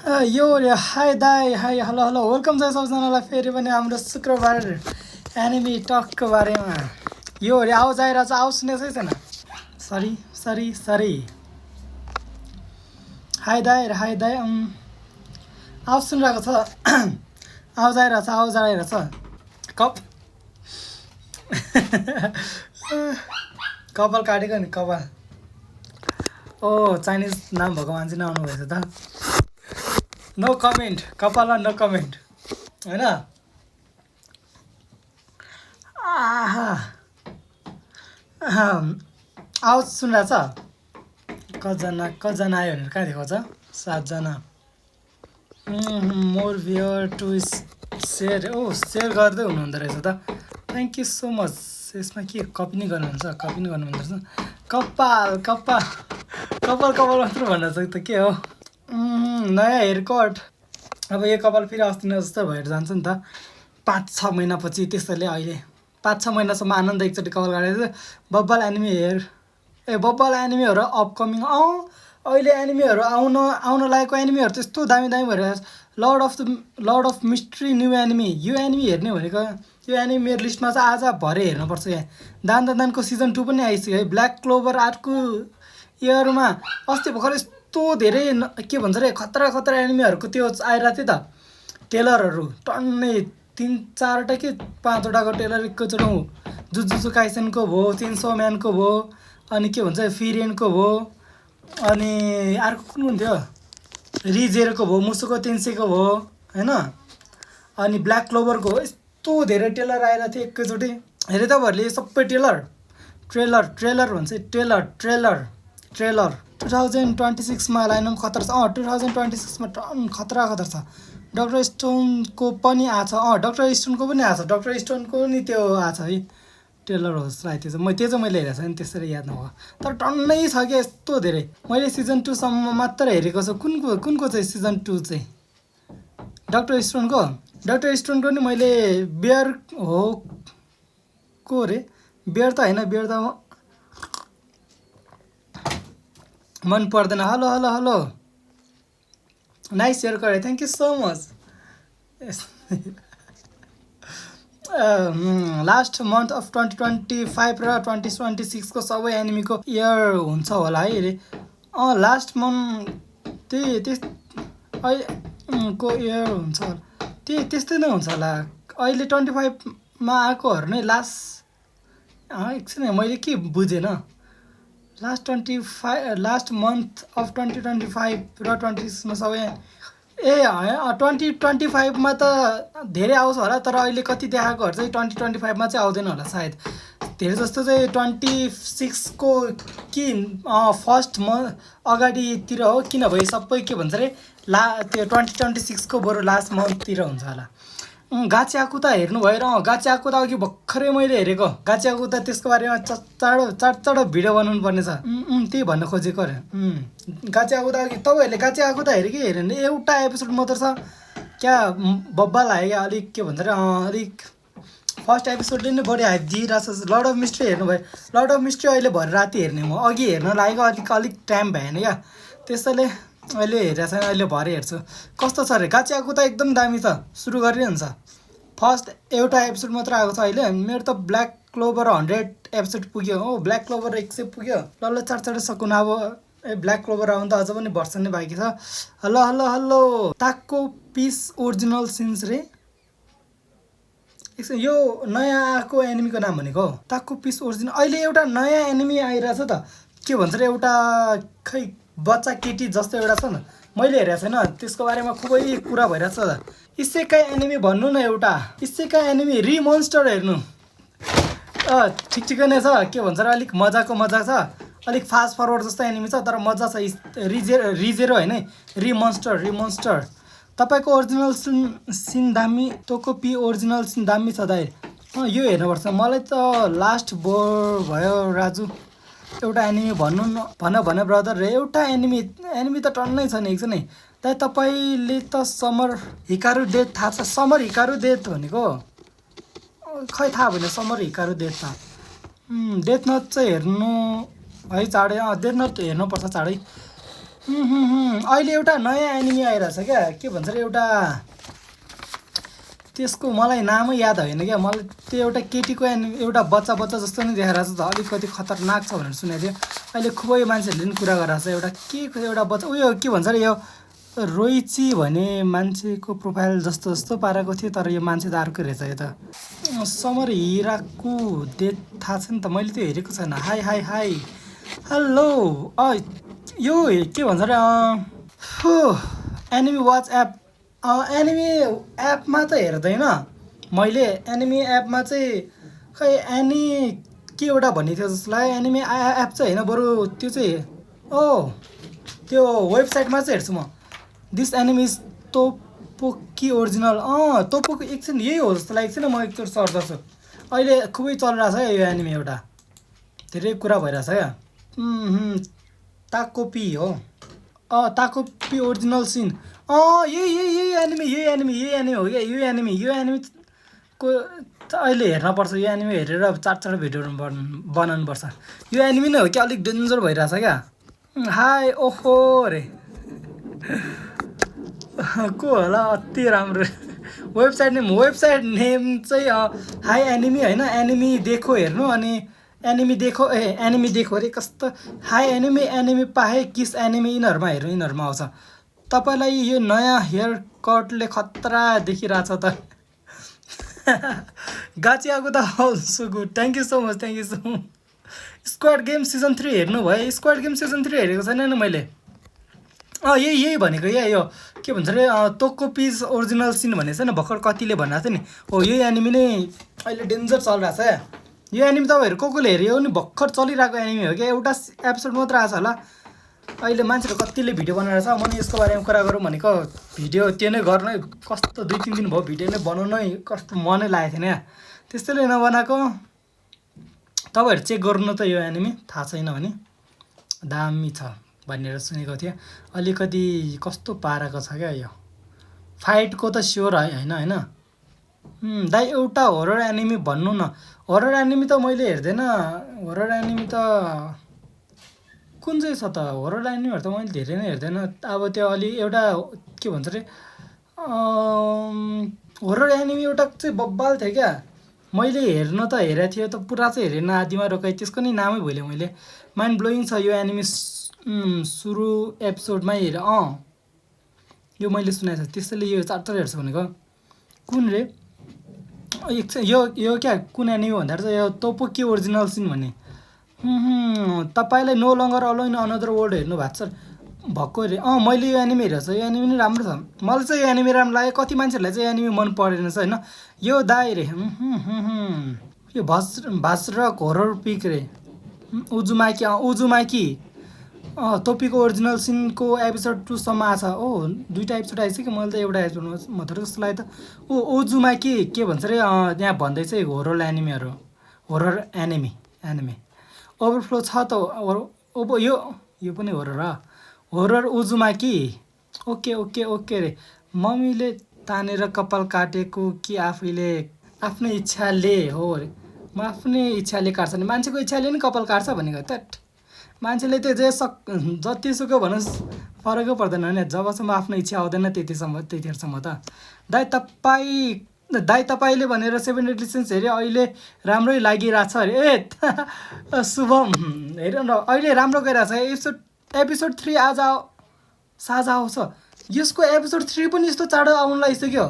यो हाई दाई hi hello hello welcome छ सबजनालाई फेरि पनि हाम्रो शुक्रबार एनिमी टकको बारेमा यो आवाज आइरहेको छ आवाज सुनेकै छैन सरी सरी सरी हाई दाई आवाज सुनिरहेको छ आवाज आइरहेको छ कप कपाल काटेको नि कपाल ओ चाइनिज नाम भएको मान्छे नआउनु भएछ त नो कमेन्ट कपालमा नो कमेन्ट होइन आवाज सुनिरहेछ कतिजना आयो भनेर कहाँ देखाउँछ 7 जना more viewer to share share गर्दै हुनुहुँदो रहेछ त थ्याङ्क यू सो मच यसमा के कपी नै गर्नुहुन्छ कपी नै गर्नुहुँदो रहेछ कपाल कपाल कपाल कपाल मात्र भन्न सक्छ के हो नयाँ हेयर कट अब यो कपाल फेरि अस्ति नै जस्तो भएर जान्छ नि त 5-6 महिनापछि त्यसैले अहिले 5-6 महिनासम्म आनन्द एकचोटि कपाल काटेको बब्बल एनिमी हेयर बब्बल एनिमीहरू अपकमिङ अहिले एनिमीहरू आउन लागेको एनिमीहरू त्यस्तो दामी दामी भएर lord of mystery new anime यो एनिमी हेर्ने भनेको यो एनिमी मेरो लिस्टमा चाहिँ आज भरे हेर्नुपर्छ यहाँ दानको सिजन 2 पनि आइसक्यो है ब्ल्याक क्लोभर आर्टको इयरमा अस्ति भर्खर यस्तो धेरै के भन्छ रे खतरा खतरा एनिमीहरूको त्यो आइरहेको थियो त टेलरहरू टन्नै 3-4वटा कि 5वटाको टेलर एकैचोटि जुजुत्सु काइसेनको भयो चेन्सो म्यानको भयो अनि के भन्छ फिरियनको भयो अनि अर्को कुन कुन थियो रिजेरको भयो मुसुको तेन्सेको भयो होइन अनि ब्ल्याक क्लोभरको यस्तो धेरै टेलर आइरहेको थियो एकैचोटि हेरे तपाईँहरूले सबै ट्रेलर भन्छ ट्रेलर 2026 मा लाइनअप खतरा छ 2026 मा टन खतरा छ डक्टर स्टोनको पनि आछ डक्टर स्टोनको पनि आछ डक्टर स्टोनको पनि त्यो आछ है ट्रेलर हो सायद त्यो चाहिँ मैले हेरेको छु नि त्यसरी याद नभयो तर टन्नै छ क्या यस्तो धेरै मैले सिजन 2 सम्म मात्र हेरेको छु कुनको चाहिँ सिजन 2 चाहिँ डक्टर स्टोनको नि मैले बियर हो को रे बियर त मन पर्दैन हेलो नाइस सेयर गरे thank you so much last month of 2025 र 2026 को सबै एनिमीको इयर हुन्छ होला है रे लास्ट मन्थ को इयर हुन्छ होला त्यस्तै नै हुन्छ होला अहिले 25 मा आएकोहरू नै लास्ट एकछिन मैले के बुझेन लास्ट मन्थ अफ 2025 र 26 मा सबै 2025 मा त धेरै आउँछ होला तर अहिले कति देखाएकोहरू चाहिँ 2025 मा चाहिँ आउँदैन होला सायद धेरै जस्तो चाहिँ 26 को कि फर्स्ट अगाडितिर हो किनभने सबै के भन्छ रे त्यो 2026 को बरु लास्ट मन्थतिर हुन्छ होला गाच्याकु त हेर्नु भएर गाच्याकु त अघि भर्खरै मैले हेरेको गाच्याकु त त्यसको बारेमा चाँडो भिडियो बनाउनु पर्ने छ त्यही भन्न खोजेको अरे गाच्याकु त अघि तपाईँहरूले गाच्याकु त हेरे कि हेरेन एउटा एपिसोड मात्र छ क्या बब्बा लाग्यो क्या अलिक के भन्छ रे अलिक फर्स्ट एपिसोडले नै बढी हाइप दिइरहेको छ लर्ड अफ मिस्ट्री हेर्नु भयो लर्ड अफ मिस्ट्री अहिले भरे राति हेर्ने म अघि हेर्न लागेको अलिक टाइम भएन क्या त्यसैले अहिले हेरेको छैन अहिले भरे हेर्छु कस्तो छ अरे गाच्याकु त एकदम दामी छ सुरु गरिरहन्छ फर्स्ट एउटा एपिसोड मात्र आएको छ अहिले मेरो त ब्ल्याक क्लोभर 100 एपिसोड पुग्यो हो ब्ल्याक क्लोभर 100 पुग्यो ल चाँडो सकुन अब ब्ल्याक क्लोभर आउनु त अझ पनि वर्ष नै बाँकी छ हेलो ताको पिस ओरिजिनल सिन्स रे यो नयाँ आएको एनिमीको नाम भनेको हो ताको पिस ओरिजिनल अहिले एउटा नयाँ एनिमी आइरहेछ त के भन्छ रे एउटा खै बच्चा केटी जस्तो एउटा छ न मैले हेरेको छैन त्यसको बारेमा खुबै कुरा भइरहेछ इसेकाई एनिमी भन्नु न एउटा इसेकाई एनिमी रिमोन्स्टर हेर्नु ठिकै नै छ के भन्छ र अलिक मजाको छ अलिक फास्ट फरवर्ड जस्तो एनिमी छ तर मजा छ रिजेरो होइन रिमोन्स्टर तपाईँको ओरिजिनल सिन दामी तोको पी ओरिजिनल सिन दामी छ दाइ यो हेर्नुपर्छ मलाई त लास्ट बोर भयो राजु एउटा एनिमी भन ब्रदर रे एउटा एनिमी त टन्नै छ नि एकछिन नै दाइ तपाईँले त समर हिकारू डेथ थाहा छ समर हिकारू डेथ भनेको खै थाहा भएन summer Hikaru death death note चाहिँ हेर्नु है चाँडै डेथ नोट हेर्नुपर्छ चाँडै अहिले एउटा नयाँ एनिमी आइरहेछ क्या के भन्छ अरे एउटा त्यसको मलाई नामै याद होइन क्या मलाई त्यो एउटा केटीको एउटा बच्चा बच्चा जस्तो नै देखाइरहेको छ त अलिकति खतरनाक छ भनेर सुनेको थियो अहिले खुबै मान्छेहरूले पनि कुरा गरिरहेको छ एउटा के एउटा बच्चा उयो के भन्छ अरे यो रोइची भन्ने मान्छेको प्रोफाइल जस्तो जस्तो पारेको थियो तर यो मान्छे त अर्कै रहेछ यो त समर हिराकु डेट थाहा छ नि त मैले त्यो हेरेको छैन हाई हाई हाई हेलो यो के भन्छ अरे एनिमी वाच एप एनिमी एपमा त हेर्दैन मैले एनिमी एपमा चाहिँ खै के एउटा भन्ने थियो जस्तो लाग्यो एनिमी एप चाहिँ होइन बरु त्यो चाहिँ त्यो वेबसाइटमा चाहिँ हेर्छु म दिस एनिमी इज तोपोकी ओरिजिनल तोपोकी एकछिन यही हो जस्तो लागेको छैन म एकचोटि सर्च गर्छु अहिले खुबै चलिरहेछ क्या यो एनिमी एउटा धेरै कुरा भइरहेछ क्या ताकोपी हो ताकोपी ओरिजिनल सिन यही एनिमी हो क्या यो एनिमीको अहिले हेर्नुपर्छ यो एनिमी हेरेर चार भिडियोहरू बनाउनुपर्छ यो एनिमी नै हो क्या अलिक डेन्जर भइरहेछ क्या हाई ओहो रे को होला अति राम्रो वेबसाइट नेम चाहिँ हाई एनिमी होइन एनिमी देखो हेर्नु अनि एनिमी देखो अरे कस्तो हाई एनिमी पाए किस एनिमी यिनीहरूमा आउँछ तपाईँलाई यो नयाँ हेयर कटले खतरा देखिरहेछ त गाचियाको त so good thank you so much squad game season 3 हेर्नु भयो स्क्वाड गेम सिजन 3 हेरेको छैन नि मैले यही भनेको यो के भन्छ अरे तोकोपिज ओरिजिनल सिन भनेको छैन भर्खर कतिले भनेको थियो नि हो यही एनिमी नै अहिले डेन्जर चलिरहेछ क्या यो एनिमी तपाईँहरू कसले हेऱ्यो नि भर्खर चलिरहेको एनिमी हो क्या एउटा एपिसोड मात्र आएको छ होला अहिले मान्छेहरू कतिले भिडियो बनाएर छ मैले यसको बारेमा कुरा गरौँ भनेको भिडियो त्यो नै गर्नै कस्तो 2-3 दिन भयो भिडियो नै बनाउनै कस्तो मनै लागेको थिएन त्यस्तैले नबनाएको तपाईँहरू चेक गर्नु त यो एनिमी थाहा छैन भने दामी छ भनेर सुनेको थिएँ अलिकति कस्तो पाराको छ क्या यो फाइटको त स्योर होइन दाइ एउटा होरर एनिमी भन्नु न होरर एनिमी त मैले हेर्दैन होरर एनिमी त कुन चाहिँ छ त होरर एनिमीहरू त मैले धेरै नै हेर्दैन अब त्यो अलि एउटा के भन्छ अरे होरर एनिमी एउटा चाहिँ बब्बाल थियो क्या मैले हेर्न त हेरेको थियो त पुरा चाहिँ हेरेन आदिमा रोकाएँ त्यसको नि नामै भुलेँ मैले माइन्ड ब्लोइङ छ यो एनिमी सुरु एपिसोडमै हेर यो मैले सुनेको छ त्यसैले यो 4 हेर्छु भनेको कुन रे यो क्या कुन एनिमी भन्दा चाहिँ यो तोपोकी ओरिजिनल सिन भन्ने तपाईँलाई नो लङ्गर अलोइन अनदर वर्ल्ड हेर्नु भएको छ भएको अरे मैले यो एनिमी हेरेको छ यो एनिमी नि राम्रो छ मलाई चाहिँ यो एनिमी राम्रो लाग्यो कति मान्छेहरूलाई चाहिँ एनिमी मन परेन छ होइन यो दाइ रे यो भास्रक होरर पिक रे उजुमाकी तोपीको ओरिजिनल सिनको एपिसोड 2 सम्म आछ दुईवटा एपिसोड आइसक्यो मैले त एउटा एपिसोड मात्र जस्तो लाग्यो त उजुमाकी के भन्छ अरे यहाँ भन्दैछ होरर एनिमीहरू होरर एनिमी ओभरफ्लो छ त यो पनि होरर उजुमाकी ओके रे मम्मीले तानेर कपाल काटेको कि आफैले आफ्नै इच्छाले हो रे म आफ्नै इच्छाले काट्छ नि मान्छेको इच्छाले नि कपाल काट्छ भनेको त मान्छेले त्यो जतिसुकै भनोस् फरकै पर्दैन नि जबसम्म आफ्नो इच्छा आउँदैन त्यतिखेरसम्म त दाइ तपाईँले भनेर 7 डेडली सिन्स हेऱ्यो अहिले राम्रै लागिरहेछ अरे शुभम हेर न अहिले राम्रो गइरहेछ एपिसोड 3 आज साझा आउँछ यसको एपिसोड 3 पनि यस्तो चाँडो आउनु लागिसक्यो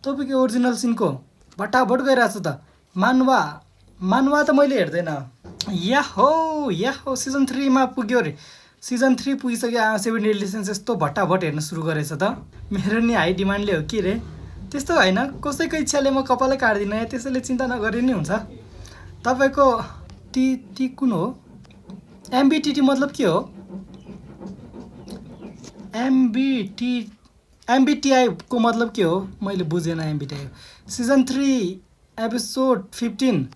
तपाईँको ओरिजिनल सिनको भट्टाभट गइरहेछ त मानवा त मैले हेर्दैन याहो सिजन 3 मा पुग्यो रे सिजन 3 पुगिसक्यो 7 डेडली सिन्स यस्तो भट्टाभट हेर्न सुरु गरेछ त मेरो नि हाई डिमान्डले हो कि रे त्यस्तो होइन कसैको इच्छाले म कपालै काट्दिनँ त्यसैले चिन्ता नगरे नि हुन्छ तपाईँको टी कुन हो एमबिटिटी मतलब के हो एमबिटिआई को मतलब के हो मैले बुझेन एमबिटिआई सिजन 3 एपिसोड 15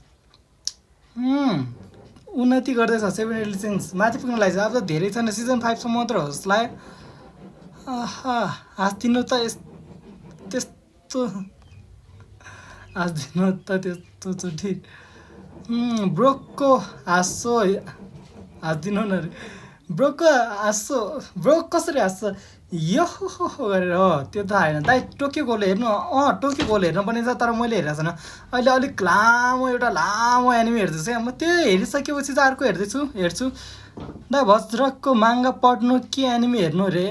उन्नति गर्दैछ 7 डेडली सिन्स माथि पुग्न लागेछ अब त धेरै छैन सिजन 5 सम्म मात्र हो जस्तो लाग्यो हाँस्दिनु त त्यस्तो हाँस्दिनु त त्यस्तो चोटि ब्रोकको हाँसो हाँस्दिनु न ब्रोको हाँस्छ ब्रो कसरी हाँस्छ यो हो गरेर हो त्यो त होइन दाइ टोकियो गोल हेर्नु टोकियो गोल हेर्नु पर्ने छ तर मैले हेरेको छैन अहिले अलिक लामो एउटा लामो एनिमी हेर्दैछु क्या म त्यो हेरिसकेपछि चाहिँ अर्को हेर्छु दाइ भज्रकको माङ्गा पढ्नु के एनिमी हेर्नु अरे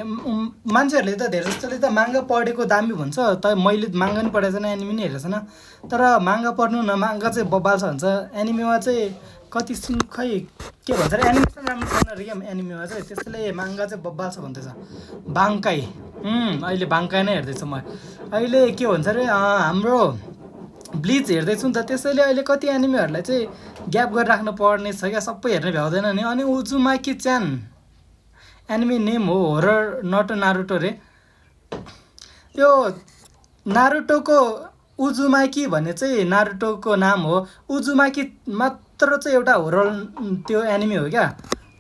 मान्छेहरूले त धेरै जस्तोले त माङ्गा पढेको दामी भन्छ तर मैले माङ्गा नि पढेको छैन एनिमी नि हेरेको छैन तर माङ्गा पढ्नु न माङ्गा चाहिँ बब्बाल छ भन्छ एनिमीमा चाहिँ कति सिन खै के भन्छ अरे एनिमेसन राम्रो छैन अरे क्या एनिमीमा चाहिँ त्यसैले माङ्गा चाहिँ बब्बाल छ भन्दैछ बाङ्काई अहिले बाङ्काई नै हेर्दैछु म अहिले के भन्छ अरे हाम्रो ब्लिच हेर्दैछु नि त त्यसैले अहिले कति एनिमीहरूलाई चाहिँ ग्याप गरेर राख्नु पर्ने छ क्या सबै हेर्न भ्याउँदैन नि अनि उजुमाकी च्यान एनिमी नेम हो होरर नट नारुटो रे यो नारुटोको उजुमाकी भन्ने चाहिँ नारुटोको नाम हो उजुमाकी मात्र चाहिँ एउटा होरर त्यो एनिमी हो क्या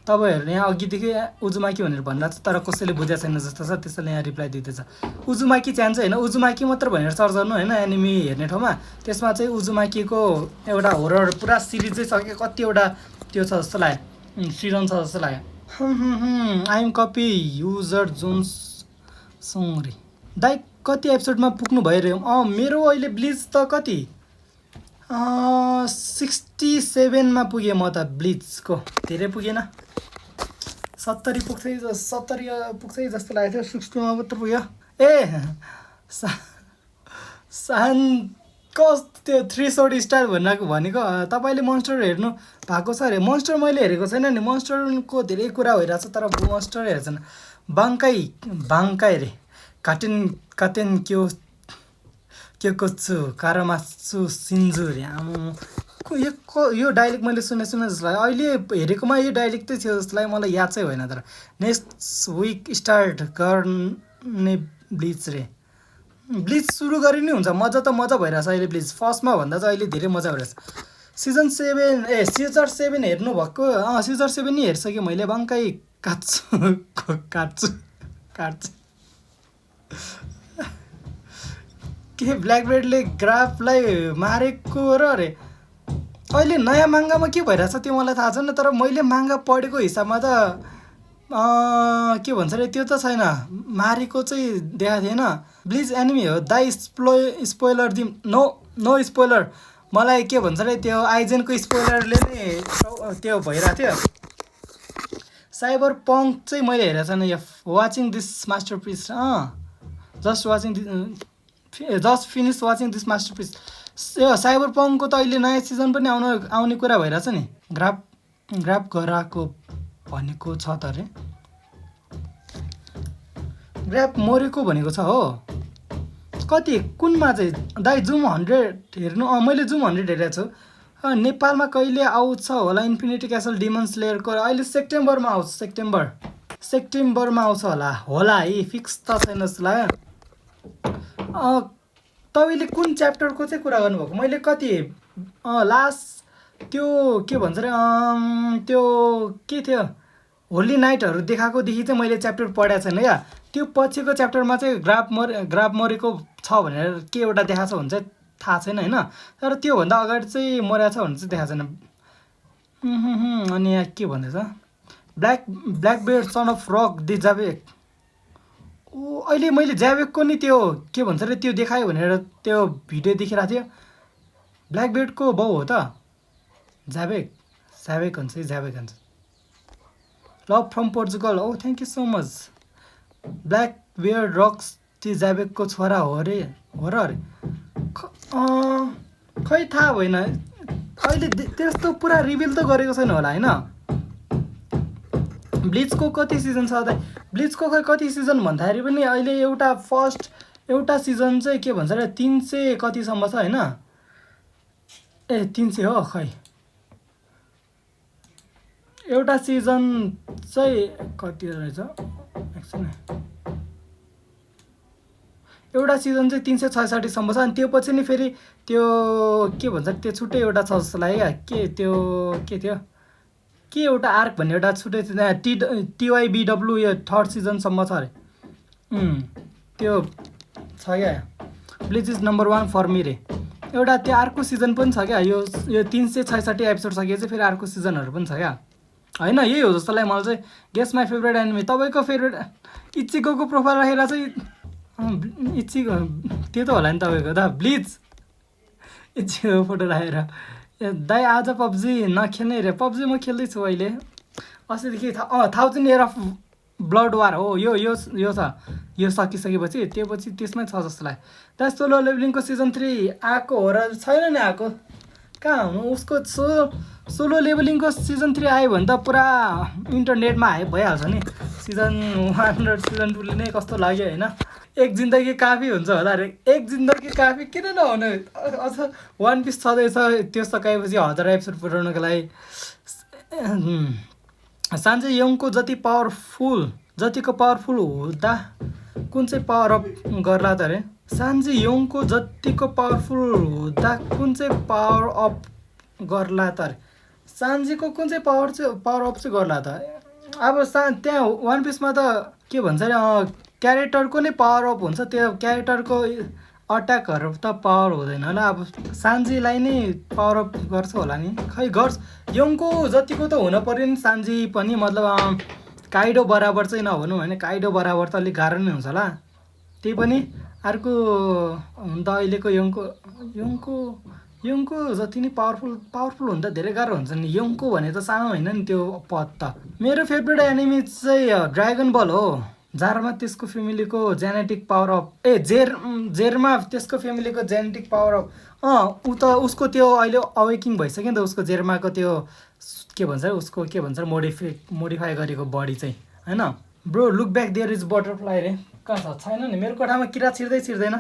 तपाईँहरूले यहाँ अघिदेखि उजुमाकी भनेर भनिरहेको छ तर कसैले बुझेको छैन जस्तो छ त्यसैले यहाँ रिप्लाई दिँदैछ उजुमाकी च्यान चाहिँ होइन उजुमाकी मात्र भनेर सर्च गर्नु होइन एनिमी हेर्ने ठाउँमा त्यसमा चाहिँ उजुमाकीको एउटा होरर पुरा सिरिजै छ कि कतिवटा त्यो छ जस्तो लाग्यो सिजन छ जस्तो लाग्यो आइएम कपी युजर जोन्स सङ्ग्री दाइ कति एपिसोडमा पुग्नु भइरह्यो मेरो अहिले ब्लिच त कति 67मा पुगेँ म त ब्लिचको धेरै पुगेन 70 पुग्छ जस्तो लागेको थियो 60मा मात्र पुग्यो सान कस्तो त्यो 3 शॉट स्टाइल भनेको तपाईँले मोन्स्टर हेर्नु भएको छ अरे मोन्स्टर मैले हेरेको छैन नि मोन्स्टरको धेरै कुरा भइरहेको छ तर मोन्स्टर हेरेको छैन बाङ्काई रे काटेन के छु कारामासु सिन्जु रे यो डाइलेक्ट मैले सुने जस्तो लाग्यो अहिले हेरेकोमा यो डाइलेक्ट चाहिँ थियो जस्तो लाग्यो मलाई याद चाहिँ होइन तर नेक्स्ट विक स्टार्ट गर्ने ब्लिच रे ब्लिच सुरु गरे नि हुन्छ मजा त मजा भइरहेछ अहिले ब्लिच फर्स्टमा भन्दा चाहिँ अहिले धेरै मजा भइरहेछ सिजन 7 हेर्नु भएको सिजन 7 नि हेरिसकेँ मैले बाङ्काई काट्छु के ब्ल्याकबेडले ग्राफलाई मारेको र अरे अहिले नयाँ माङ्गामा के भइरहेछ त्यो मलाई थाहा छैन तर मैले माङ्गा पढेको हिसाबमा त के भन्छ अरे त्यो त छैन मारेको चाहिँ देखाएको थिएन ब्लिज एनिमी हो दाइ स्पोइलर दिम नो स्पोइलर मलाई के भन्छ अरे त्यो आइजेनको स्पोइलरले नै त्यो भइरहेको थियो साइबर पङ्क चाहिँ मैले हेरेको छैन यो watching this masterpiece just finish watching this masterpiece यो साइबर पङ्कको त अहिले नयाँ सिजन पनि आउने कुरा भइरहेछ नि ग्राफ गराएको भनेको छ त अरे ग्राफ मरेको भनेको छ हो कति कुनमा चाहिँ दाइ जुम 100 हेर्नु मैले जुम 100 हेरेको छु नेपालमा कहिले आउँछ होला इन्फिनिटी क्यासल डिमन स्लेयरको अहिले सेप्टेम्बरमा आउँछ सेप्टेम्बरमा आउँछ होला है फिक्स त छैन जस्तो लाग्यो तपाईँले कुन च्याप्टरको चाहिँ कुरा गर्नुभएको मैले कति लास्ट त्यो के भन्छ अरे त्यो के थियो होली नाइटहरू देखाएकोदेखि चाहिँ मैले च्याप्टर पढाएको छैन क्या त्यो पछिको च्याप्टरमा चाहिँ ग्राफ मरेको छ भनेर के एउटा देखाएको छ भने चाहिँ थाहा छैन होइन तर त्योभन्दा अगाडि चाहिँ मरेको छ भने चाहिँ देखाएको छैन अनि यहाँ के भन्दैछ ब्ल्याकबेड सन अफ रक दि जावेक अहिले मैले ज्यावेकको नि त्यो के भन्छ अरे त्यो देखायो भनेर त्यो भिडियो देखिरहेको थियो ब्ल्याकबेडको बाउ हो त ज्यावेक हुन्छ love from Portugal thank you so much Blackbeard rocks ती ज्यावेकको छोरा हो र अरे खै थाहा भएन अहिले त्यस्तो पुरा रिभिल त गरेको छैन होला होइन ब्लिचको कति सिजन छ त ब्लिचको खै कति सिजन भन्दाखेरि पनि अहिले एउटा सिजन चाहिँ के भन्छ अरे 300 कतिसम्म छ होइन 300 हो खै एउटा सिजन चाहिँ कति रहेछ एकछिन एउटा सिजन चाहिँ 366 सम्म छ अनि त्यो पछि नि फेरि त्यो के भन्छ त्यो छुट्टै एउटा छ जस्तो लाग्यो के थियो के एउटा आर्क भन्ने एउटा छुट्टै TYBW यो 3rd सिजनसम्म छ अरे त्यो छ क्या bleach is number 1 for me रे एउटा त्यो अर्को सिजन पनि छ क्या यो 366 एपिसोड सकिएपछि फेरि अर्को सिजनहरू पनि छ क्या होइन यही हो जस्तो लाग्यो मलाई चाहिँ। गेस माई फेभरेट एनिमी, तपाईँको फेभरेट इचिगोको प्रोफाइल राखेर चाहिँ इचिगो त्यो त होला नि तपाईँको त ब्लिच इचिगो फोटो राखेर। ए दाइ आज पब्जी नखेल्ने रे? पब्जी म खेल्दैछु अहिले अस्तिदेखि। 1000 इयर अफ ब्लड वार हो यो यो यो छ, यो सकिसकेपछि त्यो पछि त्यसमै छ जस्तो लाग्यो। त्यहाँ सोलो लेभलिङको सिजन 3 आएको हो र छैन नि आएको, कहाँ हुनु उसको सोलो लेभलिङको सिजन 3 आयो भने त पुरा इन्टरनेटमा हाइप भइहाल्छ नि। सिजन 1 र सिजन 2ले नै कस्तो लाग्यो होइन। एक जिन्दगी काफी हुन्छ होला अरे, एक जिन्दगी काफी किन नहुने। अझ वान पिस छँदैछ, त्यो सकाएपछि 1000 एपिसोड पुऱ्याउनको लागि। सान्जे यङको जतिको पावरफुल हुँदा कुन चाहिँ पावर अप गर्ला त अरे? सान्जे यङको जतिको पावरफुल हुँदा कुन चाहिँ पावर अप गर्ला त अरे? सान्जीको कुन चाहिँ पावर अप चाहिँ गर्ला त? अब त्यहाँ वान पिसमा त के भन्छ अरे क्यारेक्टरको नै पावर अप हुन्छ, त्यो क्यारेक्टरको अट्याकहरू त पावर हुँदैन होला। अब सान्जीलाई नै पावर अप गर्छ होला नि, खै गर्छ। यङको जतिको त हुन पऱ्यो नि सान्जी पनि, मतलब काइडो बराबर चाहिँ नभनौँ होइन, काइडो बराबर त अलिक गाह्रो नै हुन्छ होला। त्यही पनि अर्को हुन त अहिलेको यङको जति नै पावरफुल हुन त धेरै गाह्रो हुन्छ नि। यङको भने त सानो होइन नि त्यो पद त। मेरो फेभरेट एनिमी चाहिँ ड्रागन बल हो। जारमा त्यसको फ्यामिलीको जेनेटिक पावर अप जेरमा त्यसको फ्यामिलीको जेनेटिक पावर अप ऊ त उसको त्यो अहिले अवेकिङ भइसक्यो नि त, उसको जेर्माको त्यो के भन्छ उसको के भन्छ मोडिफाई गरेको बडी चाहिँ होइन। Bro look back there is butterfly रे, कहाँ छ? छैन नि मेरो कोठामा, किरा छिर्दैन।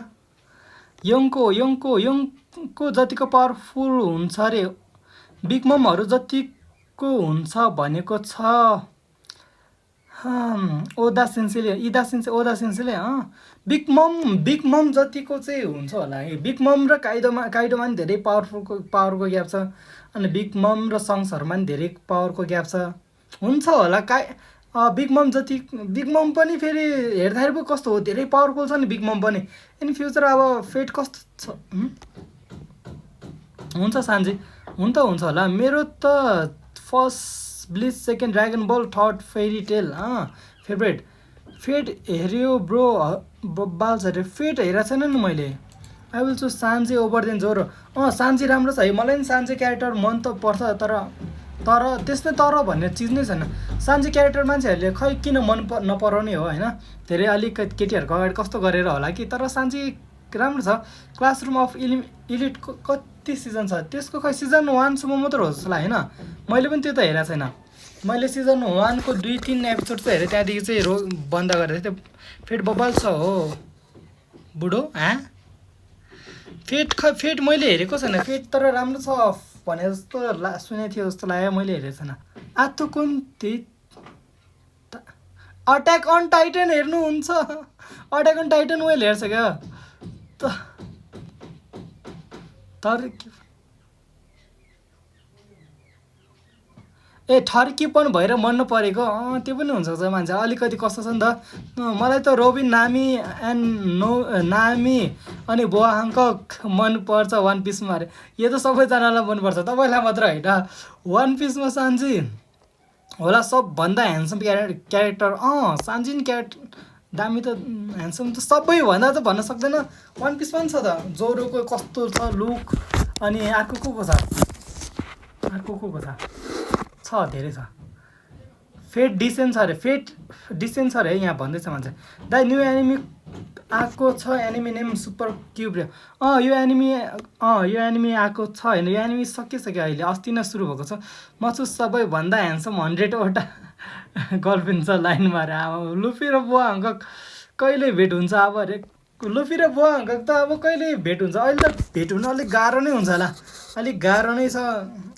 यङको जतिको पावरफुल हुन्छ अरे बिग ममहरू जतिको हुन्छ भनेको छ ओदा सेन्सेले बिग मम जतिको चाहिँ हुन्छ होला। बिग मम र काइडोमा नि धेरै पावरको ग्याप छ, अनि बिग मम र सङ्सहरूमा नि धेरै पावरको ग्याप छ हुन्छ होला। बिग मम पनि फेरि हेर्दाखेरि पो कस्तो हो, धेरै पावरफुल छ नि बिग मम पनि। इन फ्युचर अब फेट कस्तो छ हुन्छ सान्जी हुन्छ होला। मेरो त first Bleach, second Dragon Ball, third Fairy Tail favourite. Fate हेऱ्यो ब्रो बाल्छ अरे? फेट हेरेको छैन नि मैले। I will choose Sanji over than Zoro. Sanji राम्रो छ है, मलाई नि सान्जी क्यारेक्टर मन त पर्छ, तर त्यसमै तर भन्ने चिज नै छैन। सान्जी क्यारेक्टर मान्छेहरूले खै किन मन नपराउने हो होइन, धेरै अलिक केटीहरूको अगाडि कस्तो गरेर होला कि, तर सान्जी राम्रो छ। क्लासरुम अफ इलिट कति सिजन छ त्यसको? खै सिजन 1 सम्म मात्र हो जस्तो लाग्यो होइन, मैले पनि त्यो त हेरेको छैन। मैले सिजन 1 को 2-3 एपिसोड चाहिँ हेरेँ, त्यहाँदेखि चाहिँ बन्द गरेको थिएँ। फेट बबाल छ हो बुढो फेट मैले हेरेको छैन। फेट तर राम्रो छ भने जस्तो सुनेको थियो जस्तो लाग्यो, मैले हेरेको छैन। आतो कुन त्यही अट्याक अन टाइटन हेर्नुहुन्छ? अट्याक अन टाइटन मैले हेर्छ क्या, तर ठर्कीपन भएर मन नपरेको त्यो पनि हुनसक्छ मान्छे अलिकति कस्तो छ नि त। मलाई त रोबिन नामी अनि बोआ हाङ्कक मनपर्छ वान पिसमा अरे। यो त सबैजनालाई मनपर्छ, तपाईँलाई मात्र होइन। वान पिसमा सान्जी होला सबभन्दा ह्यान्डसम क्यारेक्टर। सान्जी नि क्यारेक्टर दामी त, ह्यान्डसम त सबैभन्दा त भन्न सक्दैन। वान पिसमा पनि छ त जोरोको कस्तो छ लुक, अनि अर्को को छ धेरै छ। फेट डिसेन्ट छ अरे यहाँ भन्दैछ मान्छे। दाइ न्यू एनिमी आएको छ, एनिमी नेम सुपर क्युब रे। यो एनिमी आएको छ होइन, यो एनिमी सकिसक्यो अहिले, अस्ति नै सुरु भएको छ। म छु सबैभन्दा ह्यान्डसम 100वटा गर्लफ्रेन्ड छ लाइनमा अरे। लुफी र बुवा हङ्कक कहिले भेट हुन्छ अब अरे? लुफी र बुवा हङ्कक त अब कहिले भेट हुन्छ? अहिले त भेट हुन अलिक गाह्रो नै हुन्छ होला, अलिक गाह्रो नै छ।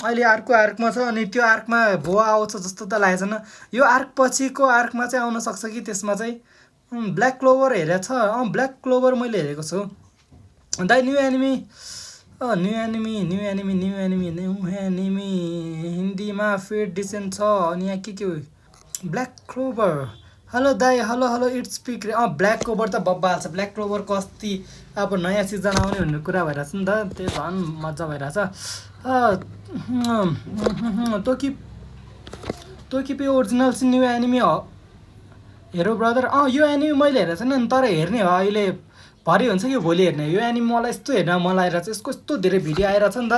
अहिले अर्को आर्कमा छ, अनि त्यो आर्कमा बुवा आउँछ जस्तो त लागेको छैन। यो आर्क पछिको आर्कमा चाहिँ आउन सक्छ कि त्यसमा चाहिँ। ब्ल्याक क्लोभर हेरेको छ? ब्ल्याक क्लोभर मैले हेरेको छु। दाइ न्यू एनिमी हिन्दीमा फेट डिसेन्ट छ, अनि यहाँ के ब्ल्याक क्लोभर। हेलो दाइ, हेलो इट्स पिक रे। ब्ल्याक क्लोभर त बब्बा हाल्छ। ब्ल्याक क्लोभरको अस्ति अब नयाँ सिजन आउने भन्ने कुरा भइरहेछ नि त, त्यो झन् मजा भइरहेछ। तोकिपी ओरिजिनल्स न्यू एनिमी हेरो ब्रदर यो एनिमी मैले हेरेको छैन नि तर हेर्ने हो अहिले भरे हुन्छ कि भोलि हेर्ने यो एनिमी मलाई यस्तो हेर्न मन लागिरहेको छ यसको यस्तो धेरै भिडियो आइरहेछ नि त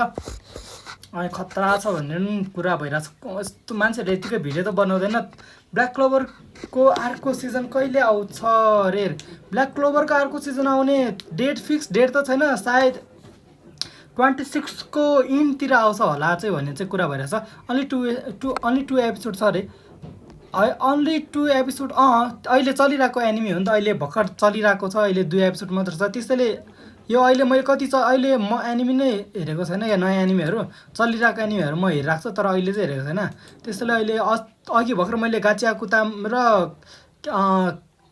अनि खतरा छ भन्ने पनि कुरा भइरहेछ यस्तो मान्छेहरूले यतिकै भिडियो त बनाउँदैन ब्ल्याक क्लोभरको अर्को सिजन कहिले आउँछ अरे ब्ल्याक क्लोभरको अर्को सिजन आउने फिक्स डेट त छैन सायद 26 को इनतिर आउँछ होला चाहिँ भन्ने चाहिँ कुरा भइरहेछ अन्ली टु एपिसोड छ अरे अन्ली 2 एपिसोड अहिले चलिरहेको एनिमी हो नि त अहिले भर्खर चलिरहेको छ अहिले 2 एपिसोड मात्र छ त्यसैले यो अहिले मैले अहिले म एनिमी नै हेरेको छैन या नयाँ एनिमीहरू चलिरहेको एनिमीहरू म हेरिरहेको छु तर अहिले चाहिँ हेरेको छैन त्यसैले अहिले अघि भर्खर मैले गाचियाकुताम र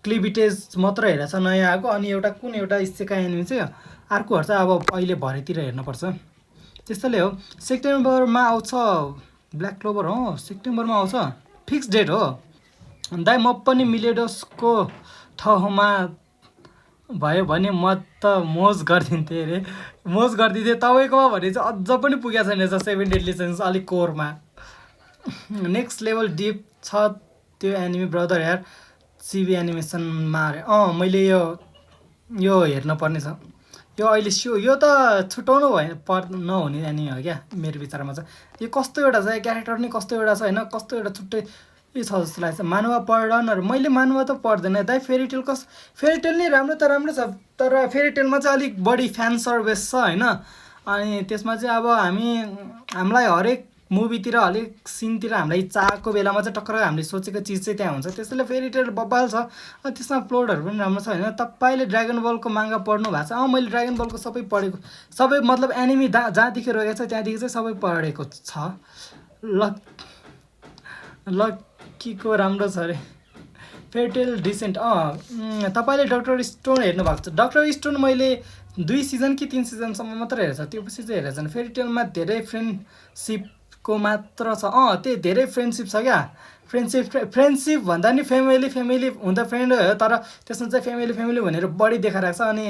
क्लिबिटेज मात्र हेरेको छ नयाँ आएको अनि एउटा इसेका एनिमी चाहिँ अर्कोहरू चाहिँ अब अहिले भरेतिर हेर्नुपर्छ त्यस्तैले हो सेप्टेम्बरमा आउँछ ब्ल्याक क्लोभर हो सेप्टेम्बरमा आउँछ फिक्स डेट हो दाइ म पनि मिलेडोसको ठाउँमा भयो भने म त मोज गरिदिन्थेँ अरे मोज गरिदिन्थेँ तपाईँकोमा भने चाहिँ अझ पनि पुगेको छैन रहेछ 7 डेडली सिन्स अलिक कोरमा नेक्स्ट लेभल डिप छ त्यो एनिमी ब्रदर यार सिबी एनिमेसनमा अरे मैले यो हेर्न पर्ने छ यो अहिले यो त छुट्याउनु नहुने एनिमी हो क्या मेरो विचारमा चाहिँ यो कस्तो एउटा छ क्यारेक्टर नै कस्तो एउटा छ होइन कस्तो एउटा छुट्टै छ जस्तो लाग्छ मानुवा पढनहरू मैले मानुवा त पढ्दैन दाइ फेरिटेल नै राम्रो त राम्रो छ तर फेरिटेलमा चाहिँ अलिक बढी फ्यान सर्भिस छ होइन अनि त्यसमा चाहिँ अब हामीलाई हरेक मुभीतिर हरेक सिनतिर हामीलाई चाहेको बेलामा चाहिँ टक्कर हामीले सोचेको चिज चाहिँ त्यहाँ हुन्छ त्यसैले फेरिटेल बब्बाल छ त्यसमा प्लोटहरू पनि राम्रो छ होइन तपाईँले ड्रागन बलको माङ्गा पढ्नु भएको छ मैले ड्रागन बलको सबै पढेको सबै मतलब एनिमी जहाँदेखि रोकेको छ त्यहाँदेखि चाहिँ सबै पढेको छ लक्कीको राम्रो छ अरे फेरिटेल डिसेन्ट तपाईँले डक्टर स्टोन हेर्नु भएको छ डक्टर स्टोन मैले 2 सिजन कि 3 सिजनसम्म मात्र हेरेको छ त्यो पछि चाहिँ हेरेको छैन फेरिटेलमा धेरै फ्रेन्डसिपको मात्र छ त्यो धेरै फ्रेन्डसिप छ क्या फ्रेन्डसिप भन्दा नि फ्यामिली हुँदा फ्रेन्ड हो तर त्यसमा चाहिँ फ्यामिली भनेर बढी देखाइरहेको छ अनि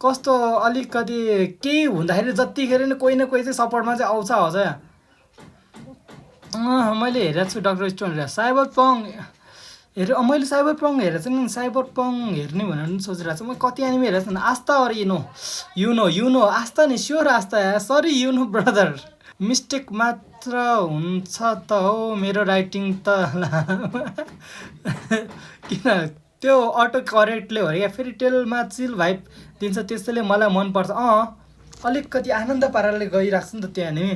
कस्तो अलिकति केही हुँदाखेरि जतिखेर नि कोही न कोही चाहिँ सपोर्टमा चाहिँ आउँछ मैले हेरेको छु डक्टर स्टोन साइबर पङ मैले साइबर पङ हेरेको छु नि साइबर पङ हेर्ने भनेर पनि सोचिरहेको छु म कति एनिमी हेरेको छु आस्था अरे युनो आस्था नि स्योर आस्था सरी युनो ब्रदर मिस्टेक मात्र हुन्छ त हो मेरो राइटिङ त किन त्यो अटो करेक्टले हो क्या फेरिटेलमा चिल भाइब दिन्छ त्यसैले मलाई मनपर्छ अलिकति आनन्द पाराले गइरहेको छ नि त त्यो एनिमी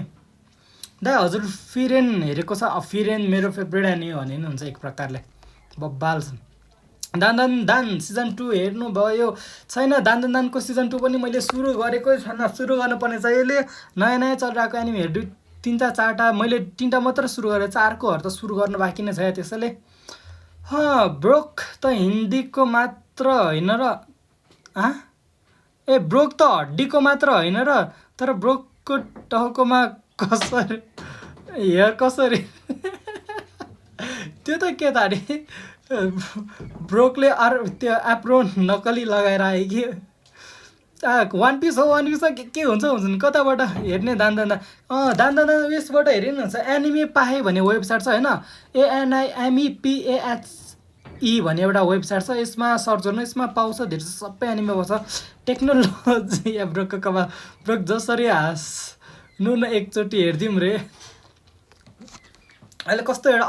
दाइ हजुर फिरेन हेरेको छ फिरेन मेरो फेभरेट एनिमी भने नि हुन्छ एक प्रकारले बब्बाल छ दान सिजन 2 हेर्नु भयो छैन दानको सिजन 2 पनि मैले सुरु गरेकै छैन सुरु गर्नुपर्ने छ यसले नयाँ चलिरहेको एनिमीहरू 2-3टा 4टा मैले 3टा मात्र सुरु गरेँ 4कोहरू त सुरु गर्नु बाँकी नै छ त्यसैले ब्रोक त हिन्दीको मात्र होइन र ब्रोक त हड्डीको मात्र होइन र तर ब्रोकको टाउकोमा कसरी त्यो त के त अरे ब्रोकले त्यो एप्रोन नक्कली लगाएर आयो कि वान पिस के हुन्छ नि कताबाट हेर्ने दान उयसबाट हेर्ने हुन्छ एनिमी पाए भन्ने वेबसाइट छ होइन ANIMEPAHE भन्ने एउटा वेबसाइट छ यसमा सर्च गर्नु यसमा पाउँछ धेरै सबै एनिमी पाउँछ टेक्नोलोजी या ब्रोकको कमा ब्रोक जसरी हाँस नुन एकचोटि हेरिदिउँ रे अहिले कस्तो एउटा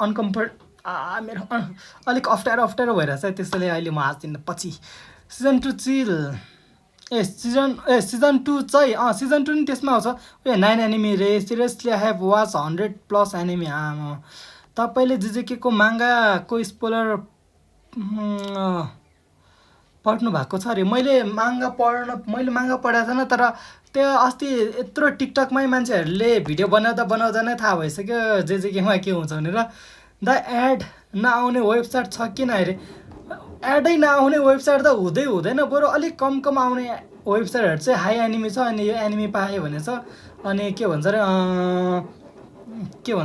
अनकम्फर्ट मेरो अलिक अप्ठ्यारो भइरहेछ त्यसैले अहिले म हाँस्दिनँ पछि सिजन 2 चिल सिजन 2 चाहिँ सिजन 2 नि त्यसमा आउँछ 9 एनिमी रे seriously I have watch 100+ enemy तपाईँले जिजेकेको माङ्गाको स्पोइलर पढ्नु भएको छ अरे मैले माङ्गा पढेको छैन तर त्यो अस्ति यत्रो टिकटकमै मान्छेहरूले भिडियो बनाउँदा नै थाहा भइसक्यो जेजेकेमा के हुन्छ भनेर द एड नआउने वेबसाइट छ किन अरे एडै नआउने वेबसाइट त हुँदैन बरु अलिक कम आउने वेबसाइटहरू चाहिँ हाई एनिमी छ अनि यो एनिमी पाएँ भने छ अनि के भन्छ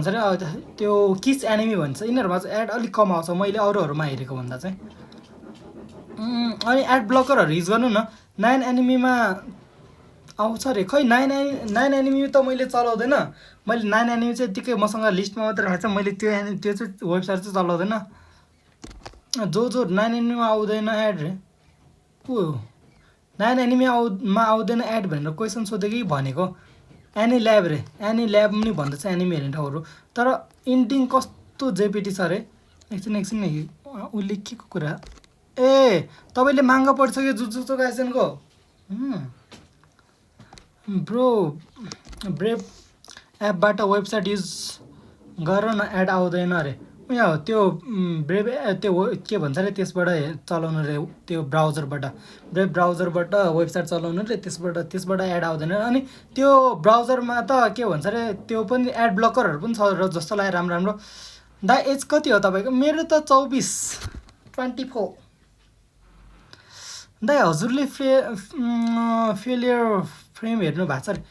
अरे त्यो किस एनिमी भन्छ यिनीहरूमा चाहिँ एड अलिक कम आउँछ मैले अरूहरूमा हेरेको भन्दा चाहिँ अनि एड ब्लकरहरू युज गर्नु न 9 एनिमीमा आउँछ अरे खै नाइन एनिमी त मैले चलाउँदैन मैले नाइन एनिमी चाहिँ यत्तिकै मसँग लिस्टमा मात्रै रहेछ मैले त्यो चाहिँ वेबसाइट चाहिँ चलाउँदैन जो नाइन एनिमीमा आउँदैन एड रे को नाइन एनिमीमा आउँदैन एड भनेर क्वेसन सोधेँ कि भनेको एनी ल्याब रे एनी ल्याब पनि भन्दछ एनिमी हेर्ने ठाउँहरू तर इन्डिङ कस्तो जेपिटी छ अरे एकछिन उसले के को कुरा ए तपाईँले माग्न पढिसक्यो जुजुत्सु काइसेनको ब्रो ब्रेभ एपबाट वेबसाइट युज गर न एड आउँदैन अरे यहाँ हो त्यो ब्रेभ त्यो के भन्छ अरे त्यसबाट चलाउनु रे त्यो ब्राउजरबाट ब्रेभ ब्राउजरबाट वेबसाइट चलाउनु रे त्यसबाट एड आउँदैन अनि त्यो ब्राउजरमा त के भन्छ अरे त्यो पनि एड ब्लकरहरू पनि छ र जस्तो लाग्यो राम्रो दा एज कति हो तपाईँको मेरो त 24 दाइ हजुरले फेलियर फ्रेम हेर्नु भएको छ अरे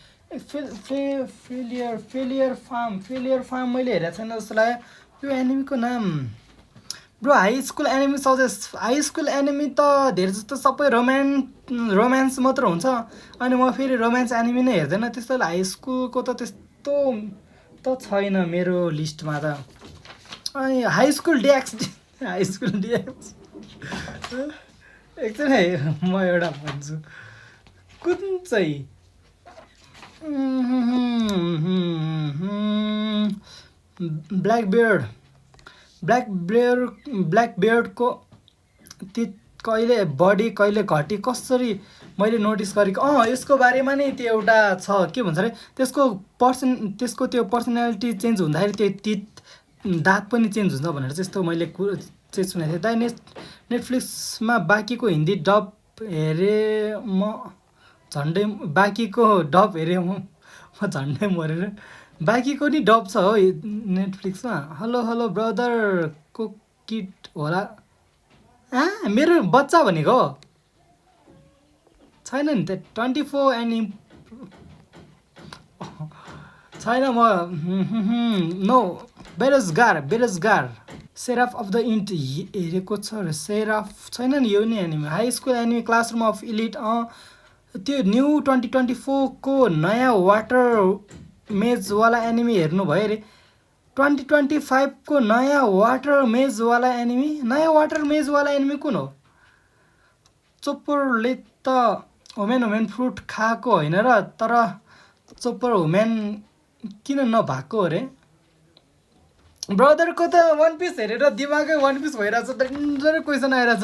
फेलियर फार्म मैले हेरेको छैन जस्तो लाग्यो यो एनिमीको नाम bro high school enemy suggest high school enemy त धेरै जस्तो सबै रोमान्स मात्र हुन्छ अनि म फेरि रोमान्स एनिमी नै हेर्दैन त्यस्तो हाई स्कुलको त त्यस्तो त छैन मेरो लिस्टमा त अनि हाई स्कुल डिएक्स एकछिन है म एउटा भन्छु कुन चाहिँ ब्ल्याकबियर्डको त्यो कहिले बढी कहिले घटी कसरी मैले नोटिस गरेको यसको बारेमा नै त्यो एउटा छ के भन्छ अरे त्यसको त्यो पर्सनालिटी चेन्ज हुँदाखेरि त्यो दाँत पनि चेन्ज हुन्छ भनेर चाहिँ यस्तो मैले चाहिँ सुनेको थिएँ दाइ नेटफ्लिक्समा बाँकीको हिन्दी डब हेरेँ म झन्डै मरेर बाँकीको नि डब छ हो नेटफ्लिक्समा हेलो ब्रदरको किट होला मेरो बच्चा भनेको छैन नि त 24 एन्ड छैन म नो बेरोजगार सेराफ अफ द इन्ट हेरेको छ र सेराफ छैन नि यो नि enemy high school enemy classroom of elite त्यो न्यू 2024 को नयाँ वाटर मेजवाला एनिमी हेर्नुभयो अरे 2025 को नयाँ वाटर मेजवाला एनिमी कुन हो चोप्परले त वुमेन फ्रुट खाएको होइन र तर चोप्पर वुमेन किन नभएको अरे ब्रदरको त वान पिस हेरेर दिमागै वान पिस भइरहेछ डेन्जर क्वेसन आइरहेछ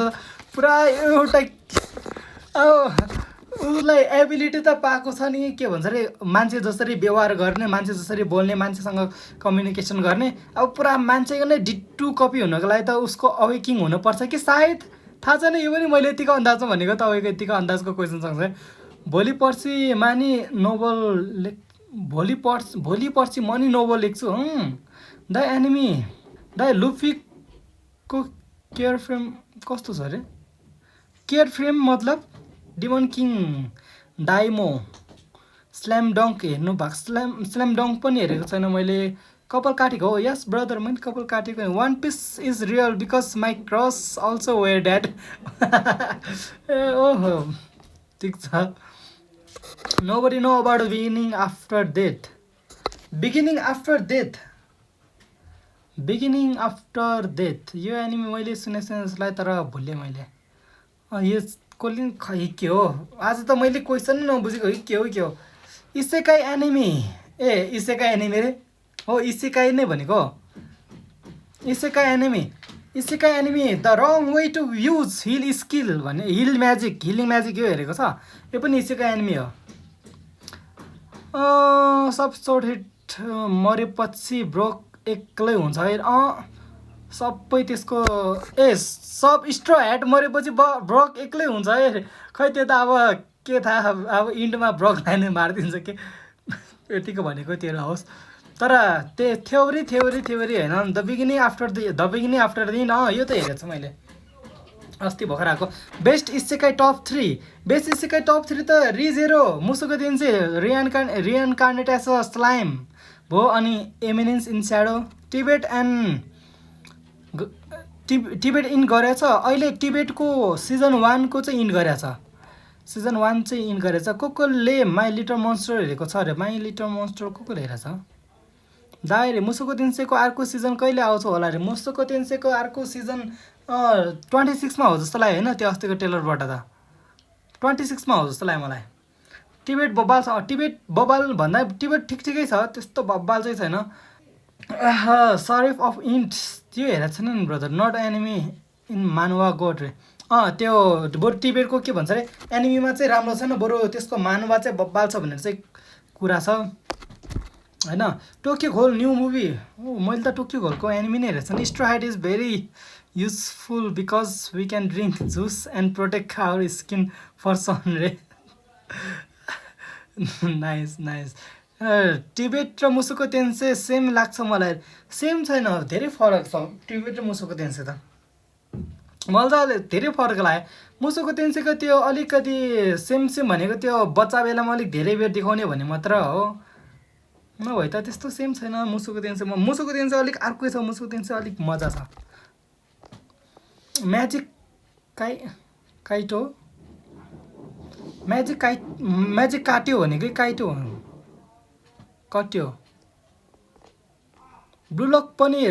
पुरा एउटा उसलाई एबिलिटी त पाएको छ नि के भन्छ अरे मान्छे जसरी व्यवहार गर्ने मान्छे जसरी बोल्ने मान्छेसँग कम्युनिकेसन गर्ने अब पुरा मान्छेको नै डिटु कपी हुनको लागि त उसको अवेकिङ हुनुपर्छ कि सायद थाहा छैन यो पनि मैले यतिको अन्दाजमा भनेको तपाईँको यतिको अन्दाजको क्वेसन सँगसँगै भोलि पर्सि म नि नोभल लेख्छु द एनिमी द लुफीको केयर फ्रेम कस्तो छ अरे केयर फ्रेम मतलब demon king Daimao slam dunk हेर्नु भएको स्ल्याम डङ्क पनि हेरेको छैन मैले कपाल काटेको हो यस ब्रदर मैले कपाल काटेको one piece is real because my crush also wear dad ओहो ठिक छ nobody no about beginning after death यो एनिमी मैले सुनेको छैन जसलाई तर भुलेँ मैले यो कसले खै के हो आज त मैले क्वेसन नै नबुझेको के हो इसेकाई एनिमी इसेकाई रे हो इसेकाई नै भनेको इसेकाई anime the wrong way to use heal skill भन्ने हिलिङ म्याजिक यो हेरेको छ यो पनि इसेकाई एनिमी हो सब सोर्ट हिट मरेपछि ब्रोक एक्लै हुन्छ है सबै त्यसको सब स्ट्र ह्याट मरेपछि ब्रोक एक्लै हुन्छ है खै त्यो त अब के थाहा अब इन्डमा ब्रोकलाई नै मारिदिन्छ के यतिको भनेको त्यो होस् तर त्यो थ्योरी होइन द बिगिनिङ आफ्टर द यो त हेरेको छु मैले अस्ति भर्खर आएको बेस्ट इसेकाई टप 3 त रिजेरो मुसुको दिन चाहिँ रियनकार्नेट एज अ स्लाइम भयो अनि eminence in shadow Tibet in गरेछ अहिले टिबेटको सिजन 1 को चाहिँ इन गरेछ सिजन 1 चाहिँ इन गरेछ। कोले माई लिटल मोन्स्टर हेरेको छ अरे। माई लिटल मोन्स्टर को हेरेछ दाइ रे? मुसुको तेन्सेको अर्को सिजन कहिले आउँछ होला रे? मुसुको तेन्सेको अर्को सिजन 26 मा हो जस्तो लाग्यो होइन त्यो अस्तिको टेलरबाट त 26 मा हो जस्तो लाग्यो मलाई। टिबेट बब्बाल छ। टिबेट बब्बाल भन्दा टिबेट ठिकै छ, त्यस्तो बब्बाल चाहिँ छैन। सरिफ अफ इन्ट त्यो हेरेको छैन नि ब्रदर। नट एनिमी इन मानुवा गोड रे। त्यो बरु टिबेटको के भन्छ अरे एनिमीमा चाहिँ राम्रो छैन, बरु त्यसको मानुवा चाहिँ बब्बाल छ भनेर चाहिँ कुरा छ होइन। टोकियो घोल न्यू मुभी मैले त टोकियो घोलको एनिमी नै हेरेको छु। Straw height is very useful because we can drink juice and protect our skin for sun ray. Nice nice. Tibet र मुसुको तेन्से सेम लाग्छ मलाई। सेम छैन, धेरै फरक छ टिबेट र मुसुको तेन्से त। मलाई त धेरै फरक लाग्यो। मुसुको तेन्सेको त्यो अलिकति सेम भनेको त्यो बच्चा बेलामा अलिक धेरै बेर देखाउने भने मात्र हो, नभए त त्यस्तो सेम छैन। मुसुको तेन्से अलिक अर्कै छ। मुसुको तेन्से अलिक मजा छ। म्याजिक काइटो म्याजिक काट्यो भनेकै काइटो कट्यो। ब्लू लक पनि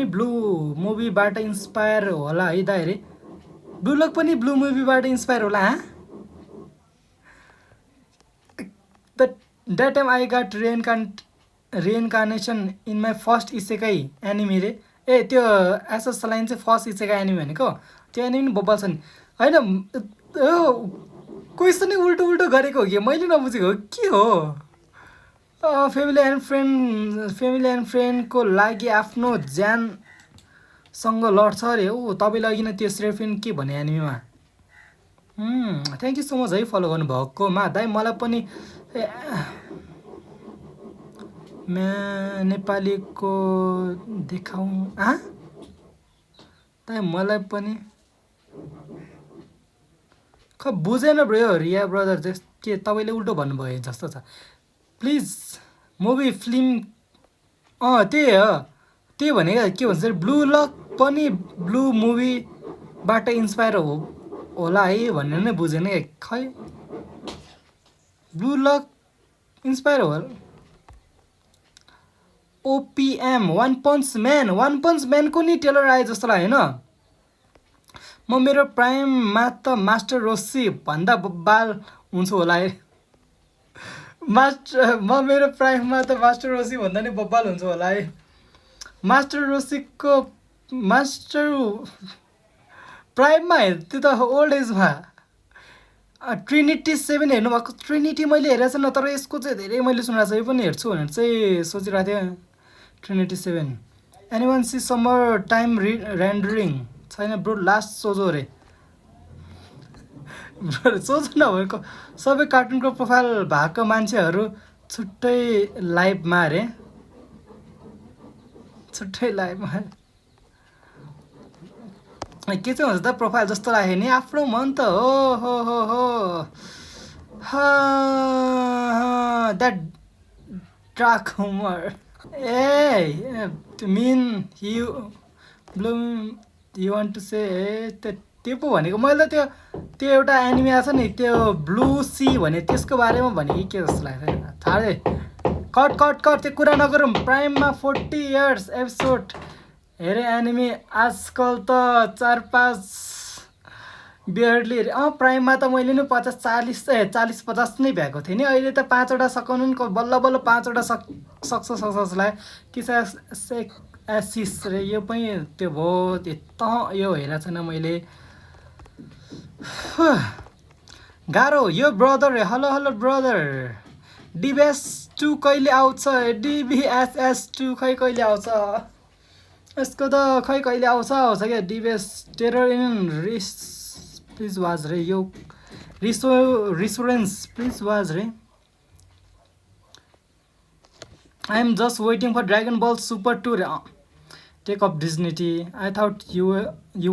ब्लू मुभीबाट इन्स्पायर होला है दाइ रे? ब्लू लक पनि ब्लू मुभीबाट इन्स्पायर होला? That time I got reincarnation in my first isekai anime रे। ए त्यो एसएस लाइन चाहिँ फर्स्ट इसेकाई एनिमी भनेको त्यो एनिमी बब्बल छ नि होइन। क्वेसनै उल्टो गरेको हो कि मैले नबुझेको हो के हो? फ्यामिली एन्ड फ्रेन्डको लागि आफ्नो ज्यानसँग लड्छ अरे। तपाईँले अघि नै त्यो स्रेफिन के भने एनिमीमा। थ्याङ्क यू सो मच है फलो गर्नुभएकोमा दाइ। मलाई पनि नेपालीको देखाउँ दाइ, मलाई पनि बुझेन ब्रो यो रिया ब्रदर के तपाईँले उल्टो भन्नुभयो जस्तो छ। प्लिज मुभी फिल्म त्यही हो, त्यही भनेको के भन्छ ब्लू लक पनि ब्लू मुभीबाट इन्स्पायर होला है भनेर नै बुझेन खै। ब्लू लक इन्स्पायर हो। ओपिएम वान पन्च म्यानको नि टेलर आयो जस्तो लाग्यो होइन। म मेरो प्राइममा त मास्टर रोसी भन्दा बब्बाल हुन्छु होला है। म मेरो प्राइममा त मास्टर रोसी भन्दा नि बब्बाल हुन्छ होला है। मास्टर प्राइममा त्यो त ओल्ड एजमा। ट्रिनिटी 7 हेर्नुभएको? ट्रिनिटी मैले हेरेको छैन, तर यसको चाहिँ धेरै मैले सुनेको छ। यो पनि हेर्छु भनेर चाहिँ सोचिरहेको थिएँ। ट्रिनिटी 7 एनिमन सी समर टाइम रेन्डरिङ छैन ब्रो। लास्ट सोझो अरे सोझो नभएको सबै कार्टुनको प्रोफाइल भएको मान्छेहरू छुट्टै लाइभमा अरे। छुट्टै लाइभमा के चाहिँ हुन्छ त प्रोफाइल जस्तो लाग्यो नि आफ्नो मन त हो that dark humour mean you want to say त्यो पो भनेको मैले त त्यो एउटा एनिमी आएको छ नि त्यो ब्लू सी भने त्यसको बारेमा भने कि के जस्तो लाग्छ थाहा कट त्यो कुरा नगरौँ। प्राइममा 40 इयर्स एपिसोड हेरे एनिमी आजकल त 4-5 बियर्डली हेरेँ। प्राइममा त मैले नि 40-50 नै भ्याएको थिएँ नि। अहिले त 5वटा सकाउनु बल्ल 5वटा सक्छ लाग्यो कि एसिस रे। यो पनि त्यो भयो यो हेरेको छैन मैले। गाह्रो यो ब्रदर। Hello brother. डिबिएस 2 कहिले आउँछ? डिबिएसएस 2 खै कहिले आउँछ? यसको त खै कहिले आउँछ क्या। DBS terror in resonance please watch रे। यो रिसोरेन्स प्लिज वाच रे। I am just waiting for Dragon Ball Super 2 रे। Take off dignity. I thought you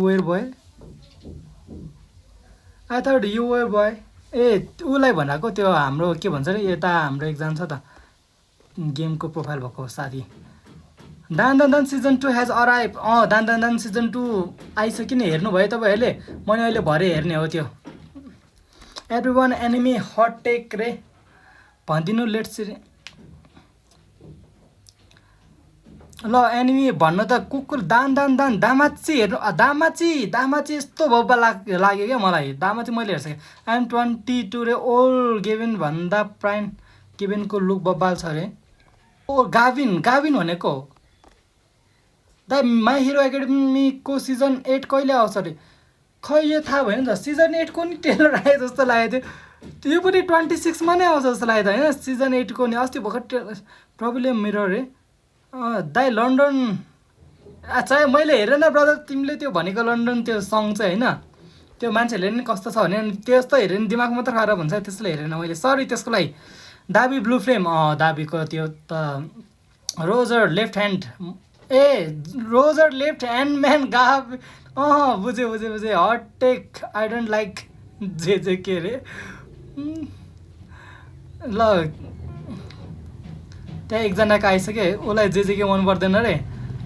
were boy. ए उसलाई भनेको त्यो हाम्रो के भन्छ अरे यता हाम्रो एकजना छ त गेमको प्रोफाइल भएको साथी। दान दान दान सिजन 2 हेज अराइभ दान दान दान सिजन 2 आइसक्यो नि हेर्नुभयो तपाईँहरूले मैले अहिले भरे हेर्ने हो त्यो एभ्रिवान एनिमी हट टेक रे भनिदिनु लेट्स ल एनिमी भन्न त कुकुर दान दान दान दामाची हेर्नु दामाची यस्तो भब्बा लाग्यो क्या मलाई दामाची मैले हेर्सकेँ आइएम 22 रे ओल्ड गेभिन भन्दा प्राइन गेभिनको लुक बब्बाल छ अरे ओ गाभिन भनेको द माई हिरो एकाडेमीको सिजन 8 कहिले आउँछ अरे खै यो थाहा भएन नि त सिजन 8 को नि टेलर आयो जस्तो लागेको थियो यो पनि 26 मा नै आउँछ जस्तो लागेको थियो होइन सिजन 8 को नि अस्ति भर्खर प्रब्लम मिरर रे दाइ लन्डन चाहे मैले हेरेन ब्रदर तिमीले त्यो भनेको लन्डन त्यो सङ चाहिँ होइन त्यो मान्छेहरूले नि कस्तो छ भने त्यस्तो हेऱ्यो नि दिमाग मात्र खराब हुन्छ त्यसले हेरेन मैले सरी त्यसको लागि दाबी ब्लू फ्लेम दाबीको त्यो त Roger left hand Roger left hand man gave बुझेँ hot take I don't like जे के अरे ल त्यहाँ एकजनाको आइसक्यो उसलाई जे के मन पर्दैन अरे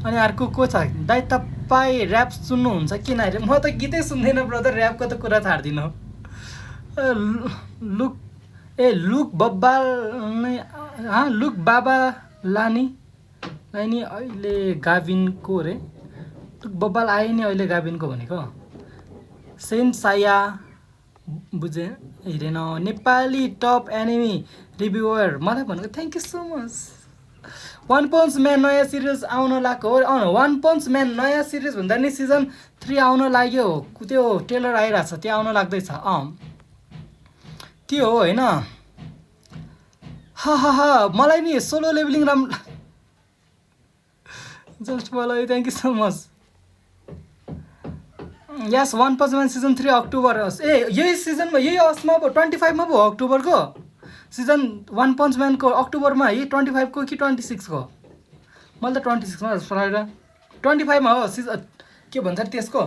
अनि अर्को को छ दाइ तपाईँ ऱ्याप सुन्नुहुन्छ किन अरे म त गीतै सुन्दैन ब्रदर ऱ्यापको त कुरा छाड्दिनँ लुक बब्बाल नै लुक बाबा लानी नि अहिले गाभिनको रे लुक बब्बाल आयो नि अहिले गाभिनको भनेको सेन्ट साया बुझेँ हेरेन नेपाली टप एनिमी रिभ्युअर मलाई भनेको thank you so much one punch man नयाँ सिरिज आउन लागेको हो वान पन्च म्यान नयाँ सिरिज भन्दा नि सिजन 3 आउन लाग्यो त्यो टेलर आइरहेछ त्यो आउन लाग्दैछ त्यो हो होइन मलाई नि सोलो लेभलिङ जस्ट मलाई thank you so much yes one punch man season 3 October यही सिजनमा यही असमा 25 मा पो अक्टोबरको सिजन वान पन्च म्यानको अक्टोबरमा यही 25 को कि 26 को मैले त 26 मा जस्तो लाग्यो 25 मा हो सिजन के भन्छ त्यसको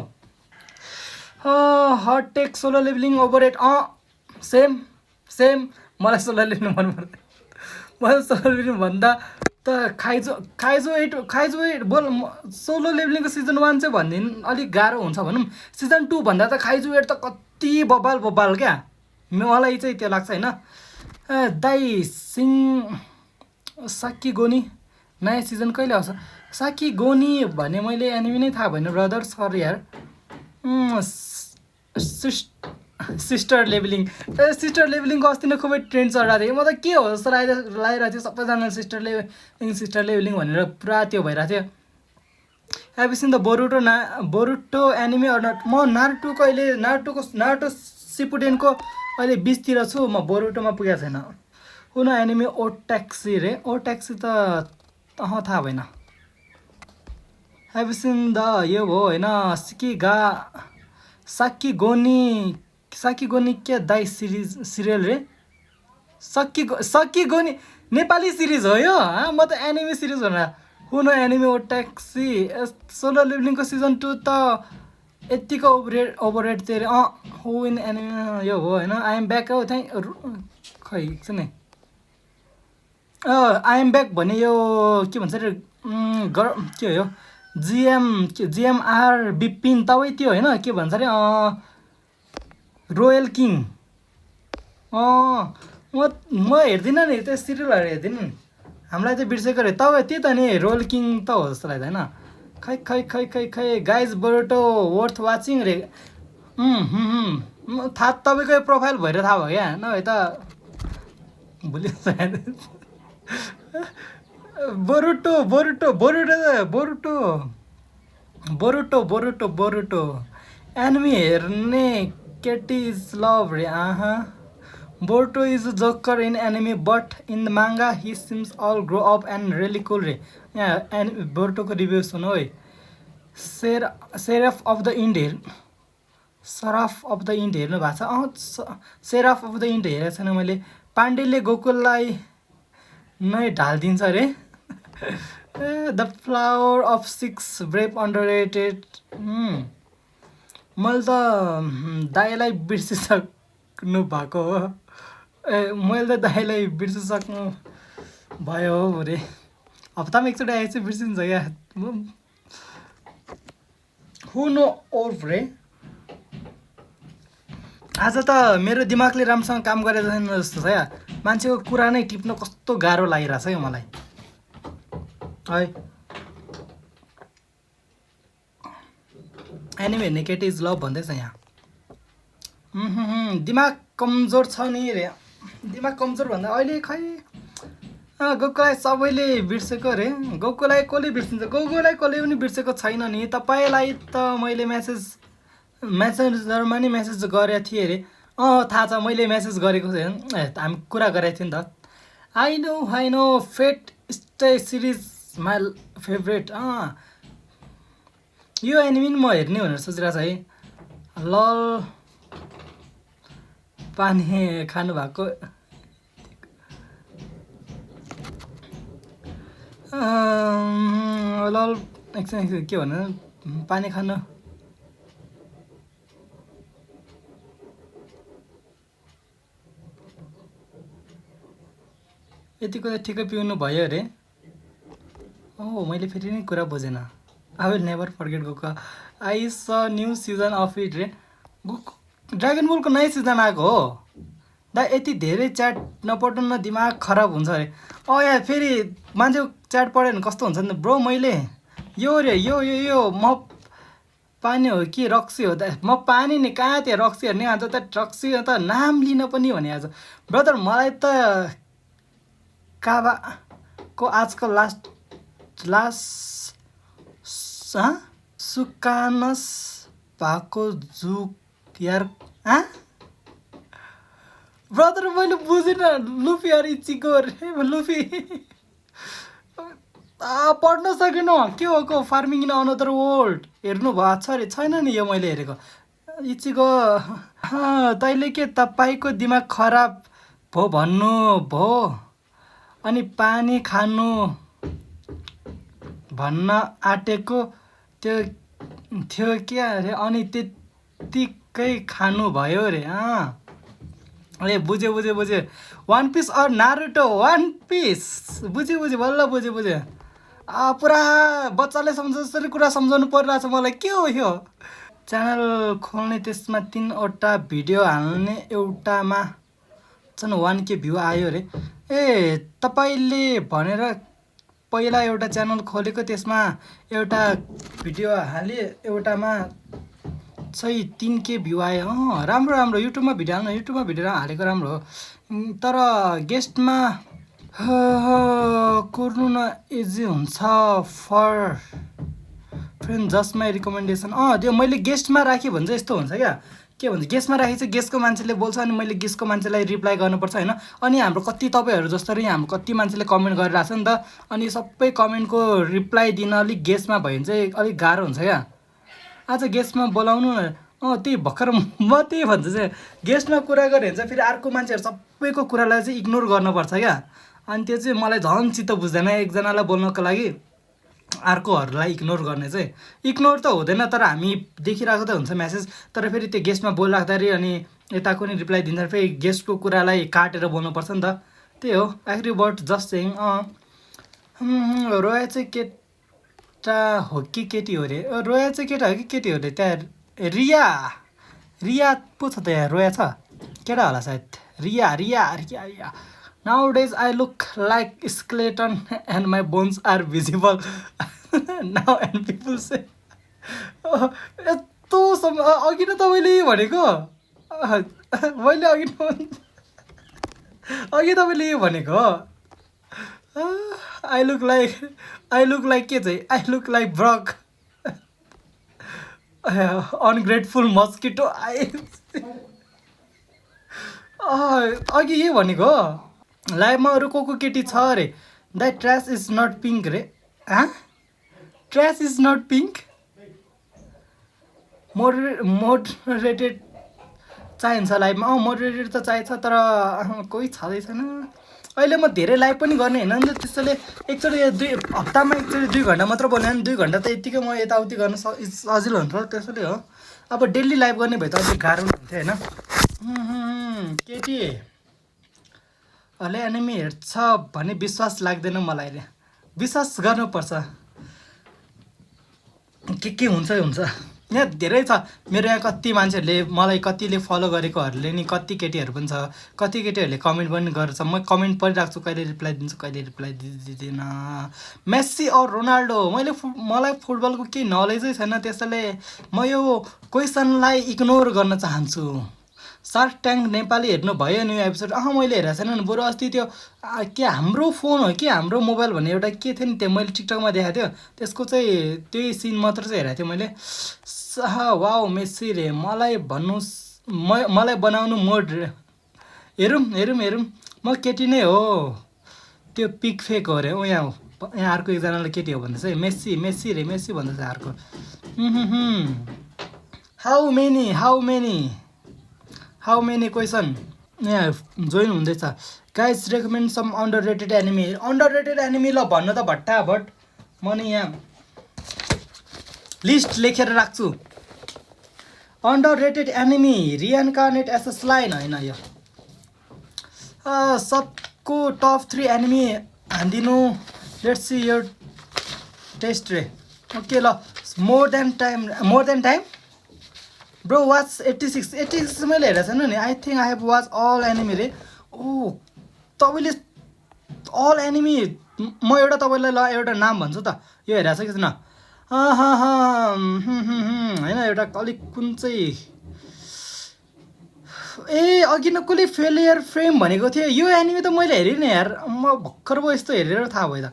hot take solo leveling overrated same मलाई सोलो लेभलिङ मन पर्दैन मलाई सोलो लेभलिङ भन्दा त खाइजो एट बोल सोलो लेभलिङको सिजन 1 चाहिँ भनिदिनु अलिक गाह्रो हुन्छ भनौँ सिजन 2 भन्दा त खाइजो एट त कति बब्बाल क्या मलाई चाहिँ त्यो लाग्छ होइन दाइ साकी गोनी नयाँ सिजन कहिले आउँछ साकी गोनी भने मैले एनिमी नै थाहा भएन ब्रदर सरी यार सिस्टर लेभलिङको अस्ति नै खुबै ट्रेन्ड चढिरहेको थियो म त के हो जस्तो लागिरहेको थियो सबैजना सिस्टर लेभलिङ भनेर पुरा त्यो भइरहेको थियो एबिसिन द बोरुटो एनिमी म नारुटोको अहिले नारुटो सिपुडेनको अहिले 20 तिर छु म बोरुटोमा पुगेको छैन कुन एनिमी ओ ट्याक्सी त थाहा भएन एबिसिन द यो हो होइन साकी गोनी के दाइ सिरियल रे सकी गोनी नेपाली सिरिज हो यो म त एनिमी सिरिज भनेर कुन एनिमी ओ ट्याक्सी सोलो लेभलिङको सिजन 2 त यतिको ओभररेट तेरे हो इन एनिमी यो हो होइन आइएम ब्याक हो खै एकछिन है आइएम ब्याक भने यो के भन्छ अरे के हो यो जिएमआर बिपिन तपाईँ त्यो होइन के भन्छ अरे रोयल किङ म हेर्दिनँ नि त्यो सिरियलहरू हेर्दिनँ हामीलाई चाहिँ बिर्सेको अरे तपाईँ त्यही त नि रोयल किङ त हो जस्तो लाग्दैन होइन खै गाइज बोरुटो वर्थ वाचिङ रे थाहा तपाईँको प्रोफाइल भएर थाहा भयो क्या नभए त बोरुटो एनिमी हेर्ने केटी इज लभ रे Boruto is a joker in anime but in the manga he seems all grow up and really cool रे यहाँ बोरुटोको रिभ्यू सुन है सेराफ अफ द इन्ड हेर्नु भएको छ सेराफ अफ द इन्ड हेरेको छैन मैले पाण्डेले गोकुललाई नै ढालिदिन्छ अरे द फ्लावर अफ 6 ब्रेभ अन्डररेटेड मैले त दाइलाई बिर्सिसक्नु भएको हो मैले त दाइलाई बिर्सिसक्नु भयो अरे हप्तामा एकचोटि आएपछि बिर्सिन्छ क्या हु नो ओर्फ रे आज त मेरो दिमागले राम्रोसँग काम गरेको छैन जस्तो छ या मान्छेको कुरा नै टिप्न कस्तो गाह्रो लागिरहेछ है मलाई है एनिमे हेर्ने केटी इज लभ भन्दैछ यहाँ दिमाग कमजोर छ नि रे दिमाग कमजोर भन्दा अहिले खै गोकुलाई सबैले बिर्सेको रे गोकुलाई कसले बिर्सिन्छ गोकुलाई कसले पनि बिर्सेको छैन नि तपाईँलाई त मैले मेसेन्जरमा नि मेसेज गरेको थिएँ अरे थाहा छ मैले मेसेज गरेको थिएँ हामी कुरा गरेको थियौँ नि त I know Fate stay series my favourite यो एनिमी म हेर्ने भनेर सोचिरहेको छ है लल पानी खानु भएको लल एकछिन के भन्नु पानी खानु यतिको त ठिकै पिउनु भयो अरे मैले फेरि नै कुरा बुझेन आई विल नेभर फर्गेट गोको I saw new season of it रे ड्रागन बलको नयाँ सिजन आएको हो दा यति धेरै च्याट नपढ्नु न दिमाग खराब हुन्छ अरे यहाँ फेरि मान्छेको च्याट पढ्यो भने कस्तो हुन्छ नि ब्रो मैले यो रे यो म पानी हो कि रक्सी हो त म पानी नि कहाँ त्यहाँ रक्सी हेर्ने आज त रक्सी त नाम लिन पनि भने आज ब्रदर मलाई त काबाको आजकल लास्ट सुकानस भएको जुक यार ब्रदर मैले बुझिनँ लुफी यार इचिको रे लुफी पढ्न सकेन के हो को फार्मिङ इन अनदर वर्ल्ड हेर्नु भएको छ अरे छैन नि यो मैले हेरेको इचिको तैँले के तपाईँको दिमाग खराब भो भन्नु भो अनि पानी खानु भन्न आँटेको त्यो थियो क्या अरे अनि त्यत्तिकै खानु भयो अरे ए बुझ्यो One Piece or Naruto One Piece बुझ्यो बल्ल बुझ्यो पुरा बच्चाले सम्झ जसरी कुरा सम्झाउनु परिरहेछ मलाई के हो यो च्यानल खोल्ने त्यसमा 3वटा भिडियो हाल्ने एउटामा चाहिँ 1K भ्यू आयो अरे ए तपाईँले भनेर पहिला एउटा च्यानल खोलेको त्यसमा एउटा भिडियो हाले एउटामा चाहिँ 3K भ्यू आयो राम्रो युट्युबमा भिडियो हाल्नु युट्युबमा भिडियो हालेको राम्रो हो तर गेस्टमा कुर्नु न इजी हुन्छ for friend just my recommendation त्यो मैले गेस्टमा राखेँ भने चाहिँ यस्तो हुन्छ क्या के भन्छ गेस्टमा राखेँ चाहिँ गेस्टको मान्छेले बोल्छ अनि मैले गेस्टको मान्छेलाई रिप्लाई गर्नुपर्छ होइन अनि हाम्रो कति तपाईँहरू जस्तै हाम्रो कति मान्छेले कमेन्ट गरिरहेको छ नि त अनि सबै कमेन्टको रिप्लाई दिन अलिक गेस्टमा भयो भने चाहिँ अलिक गाह्रो हुन्छ क्या आज गेस्टमा बोलाउनु न त्यही भर्खर म त्यही भन्छु चाहिँ गेस्टमा कुरा गऱ्यो भने चाहिँ फेरि अर्को मान्छेहरू सबैको कुरालाई चाहिँ इग्नोर गर्नुपर्छ क्या अनि त्यो चाहिँ मलाई झन् चित्त बुझ्दैन एकजनालाई बोल्नको लागि अर्कोहरूलाई इग्नोर गर्ने चाहिँ इग्नोर त हुँदैन तर हामी देखिरहेको त हुन्छ म्यासेज तर फेरि त्यो गेस्टमा बोलिराख्दाखेरि अनि यताको नि रिप्लाई दिँदा फेरि गेस्टको कुरालाई काटेर बोल्नुपर्छ नि त त्यही हो एग्री बट जस्ट सेङ रोया चाहिँ केटा हो कि केटी हो अरे रोया चाहिँ केटा हो कि केटी हो अरे त्यहाँ रिया पो छ त यहाँ रोया छ केटा होला सायद Riya Nowadays, I look like skeleton and my bones are visible now and people say यस्तो अघि न तपाईँले भनेको मैले अघि तपाईँले यो भनेको I look like के चाहिँ I look like Brock ungrateful mosquito अघि यही भनेको लाइभमा अरू को केटी छ अरे that trace is not pink रे ट्र्यास इज नट पिङ्क मोडरेटेड चाहिन्छ लाइभमा मोडरेटेड त चाहिन्छ तर कोही छँदैछैन अहिले म धेरै लाइभ पनि गर्ने होइन नि त त्यसैले एकचोटि हप्तामा एकचोटि 2 घन्टा मात्र बोल्ने अनि 2 घन्टा त यत्तिकै म यताउति गर्न सजिलो हुन्छ त्यसैले हो अब डेली लाइभ गर्ने भए त अलिक गाह्रो हुन्थ्यो होइन केटी हले एनिमी हेर्छ भने विश्वास लाग्दैन मलाई रे विश्वास गर्नुपर्छ के हुन्छ यहाँ धेरै छ मेरो यहाँ कति मान्छेहरूले मलाई कतिले फलो गरेकोहरूले नि कति केटीहरू पनि छ कति केटीहरूले कमेन्ट पनि गर्छ म कमेन्ट पढिरहेको छु कहिले रिप्लाई दिन्छु कहिले रिप्लाई दिँदिनँ मेस्सी और रोनाल्डो मलाई फुटबलको केही नलेजै छैन त्यसैले म यो क्वेसनलाई इग्नोर गर्न चाहन्छु सार्क ट्याङ्क नेपाली हेर्नु भयो नि यो एपिसोड मैले हेरेको छैन नि बरु अस्ति त्यो के हाम्रो फोन हो कि हाम्रो मोबाइल भन्ने एउटा के थियो नि त्यो मैले टिकटकमा देखाएको थियो त्यसको चाहिँ त्यही सिन मात्र चाहिँ हेरेको थिएँ मैले वाउ मेस्सी रे मलाई भन्नुहोस् मलाई बनाउनु मोड हेरौँ म केटी नै हो त्यो पिक फेक हो अरे यहाँ अर्को एकजनाले केटी हो भन्दैछ है मेस्सी रे मेस्सी भन्दैछ अर्को हाउ मेनी क्वेसन यहाँ जोइन हुँदैछ गाइज रेकमेन्ड सम अन्डररेटेड एनिमी ल भन्नु त भट्टाभट म नि यहाँ लिस्ट लेखेर राख्छु underrated anime reincarnate SS line होइन यो सबको टप 3 एनिमी हान्दिनु लेट्स सी योर टेस्ट रे ओके ल more than time bro watch 86 मैले हेरेको छैन नि I think I have watch all anime रे तपाईँले अल एनिमी म एउटा तपाईँलाई ल एउटा नाम भन्छु त यो हेरेको छ कि छैन होइन एउटा अलिक कुन चाहिँ अघि न कसले फेलियर फ्रेम भनेको थियो यो एनिमी त मैले हेरेँ नि यार म भर्खर पो यस्तो हेरेर थाहा भयो त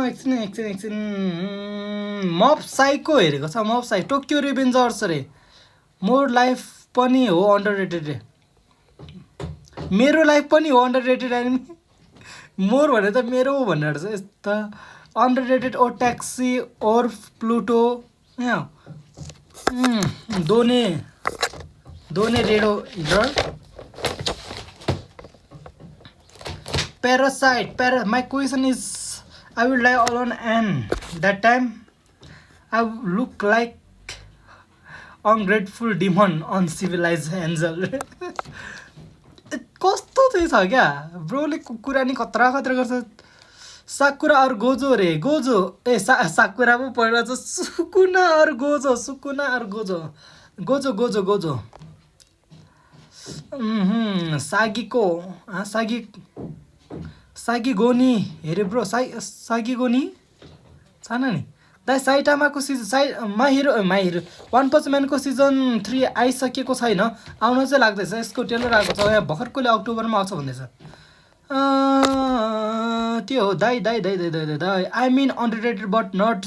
एकछिन मब साइको हेरेको छ मब साइ टोकियो रिभेन्जर्स रे मोर लाइफ पनि हो अन्डररेटेड रे मेरो लाइफ पनि हो अन्डररेटेड एनिमी मोर भने त मेरो हो भनेर चाहिँ यस्तो underrated odd taxi or Pluto दोने redo healer Parasite. My question is, I will die alone and that time I look like ungrateful demon, uncivilized angel. कस्तो चाहिँ छ क्या ब्रोले कुरा नि खतरा गर्छ साकुरा और गोजो रे गोजो साकुरा पो पहिला छ सुकुना और गोजो सागीको सागी गोनी हेरे ब्रो सागी गोनी छैन नि दाइ साइटामाको season My Hero One Punch म्यानको सिजन 3 आइसकेको छैन आउन चाहिँ लाग्दैछ यसको ट्रेलर आएको छ यहाँ भर्खर कहिले अक्टोबरमा आउँछ भन्दैछ त्यो हो दाइ I mean underrated but not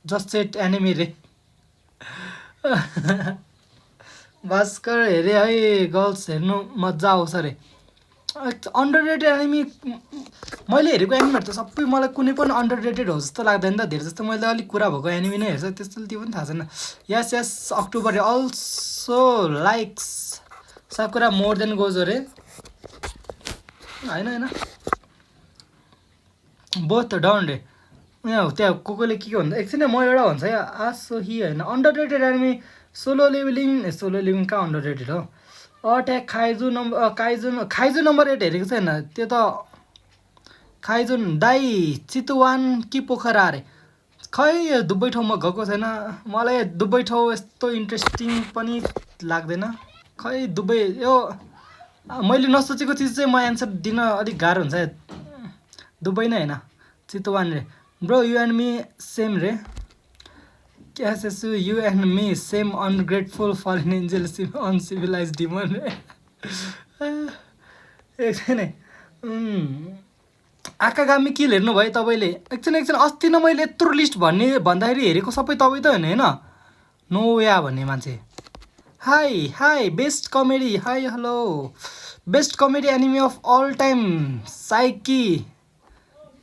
just set anime रे भास्कर हेरे है गर्ल्स हेर्नु मजा आउँछ रे अन्डररेटेड एनिमी मैले हेरेको एनिमीहरू त सबै मलाई कुनै पनि अन्डररेटेड हो जस्तो लाग्दैन त धेरै जस्तो मैले अलिक कुरा भएको एनिमी नै हेर्छ त्यस्तो त्यो पनि थाहा छैन यस October also likes Sakura more than goes रे होइन बोथ डाउन रे यहाँ त्यहाँ कोले के भन्दा एकछिन म एउटा भन्छ या आसोही होइन अन्डररेटेड एनिमी सोलो लिभिङ कहाँ अन्डररेटेड हो अट्याक खाइजु नम्बर 8 हेरेको छैन त्यो त खाइजुन दाई चितुवान कि पोखरा अरे खै दुबई ठाउँमा गएको छैन मलाई दुबई ठाउँ यस्तो इन्ट्रेस्टिङ पनि लाग्दैन खै दुबई यो मैले नसोचेको चिज चाहिँ म एन्सर दिन अलिक गाह्रो हुन्छ दुबई नै होइन चितुवान रे bro you and me same रे Yes, you and me, same ungrateful fallen angel, uncivilized demon. एकछिन आकागामी किल हेर्नुभयो तपाईँले एकछिन अस्ति नै मैले यत्रो लिस्ट भन्दाखेरि हेरेको सबै तपाईँ त होइन नोया भन्ने मान्छे hi best comedy hi hello best comedy anime of all time Saiki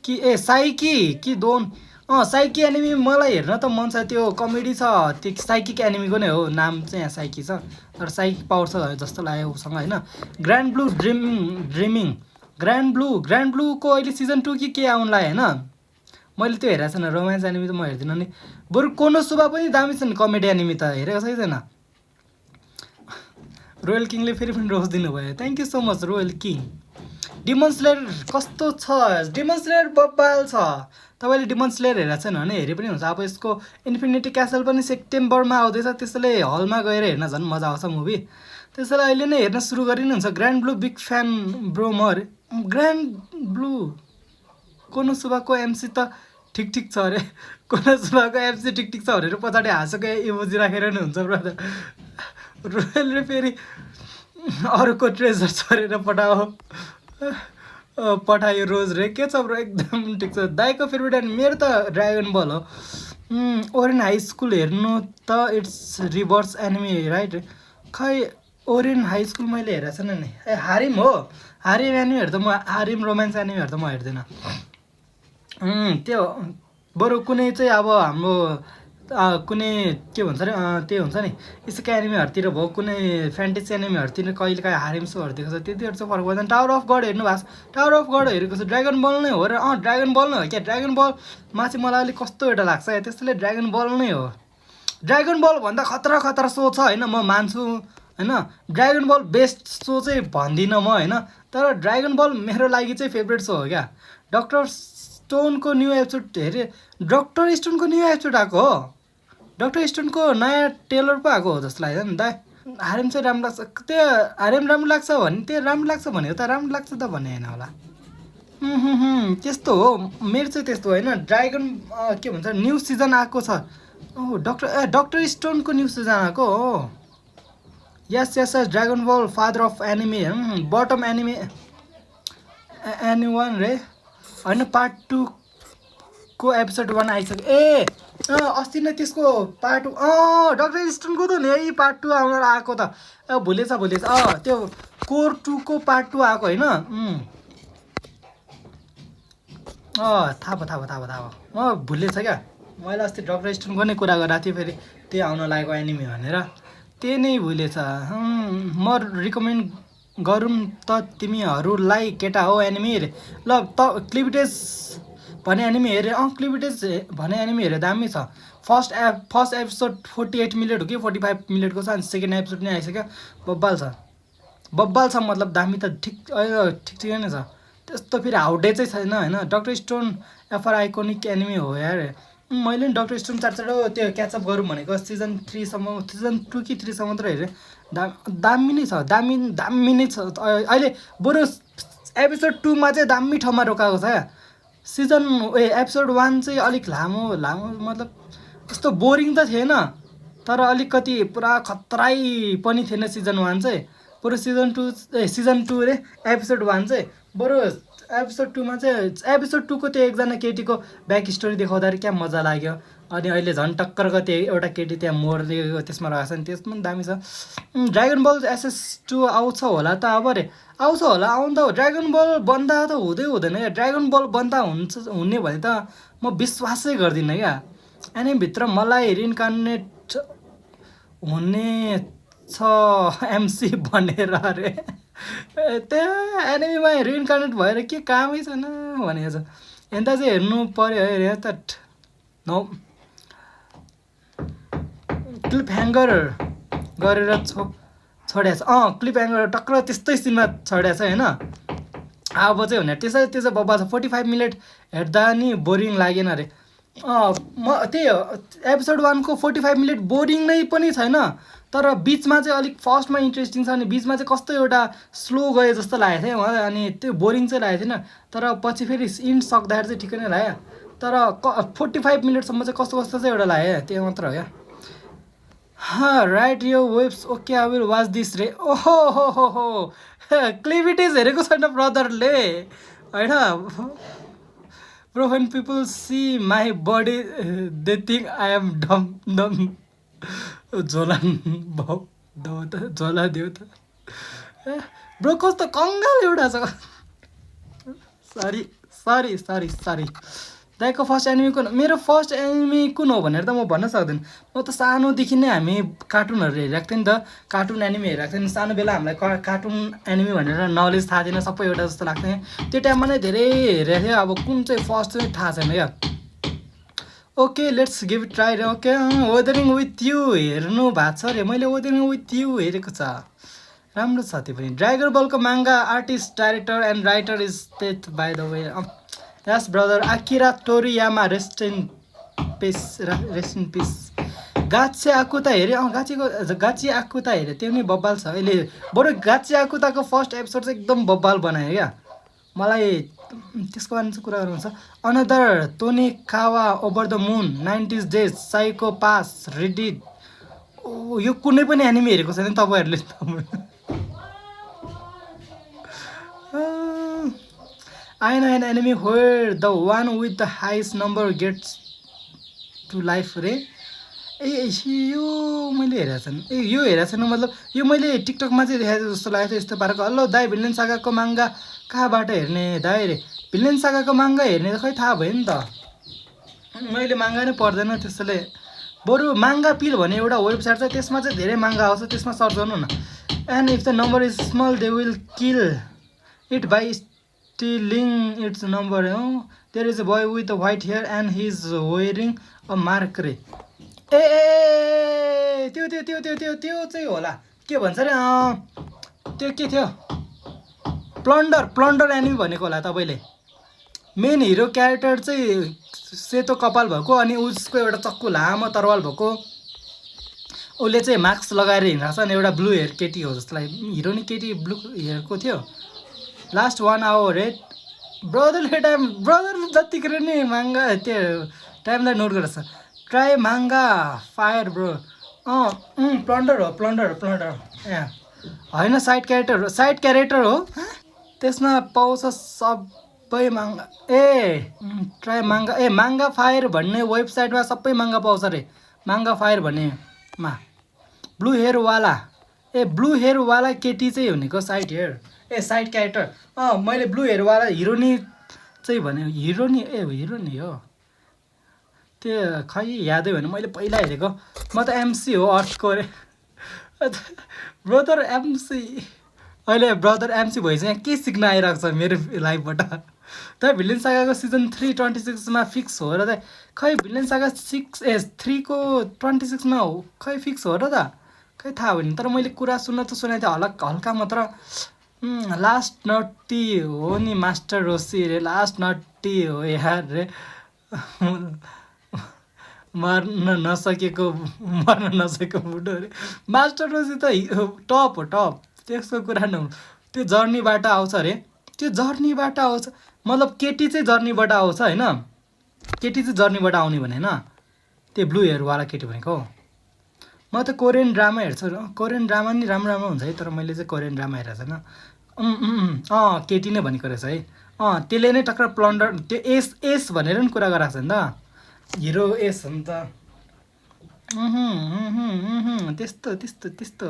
कि दोन साइकी एनिमी मलाई हेर्न त मन छ त्यो कमेडी छ त्यो साइकिक एनिमीको नै हो नाम चाहिँ यहाँ साइकी छ तर साइकिक पावर छ जस्तो लाग्यो उसँग होइन ग्रान्ड ब्लू ड्रिमिङ ग्रान्ड ब्लूको अहिले सिजन 2 कि के आउनु लाग्यो होइन मैले त्यो हेरेको छैन रोमान्स एनिमी त म हेर्दिनँ नि बरु कोनोसुबा पनि दामी छ नि कमेडी एनिमी त हेरेको छ कि छैन रोयल किङले फेरि पनि रोज दिनुभयो thank you so much royal king demon slayer कस्तो छ डिमन स्लेयर बब्बाल छ तपाईँले डिमन स्लेयर हेरेको छैन भने हेरे पनि हुन्छ अब यसको इन्फिनिटी क्यासल पनि सेप्टेम्बरमा आउँदैछ त्यसैले हलमा गएर हेर्न झन् मजा आउँछ मुभी त्यसैले अहिले नै हेर्न सुरु गरिनुहुन्छ Grand Blue big fan bro म अरे ग्रान्ड ब्लू कोनोसुबाको एमसी त ठिक ठिक छ अरे कोनोसुबाको एमसी ठिक ठिक छ भनेर पछाडि हाँसोको इमोजी राखेर नि हुन्छ ब्रदर रोयलले फेरि अरूको ट्रेजर छोडेर पठायो रोज रे के छ ब्रो एकदम ठिक छ दाइको फेभरेट एन्ड मेरो त ड्रागन बल हो ओरेन हाई स्कुल हेर्नु त इट्स रिभर्स एनिमी राइट खै ओरेन हाई स्कुल मैले हेरेको छैन नि ए हारिम हो हारिम एनिमीहरू त म हारिम रोमान्स एनिमीहरू त म हेर्दिनँ त्यो बरु कुनै चाहिँ अब हाम्रो कुनै के भन्छ अरे त्यो हुन्छ नि यसका एनिमीहरूतिर भयो कुनै फ्यान्टेसी एनिमीहरूतिर कहिले काहीँ हारिम सोहरू देख्छ त्यतिहरू चाहिँ फरक पर्दैन टावर अफ गड हेर्नु भएको छ टावर अफ गड हेरेको छ ड्रागन बल नै हो र ड्रागन बल नै हो क्या ड्रागन बलमा चाहिँ मलाई अलिक कस्तो एउटा लाग्छ त्यसैले ड्रागन बल नै हो ड्रागन बल भन्दा खतरा खतरा सो छ होइन म मान्छु होइन ड्रागन बल बेस्ट सो चाहिँ भन्दिनँ म होइन तर ड्रागन बल मेरो लागि चाहिँ फेभरेट सो हो क्या डक्टर स्टोनको न्यू एपिसोड हेरेँ डक्टर स्टोनको न्यू एपिसोड आएको हो डक्टर स्टोनको नयाँ टेलर पो आएको हो जस्तो लाग्छ नि दाइ हारिम चाहिँ राम्रो लाग्छ त्यो हारिम राम्रो लाग्छ भने त्यो राम्रो लाग्छ भनेको त राम्रो लाग्छ त भने होइन होला त्यस्तो हो मेरो चाहिँ त्यस्तो होइन ड्रागन के भन्छ न्यू सिजन आएको छ ओह डक्टर स्टोनको न्यू सिजन आएको हो yes yes yes dragon ball father of anime bottom anime any one रे होइन पार्ट 2 को एपिसोड 1 आइसक्यो ए अस्ति नै त्यसको पार्ट डक्टर स्टोनको त यही पार्ट 2 आउन आएको त भुलेछ त्यो कोर 2 को पार्ट 2 आएको होइन थाहा भयो म भुलेछ क्या मैले अस्ति डक्टर स्टोनको नै कुरा गरेको थिएँ फेरि त्यही आउन लागेको एनिमी भनेर त्यही नै भुलेछ म रिकमेन्ड गरौँ त तिमीहरूलाई केटा हो एनिमी हेरे ल त क्लिभिटेज भने एनिमी हेरेँ क्लिभिटेज भने एनिमी हेरेँ दामी छ फर्स्ट एपिसोड 48 मिनट हो कि 45 मिनटको छ अनि सेकेन्ड एपिसोड नै आइसक्यो बब्बाल छ मतलब दामी त ठिकै नै छ त्यस्तो फेरि हाउडे चाहिँ छैन होइन doctor stone FR iconic enemy हो यार मैले पनि डक्टर स्टोन चारवटा त्यो क्याचअप गरौँ भनेको सिजन 2 कि 3 सम्म त हेरेँ दामी नै छ दामी नै छ अहिले बरु एपिसोड 2 मा चाहिँ दामी ठाउँमा रोकाएको छ क्या एपिसोड 1 चाहिँ अलिक लामो मतलब यस्तो बोरिङ त थिएन तर अलिकति पुरा खतरै पनि थिएन सिजन 1 चाहिँ बरु सिजन 2 रे एपिसोड 1 चाहिँ बरु एपिसोड 2 मा चाहिँ एपिसोड 2 को त्यो एकजना केटीको ब्याक स्टोरी देखाउँदाखेरि क्या मजा लाग्यो अनि अहिले झन् टक्करको त्यो एउटा केटी त्यहाँ मर्दिएको त्यसमा रहेको छ नि त्यसमा पनि दामी छ ड्रागन बल SS2 आउँछ होला त अब रे आउँछ होला आउँदा हो ड्रागन बल बन्दा त हुँदैन क्या ड्रागन बल बन्दा हुने भने त म विश्वासै गर्दिनँ क्या एनिमीभित्र मलाई रिइन्कार्नेट हुने छ एमसी भनेर अरे त्यहाँ एनिमीमा रिइन्कार्नेट भएर के कामै छैन भनेको छ यता चाहिँ हेर्नु पर्यो अरे त नौ क्लिप ह्याङ्गर गरेर छोडेको छ क्लिप ह्याङ्गर टक्कर त्यस्तै सिनमा छोडेको छ होइन अब चाहिँ हुने त्यसै बब्बा छ 45 मिनट हेर्दा नि बोरिङ लागेन अरे म त्यही हो एपिसोड 1 को 45 मिनट बोरिङ नै पनि छैन तर बिचमा चाहिँ अलिक फर्स्टमा इन्ट्रेस्टिङ छ अनि बिचमा चाहिँ कस्तो एउटा स्लो गयो जस्तो लागेको थियो मलाई अनि त्यो बोरिङ चाहिँ लागेको थिएन तर पछि फेरि इन्ड सक्दाखेरि चाहिँ ठिकै नै लाग्यो तर 45 मिनटसम्म चाहिँ कस्तो चाहिँ एउटा लाग्यो त्यो मात्र हो क्या राइट यो वेब्स okay I will watch this रे ओहो हो क्लिभिटेज हेरेको छैन ब्रदरले होइन bro when people see my body they think I am dumb झोला देऊ त ब्रो कस्तो कङ्गाल एउटा छ सरी दाइको फर्स्ट एनिमी कुन मेरो फर्स्ट एनिमी कुन हो भनेर त म भन्न सक्दैन म त सानोदेखि नै हामी कार्टुनहरू हेरेको थियौँ नि त कार्टुन एनिमी हेरेको थियौँ सानो बेला हामीलाई कार्टुन एनिमी भनेर नलेज थाहा थिएन सबै एउटा जस्तो लाग्थ्यो त्यो टाइममा नै धेरै हेरेको थियो अब कुन चाहिँ फर्स्ट चाहिँ थाहा छैन क्या okay let's give it try okay weathering with you हेर्नु भएको छ अरे मैले वेदरिङ विथ यु हेरेको छ राम्रो छ त्यो पनि ड्रागन बलको manga artist director and writer is death by the way yes brother Akira Toriyama rest in peace Gachiakuta हेरेँ गाची आकुता हेरेँ त्यो पनि बब्बाल छ अहिले बरु गाची आकुताको फर्स्ट एपिसोड चाहिँ एकदम बब्बाल बनायो क्या मलाई त्यसको बारेमा चाहिँ कुरा गर्नुहुन्छ another Tonikawa over the moon 90s days psycho pass रेडिड यो कुनै पनि एनिमी हेरेको छैन तपाईँहरूले I know an enemy where the one with the highest number gets to life रे यो मैले हेरेको छैन यो हेरेको छैन मतलब यो मैले टिकटकमा चाहिँ देखाएको जस्तो लागेको थियो यस्तो पाराको हेलो दाइ भिलेन सागाको माङ्गा कहाँबाट हेर्ने दाइ रे भिलेन सागाको माङ्गा हेर्ने त खै थाहा भयो नि त मैले माङ्गा नै पर्दैन त्यसैले बरु माङ्गा पिल भन्ने एउटा वेबसाइट छ त्यसमा चाहिँ धेरै माङ्गा आउँछ त्यसमा सर्च गर्नु न and if the number is small they will kill it by stealing its number there is a boy with a white hair and he is wearing a mark रे ए त्यो त्यो त्यो त्यो त्यो त्यो चाहिँ होला के भन्छ अरे त्यो के थियो प्लन्डर एनिमी भनेको होला तपाईँले मेन हिरो क्यारेक्टर चाहिँ सेतो कपाल भएको अनि उसको एउटा चक्कु लामो तरवाल भएको उसले चाहिँ मास्क लगाएर हिँड्छ अनि एउटा ब्लू हेयर केटी हो जस्तो लाग्यो हिरो नि केटी ब्लू हेयरको थियो लास्ट 1 आवर ब्रदरले टाइम ब्रदर जतिखेर नि माङ्गा त्यो टाइमलाई नोट गरेछ ट्राई माङ्गा फायर ब्रो प्लन्डर हो यहाँ होइन साइड क्यारेक्टर हो त्यसमा पाउँछ सबै माङ्गा ट्राई माङ्गा माङ्गा फायर भन्ने वेबसाइटमा सबै माङ्गा पाउँछ अरे माङ्गा फायर भन्नेमा ब्लू हेयरवाला केटी चाहिँ हुनेको साइड क्यारेक्टर मैले ब्लू हेयरवाला हिरोनी चाहिँ भने हिरोनी हो त्यो खै यादै भएन मैले पहिला हेरेको म त एमसी हो अर्थको अरे ब्रदर एमसी अहिले ब्रदर एमसी भएपछि यहाँ के सिक्न आइरहेको छ मेरो लाइफबाट त भिलेन सागाको सिजन 3 26मा फिक्स हो र त खै भिलेन सागा 3 को 26मा हो खै फिक्स हो र त खै थाहा भएन तर मैले कुरा सुन्न त सुनेको थिएँ हल्का मात्र लास्ट नटी हो नि मास्टर रोसी रे लास्ट नटी हो यार रे मर्न नसकेको बुढो रे मास्टर रोसी त टप हो टप त्यसको कुरा न त्यो जर्नीबाट आउँछ अरे त्यो जर्नीबाट आउँछ मतलब केटी चाहिँ जर्नीबाट आउँछ होइन केटी चाहिँ जर्नीबाट आउने भने होइन त्यो ब्लू हेयरवाला केटी भनेको म त कोरियन ड्रामा हेर्छु कोरियन ड्रामा नि राम्रो हुन्छ है तर मैले चाहिँ कोरियन ड्रामा हेरेको छैन केटी नै भनेको रहेछ है त्यसले नै टक्कर प्लन्डर त्यो एस भनेर नि कुरा गराएको छ नि त हिरो एस हो नि त त्यस्तो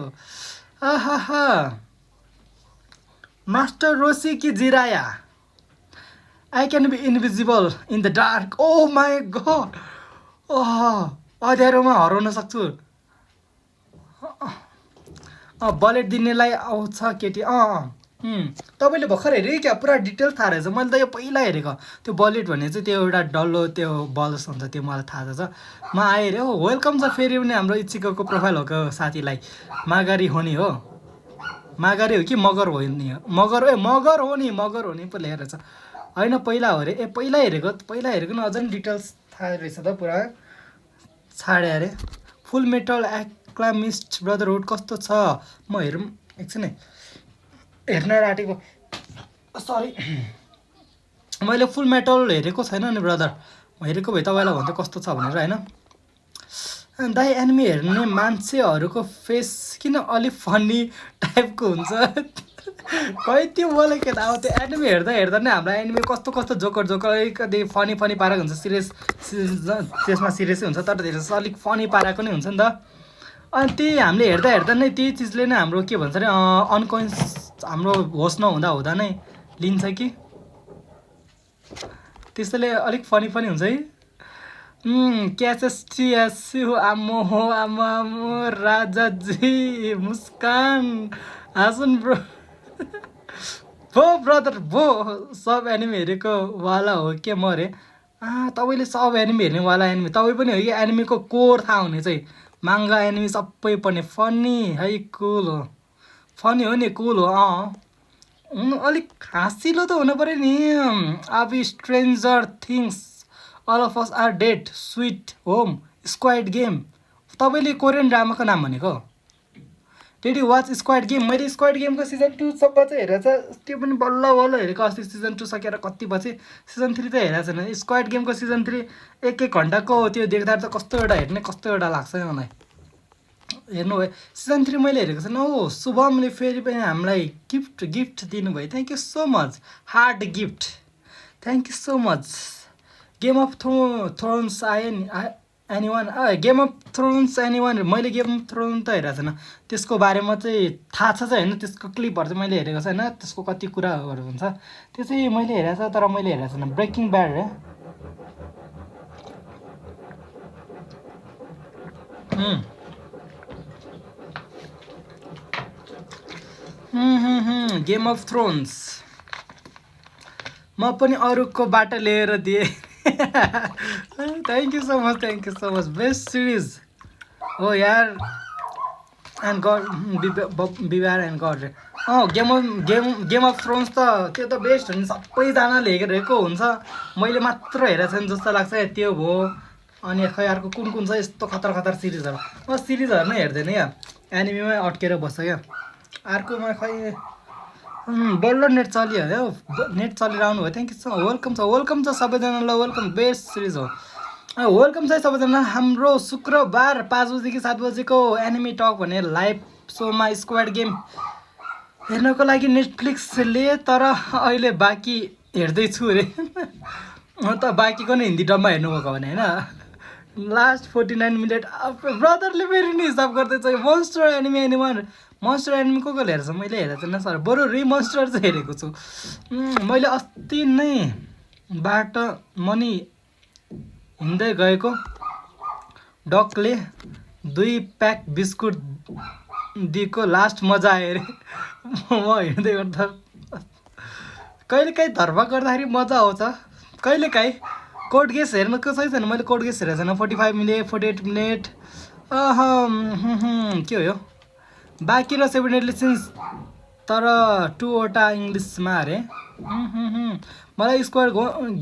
आहा मास्टर रोसी कि Jiraiya I can be invisible in the dark oh my god अँध्यारोमा हराउन सक्छु बलेट दिनेलाई आउँछ केटी तपाईँले भर्खर हेरेँ क्या पुरा डिटेल्स थाहा रहेछ मैले त यो पहिला हेरेको त्यो बलेट भन्ने चाहिँ त्यो एउटा डल्लो त्यो बल्स हुन्छ त्यो मलाई थाहा छ म आएँ अरे वेलकम छ फेरि पनि हाम्रो इच्छिको प्रोफाइल भएको साथीलाई मागारी होनी हो मागारी हो कि मगर हो नि मगर हो नि पो लेखेर छ होइन पहिला हो अरे पहिला हेरेको न अझ नि डिटेल्स थाहा रहेछ त पुरा छाडे अरे फुल मेटल एक्लामिस्ट ब्रदरहुड कस्तो छ म हेरौँ एकछिन हेर्न आँटेको सरी मैले फुल मेटल हेरेको छैन नि ब्रदर हेरेको भए तपाईँलाई भन्थेँ कस्तो छ भनेर होइन दाइ एनिमी हेर्ने मान्छेहरूको फेस किन अलिक फनी टाइपको हुन्छ खै त्यो मलाई के थाहा हो त्यो एनिमी हेर्दा नै हाम्रो एनिमी कस्तो जोकर अलिकति फनी पाराको हुन्छ सिरियस त्यसमा सिरियसै हुन्छ तर धेरै अलिक फनी पाराको नै हुन्छ नि त अनि त्यही हामीले हेर्दा नै त्यही चिजले नै हाम्रो के भन्छ अरे अनकन्सियस हाम्रो होस नहुँदा नै लिन्छ कि त्यसैले अलिक फनी हुन्छ है क्याचेस्टियासु आमो राजाजी मुस्कान हाँसुन ब्रो ब्रदर सब एनिमी हेरेको वाला हो के म अरे तपाईँले सब एनिमी हेर्नेवाला एनिमी तपाईँ पनि हो कि एनिमीको कोर थाहा हुने चाहिँ माङ्गा एनिमी सबै पर्ने फनी है कुल हो फनी हो नि कुल हो हुनु अलिक हाँसिलो त हुनु पऱ्यो नि अब stranger things all of us are dead sweet home squid game तपाईँले कोरियन ड्रामाको नाम भनेको did you watch squid game मैले स्क्वाड गेमको सिजन 2 सम्म चाहिँ हेरेको छ त्यो पनि बल्ल बल्ल हेरेको अस्ति सिजन 2 सकेर कति पछि सिजन 3 त हेरेको छैन स्क्वाड गेमको सिजन 3 एक घन्टाको त्यो देख्दा त कस्तो एउटा हेर्ने कस्तो एउटा लाग्छ मलाई हेर्नु भयो सिजन 3 मैले हेरेको छैन शुभमले फेरि पनि हामीलाई गिफ्ट दिनुभयो thank you so much hard gift thank you so much game of thrones आयो नि एनीवान गेम अफ थ्रोन्स एनीवान मैले गेम अफ थ्रोन्स त हेरेको छैन त्यसको बारेमा चाहिँ थाहा छ चाहिँ होइन त्यसको क्लिपहरू चाहिँ मैले हेरेको छैन त्यसको कति कुराहरू हुन्छ त्यो चाहिँ मैले हेरेको छ तर मैले हेरेको छैन ब्रेकिङ ब्याड रे गेम अफ थ्रोन्स म पनि अरूको बाटो लिएर दिएँ thank you so much best series हो यार एन्ड गड बिबार एन्ड गड रे गेम अफ थ्रोन्स त त्यो त बेस्ट हो नि सबैजनाले हेरेको हुन्छ मैले मात्र हेरेको छैन जस्तो लाग्छ त्यो भयो अनि खै अर्को कुन छ यस्तो खतर सिरिजहरू म सिरिजहरू नै हेर्दैन क्या एनिमीमै अड्केर बस्छ क्या अर्कोमा खै बल्ल नेट चलिहाल्यो नेट चलेर आउनु भयो थ्याङ्क यू सो वेलकम छ सबैजनालाई वेलकम बेस्ट सिरिज हो वेलकम छ सबैजना हाम्रो शुक्रबार 5 बजेदेखि 7 बजेको एनिमी टक भन्ने लाइभ सोमा स्क्वाड गेम हेर्नको लागि नेटफ्लिक्सले तर अहिले बाँकी हेर्दैछु अरे त बाँकीको नै हिन्दी डबमा हेर्नुभएको भने होइन लास्ट 49 मिनट ब्रदरले फेरि नि हिसाब गर्दैछ मोन्स्टर एनिमी को हेरेछ मैले हेरेको छैन सर बरु रिमोन्स्टर चाहिँ हेरेको छु मैले अस्ति नै बाटो मनी हिँड्दै गएको डकले 2 प्याक बिस्कुट दिएको लास्ट मजा आयो अरे म हिँड्दै गर्दा कहिलेकाहीँ धर्म गर्दाखेरि मजा आउँछ कहिलेकाहीँ कोड गेस हेर्नुको सही छैन मैले कोड गेस हेरेको छैन 45 मिनट 48 मिनट के हो यो बाँकी र 7 डेडली सिन्स तर 2वटा इङ्ग्लिसमा अरे मलाई स्क्वाड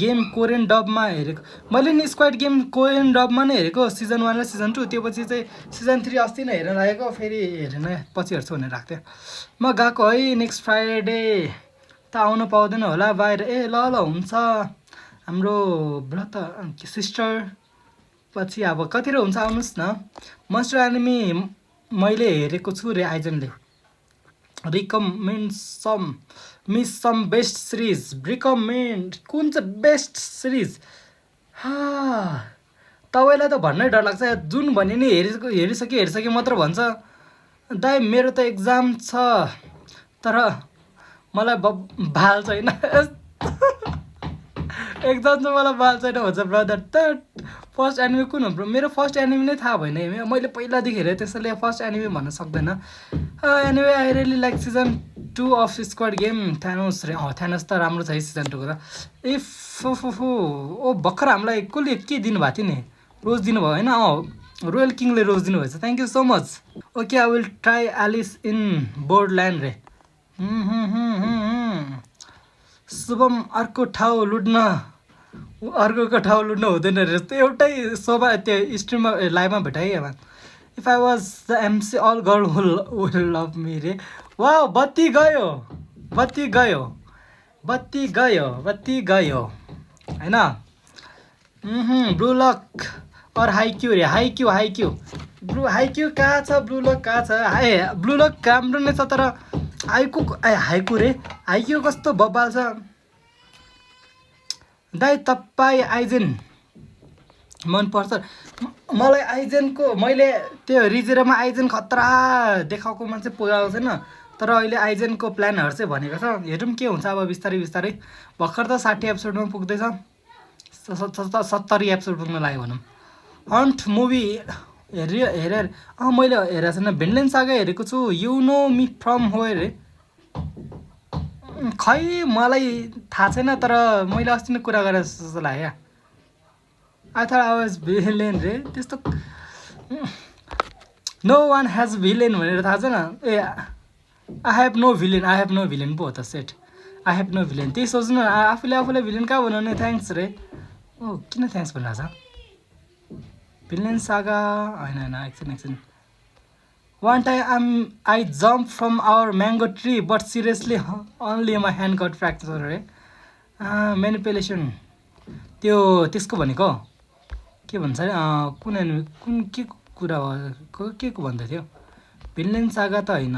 गेम कोरियन डबमा हेरेको मैले नि स्क्वाड गेम कोरियन डबमा नै हेरेको सिजन 1 र सिजन 2 त्यो पछि चाहिँ सिजन 3 अस्ति नै हेर्न लागेको फेरि हेरेन पछि हेर्छु भनेर राख्थ्यो म गएको है नेक्स्ट फ्राइडे त आउनु पाउँदैन होला बाहिर ल हुन्छ हाम्रो ब्रत सिस्टर पछि अब कतिर हुन्छ आउनुहोस् न मोन्स्टर एनिमी मैले हेरेको छु रे आइजनले recommend some best series recommend कुन चाहिँ बेस्ट सिरिज तपाईँलाई त भन्नै डर लाग्छ जुन भने नि हेरिसक्यो मात्र भन्छ दाइ मेरो त एक्जाम छ तर मलाई भाल छैन एक्जाम चाहिँ मलाई भाल छैन भन्छ ब्रदर त फर्स्ट एनिमी कुन हो मेरो फर्स्ट एनिमी नै थाहा भएन मैले पहिलादेखि हेरेँ त्यसैले फर्स्ट एनिमी भन्न सक्दैन anyway I really like season 2 of Squid Game Thanos रे थ्यानोस त राम्रो छ है सिजन 2 को त ओ भर्खर हामीलाई कसले के दिनुभएको थियो नि रोज दिनुभयो होइन रोयल किङले रोज दिनुभएछ thank you so much okay I will try Alice in Borderland रे शुभम अर्को ठाउँ लुट्न हुँदैन रहेछ त्यो एउटै सोमा त्यो स्ट्रिममा लाइभमा भेटाएँ अब if I was the MC all girl will love me रे वा बत्ती गयो होइन ब्लू लक और हाइक्यू रे हाइक्यू कहाँ छ ब्लू लक कहाँ छ ब्लू लक राम्रो नै छ तर हाइक्यू कस्तो बब्बाल छ दाइ तपाईँ आइजेन मनपर्छ मलाई आइजेनको मैले त्यो रिजेरोमा आइजेन खतरा देखाएको मान्छे पुगाएको छैन तर अहिले आइजेनको प्लानहरू चाहिँ भनेको छ हेरौँ के हुन्छ अब बिस्तारै भर्खर त 60 एपिसोडमा पुग्दैछ 70 एपिसोड पुग्न लाग्यो भनौँ हन्ट मुभी हेरेर मैले हेरेको छैन भिनल्यान्ड सागा हेरेको छु you know me from where रे खै मलाई थाहा छैन तर मैले अस्ति नै कुरा गरेर जस्तो लाग्यो I thought I was villain रे त्यस्तो नो वान हेज भिलेन भनेर थाहा छैन आई हेभ नो भिलेन पो हो त सेट आई हेभ नो भिलेन त्यही सोच्नु न आफूलाई भिलेन कहाँ बनाउने थ्याङ्क्स रे ओ किन थ्याङ्क्स भनिरहेको छ भिलेन सागा होइन एकछिन One time I jumped from our mango tree, but seriously, only my hand got fractured. Right? Manipulation. त्यो त्यसको भनेको के भन्छ अरे कुन के कुरा हो के को भन्दै थियो भिनल्यान्ड सागा त होइन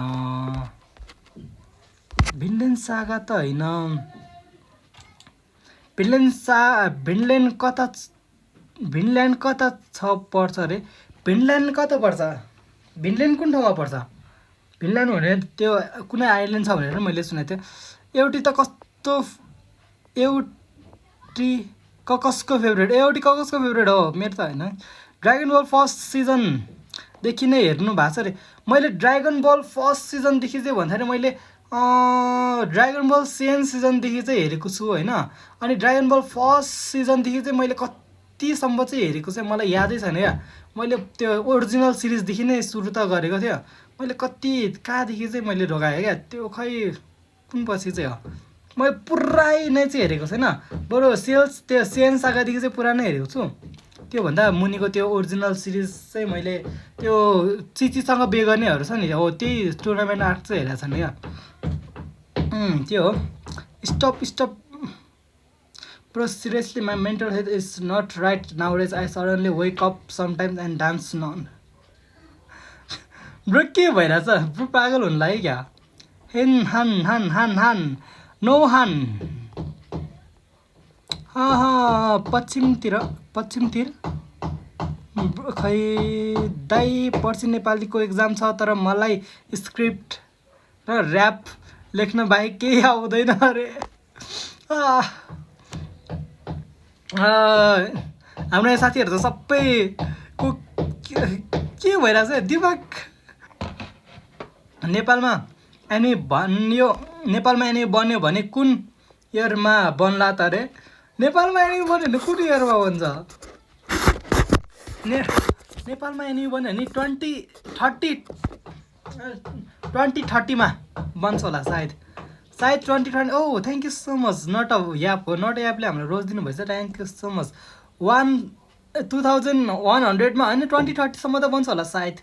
भिनल्यान्ड कता छ पर्छ अरे भिनल्यान्ड कता पर्छ भिनल्यान्ड कुन ठाउँमा पर्छ भिनल्यान्ड भने त्यो कुनै आइल्यान्ड छ भनेर मैले सुनेको थिएँ एउटी त कस्तो एउटी कसको फेभरेट हो मेरो त होइन ड्रागन बल फर्स्ट सिजनदेखि नै हेर्नु भएको छ अरे मैले ड्रागन बल फर्स्ट सिजनदेखि चाहिँ भन्दाखेरि मैले ड्रागन बल सेकेन्ड सिजनदेखि चाहिँ हेरेको छु होइन अनि ड्रागन बल फर्स्ट सिजनदेखि चाहिँ मैले कतिसम्म चाहिँ हेरेको चाहिँ मलाई यादै छैन क्या मैले त्यो ओरिजिनल सिरिजदेखि नै सुरु त गरेको थियो मैले कति कहाँदेखि चाहिँ मैले रोगाएँ क्या त्यो खै कुन पछि चाहिँ हो मैले पुरै नै चाहिँ हेरेको छैन बरु त्यो सेन सागादेखि चाहिँ पुरा नै हेरेको छु त्योभन्दा मुनिको त्यो ओरिजिनल सिरिज चाहिँ मैले त्यो चिचीसँग बे गर्नेहरू छ नि हो त्यही टुर्नामेन्ट आर्क चाहिँ हेरेको छैन क्या त्यो हो stop Bro, seriously, my mental health is not right nowadays. I suddenly wake up sometimes and dance none. Bro, के भइरहेछ ब्रो पागल हुनु लाग्यो क्या हेन हान नो हान पश्चिमतिर खै दाइ पर्सि नेपालीको एक्जाम छ तर मलाई स्क्रिप्ट र ऱ्याप लेख्न बाहेक केही आउँदैन अरे हाम्रो साथीहरू त सबैको के भइरहेछ दिमाग नेपालमा एनिमी बन्यो भने कुन इयरमा बन्ला त अरे नेपालमा एनिमी बन्यो भने कुन इयरमा बन्छ नेपालमा एनिमी बन्यो भने 2030मा बन्छ होला सायद 2020 oh thank you so much not यापले हामीलाई रोज दिनुभएछ थ्याङ्क यू सो मच 2100मा होइन 2030सम्म त बन्छ होला सायद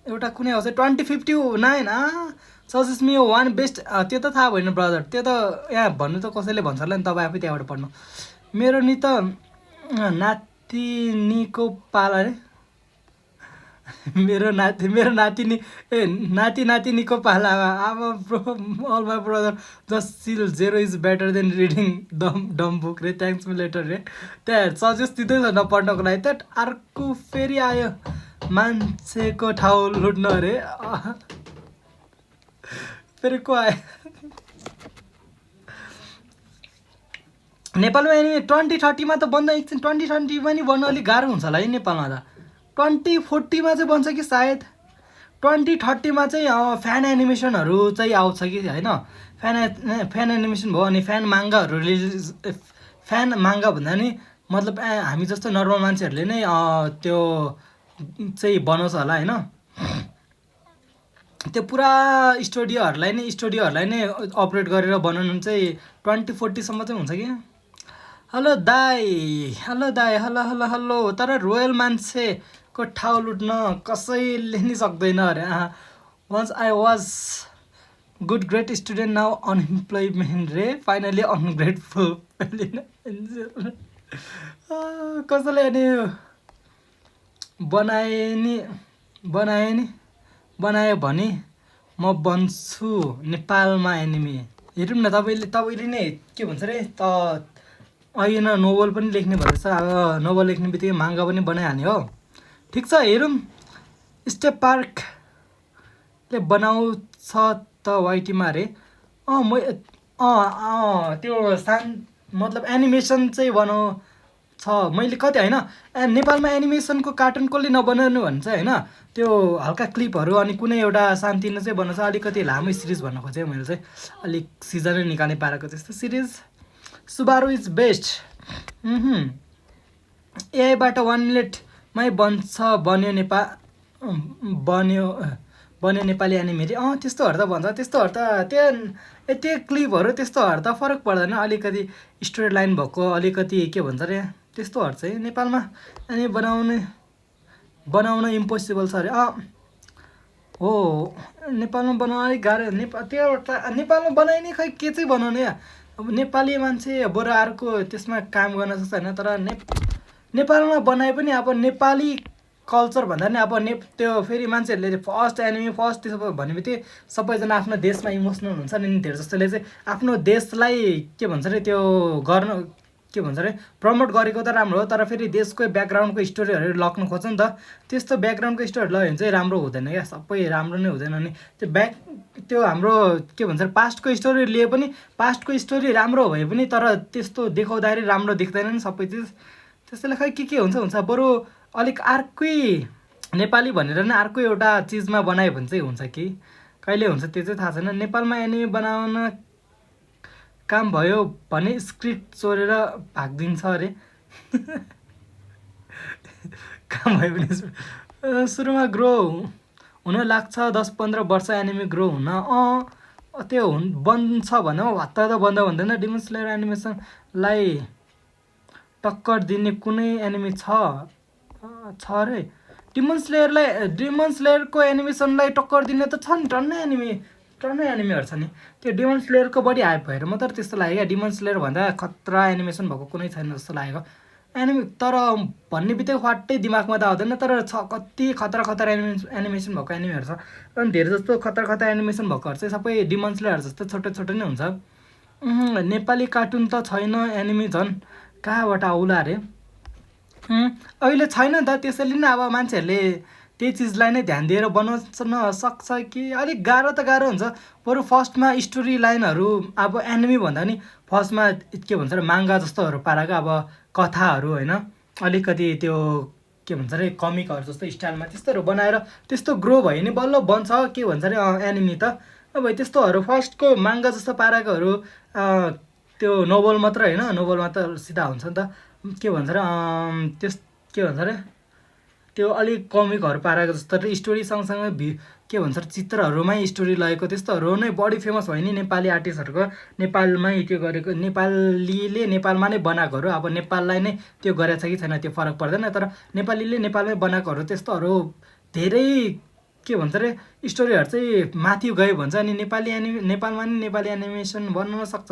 एउटा कुनै आउँछ 2059 सजेस्ट मी वान बेस्ट त्यो त थाहा भएन ब्रदर त्यो त यहाँ भन्नु त कसैले भन्छ होला नि तपाईँ आफै त्यहाँबाट पढ्नु मेरो नि त नातिनीको पाला अरे मेरो नातिनीको पालामा आमा bro all my brother just सिल 0 is better than reading dumb book रे थ्याङ्क्स मी लेटर रे त्यहाँ सजेस्ट दिँदैछ नपढ्नको लागि त अर्को फेरि आयो मान्छेको ठाउँ लुट्न अरे फेरि को आयो नेपालमा एनिमी 2030मा त बन्दा एकछिन 2020मा नि बन्न अलिक गाह्रो हुन्छ होला है नेपालमा त 2040मा चाहिँ बन्छ कि सायद 2030मा चाहिँ फ्यान एनिमेसनहरू चाहिँ आउँछ कि होइन फ्यान एनिमेसन भयो अनि फ्यान माङ्गाहरू रिलिज फ्यान माङ्गा भन्दा नि मतलब हामी जस्तो नर्मल मान्छेहरूले नै त्यो चाहिँ बनाउँछ होला होइन त्यो पुरा स्टुडियोहरूलाई नै अपरेट गरेर बनाउनु चाहिँ 2040सम्म चाहिँ हुन्छ कि हेलो दाई हेलो तर रोयल मान्छेको ठाउँ लुट्न कसैले नि सक्दैन अरे once I was good great student now unemployment रे फाइनली अनग्रेटफुल कसैले अनि बनायो भने म बन्छु नेपालमा एनिमी हेरौँ न तपाईँले नै के भन्छ अरे त अहिले नोभल पनि लेख्ने भएछ नोभल लेख्ने बित्तिकै माङ्गा पनि बनाइहाल्ने हो ठिक छ हेरौँ स्टेप पार्कले बनाउँछ त वाइटीमा अरे त्यो मतलब एनिमेसन चाहिँ बनाउँछ मैले कति होइन नेपालमा एनिमेसनको कार्टुन कसले नबनाउनु भन्छ होइन त्यो हल्का क्लिपहरू अनि कुनै एउटा सानोतिनो चाहिँ बनाउँछ अलिकति लामै सिरिज भन्न खोजेँ मैले चाहिँ अलिक सिजनै निकाल्ने पाराको त्यस्तो सिरिज सुबारु इज बेस्ट एआईबाट 1 मिनटमै बन्यो बन्यो नेपाली एनिमे रे त्यस्तोहरू त भन्छ त्यस्तोहरू त त्यो क्लिपहरू त्यस्तोहरू त फरक पर्दैन अलिकति स्टोरी लाइन भएको अलिकति के भन्छ अरे त्यस्तोहरू चाहिँ नेपालमा एनिमे बनाउन इम्पोसिबल छ अरे हो नेपालमा बनाउन अलिक गाह्रो त्यो नेपालमा बनाइने खै के चाहिँ बनाउने अब नेपाली मान्छे बरु अर्को त्यसमा काम गर्न सक्छ होइन तर नेपालमा बनाए पनि अब नेपाली कल्चर भन्दा नि अब त्यो फेरि मान्छेहरूले फर्स्ट एनिमी फर्स्ट त्यसो भनेपछि सबैजना आफ्नो देशमा इमोसनल हुन्छ नि धेरै जस्तोले चाहिँ आफ्नो देशलाई के भन्छ अरे त्यो गर्न के भन्छ अरे प्रमोट गरेको त राम्रो हो तर फेरि देशको ब्याकग्राउन्डको स्टोरीहरू लग्नु खोज्छ नि त त्यस्तो ब्याकग्राउन्डको स्टोरीहरू लग्यो भने चाहिँ राम्रो हुँदैन क्या सबै राम्रो नै हुँदैन नि त्यो हाम्रो के भन्छ अरे पास्टको स्टोरी लिए पनि पास्टको स्टोरी राम्रो भए पनि तर त्यस्तो देखाउँदाखेरि राम्रो देख्दैन नि सबै चिज त्यसैले खै के हुन्छ बरु अलिक अर्कै नेपाली भनेर नै अर्को एउटा चिजमा बनायो भने चाहिँ हुन्छ कि कहिले हुन्छ त्यो चाहिँ थाहा छैन नेपालमा एनिमे बनाउन काम भयो भने स्क्रिप्ट चोरेर भागिदिन्छ अरे काम भयो भने सुरुमा ग्रो हुन लाग्छ 10-15 वर्ष एनिमे ग्रो हुन त्यो बन्छ भने हत्ता त बन्द भन्दैन डिमन स्लेयर एनिमेसनलाई टक्कर दिने कुनै एनिमे छ अरे डिमन स्लेयरको एनिमेसनलाई टक्कर दिने त छ नि टन्नै एनिमेहरू छ नि त्यो डिमन स्लेयरको बढी हाइप भएर म तर त्यस्तो लाग्यो क्या डिमन स्लेयर भन्दा खतरा एनिमेसन भएको कुनै छैन जस्तो लागेको एनिमे तर भन्ने बित्तिकै फाट्टै दिमागमा त आउँदैन तर कति खतरा एनिमेसन भएको एनिमेहरू छ अनि धेरै जस्तो खतरा एनिमेसन भएकोहरू चाहिँ सबै डिमन स्लेयर जस्तो छोटो नै हुन्छ नेपाली कार्टुन त छैन एनिमे झन् कहाँबाट आउला अरे अहिले छैन नि त त्यसैले नै अब मान्छेहरूले त्यही चिजलाई नै ध्यान दिएर बनाउन सक्छ कि अलिक गाह्रो हुन्छ बरु फर्स्टमा स्टोरी लाइनहरू अब एनिमी भन्दा नि फर्स्टमा के भन्छ अरे माङ्गा जस्तोहरू पाराको अब कथाहरू होइन अलिकति त्यो के भन्छ अरे कमिकहरू जस्तो स्टाइलमा त्यस्तोहरू बनाएर त्यस्तो ग्रो भयो नि बल्ल बन्छ के भन्छ अरे एनिमी त अब त्यस्तोहरू फर्स्टको माङ्गा जस्तो पाराकोहरू त्यो नोभल मात्र होइन नोभलमा त सिधा हुन्छ नि त के भन्छ अरे के भन्छ अरे त्यो अलिक कमिकहरू पाराको जस्तो स्टोरी सँगसँगै के भन्छ चित्रहरूमै स्टोरी लगेको त्यस्तोहरू नै बढी फेमस भयो नि नेपाली आर्टिस्टहरूको नेपालमै त्यो गरेको नेपालीले नेपालमा नै बनाएकोहरू अब नेपाललाई नै त्यो गरेको छ कि छैन त्यो फरक पर्दैन तर नेपालीले नेपालमै बनाएकोहरू त्यस्तोहरू धेरै के भन्छ अरे स्टोरीहरू चाहिँ माथि गयो भन्छ अनि नेपालमा नि नेपाली एनिमेसन बनाउन सक्छ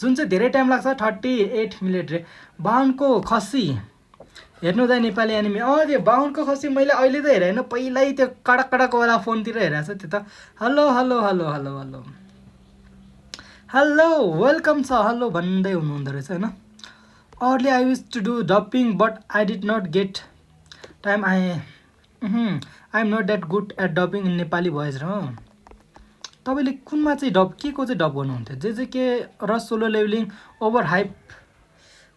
जुन चाहिँ धेरै टाइम लाग्छ 38 मिनट रे 52 को खसी हेर्नु त नेपाली एनिमे त्यो 52 को खसी मैले अहिले त हेरेँ होइन पहिल्यै त्यो कडक वाला फोनतिर हेरेको छु त्यो त हेलो वेलकम छ हेलो भन्दै हुनुहुँदो रहेछ होइन early I wish to do dubbing but I did not get time I am not that good at dubbing in Nepali voice र तपाईँले कुनमा चाहिँ के को चाहिँ डप गर्नुहुन्थ्यो के र सोलो लेभलिङ ओभर हाइप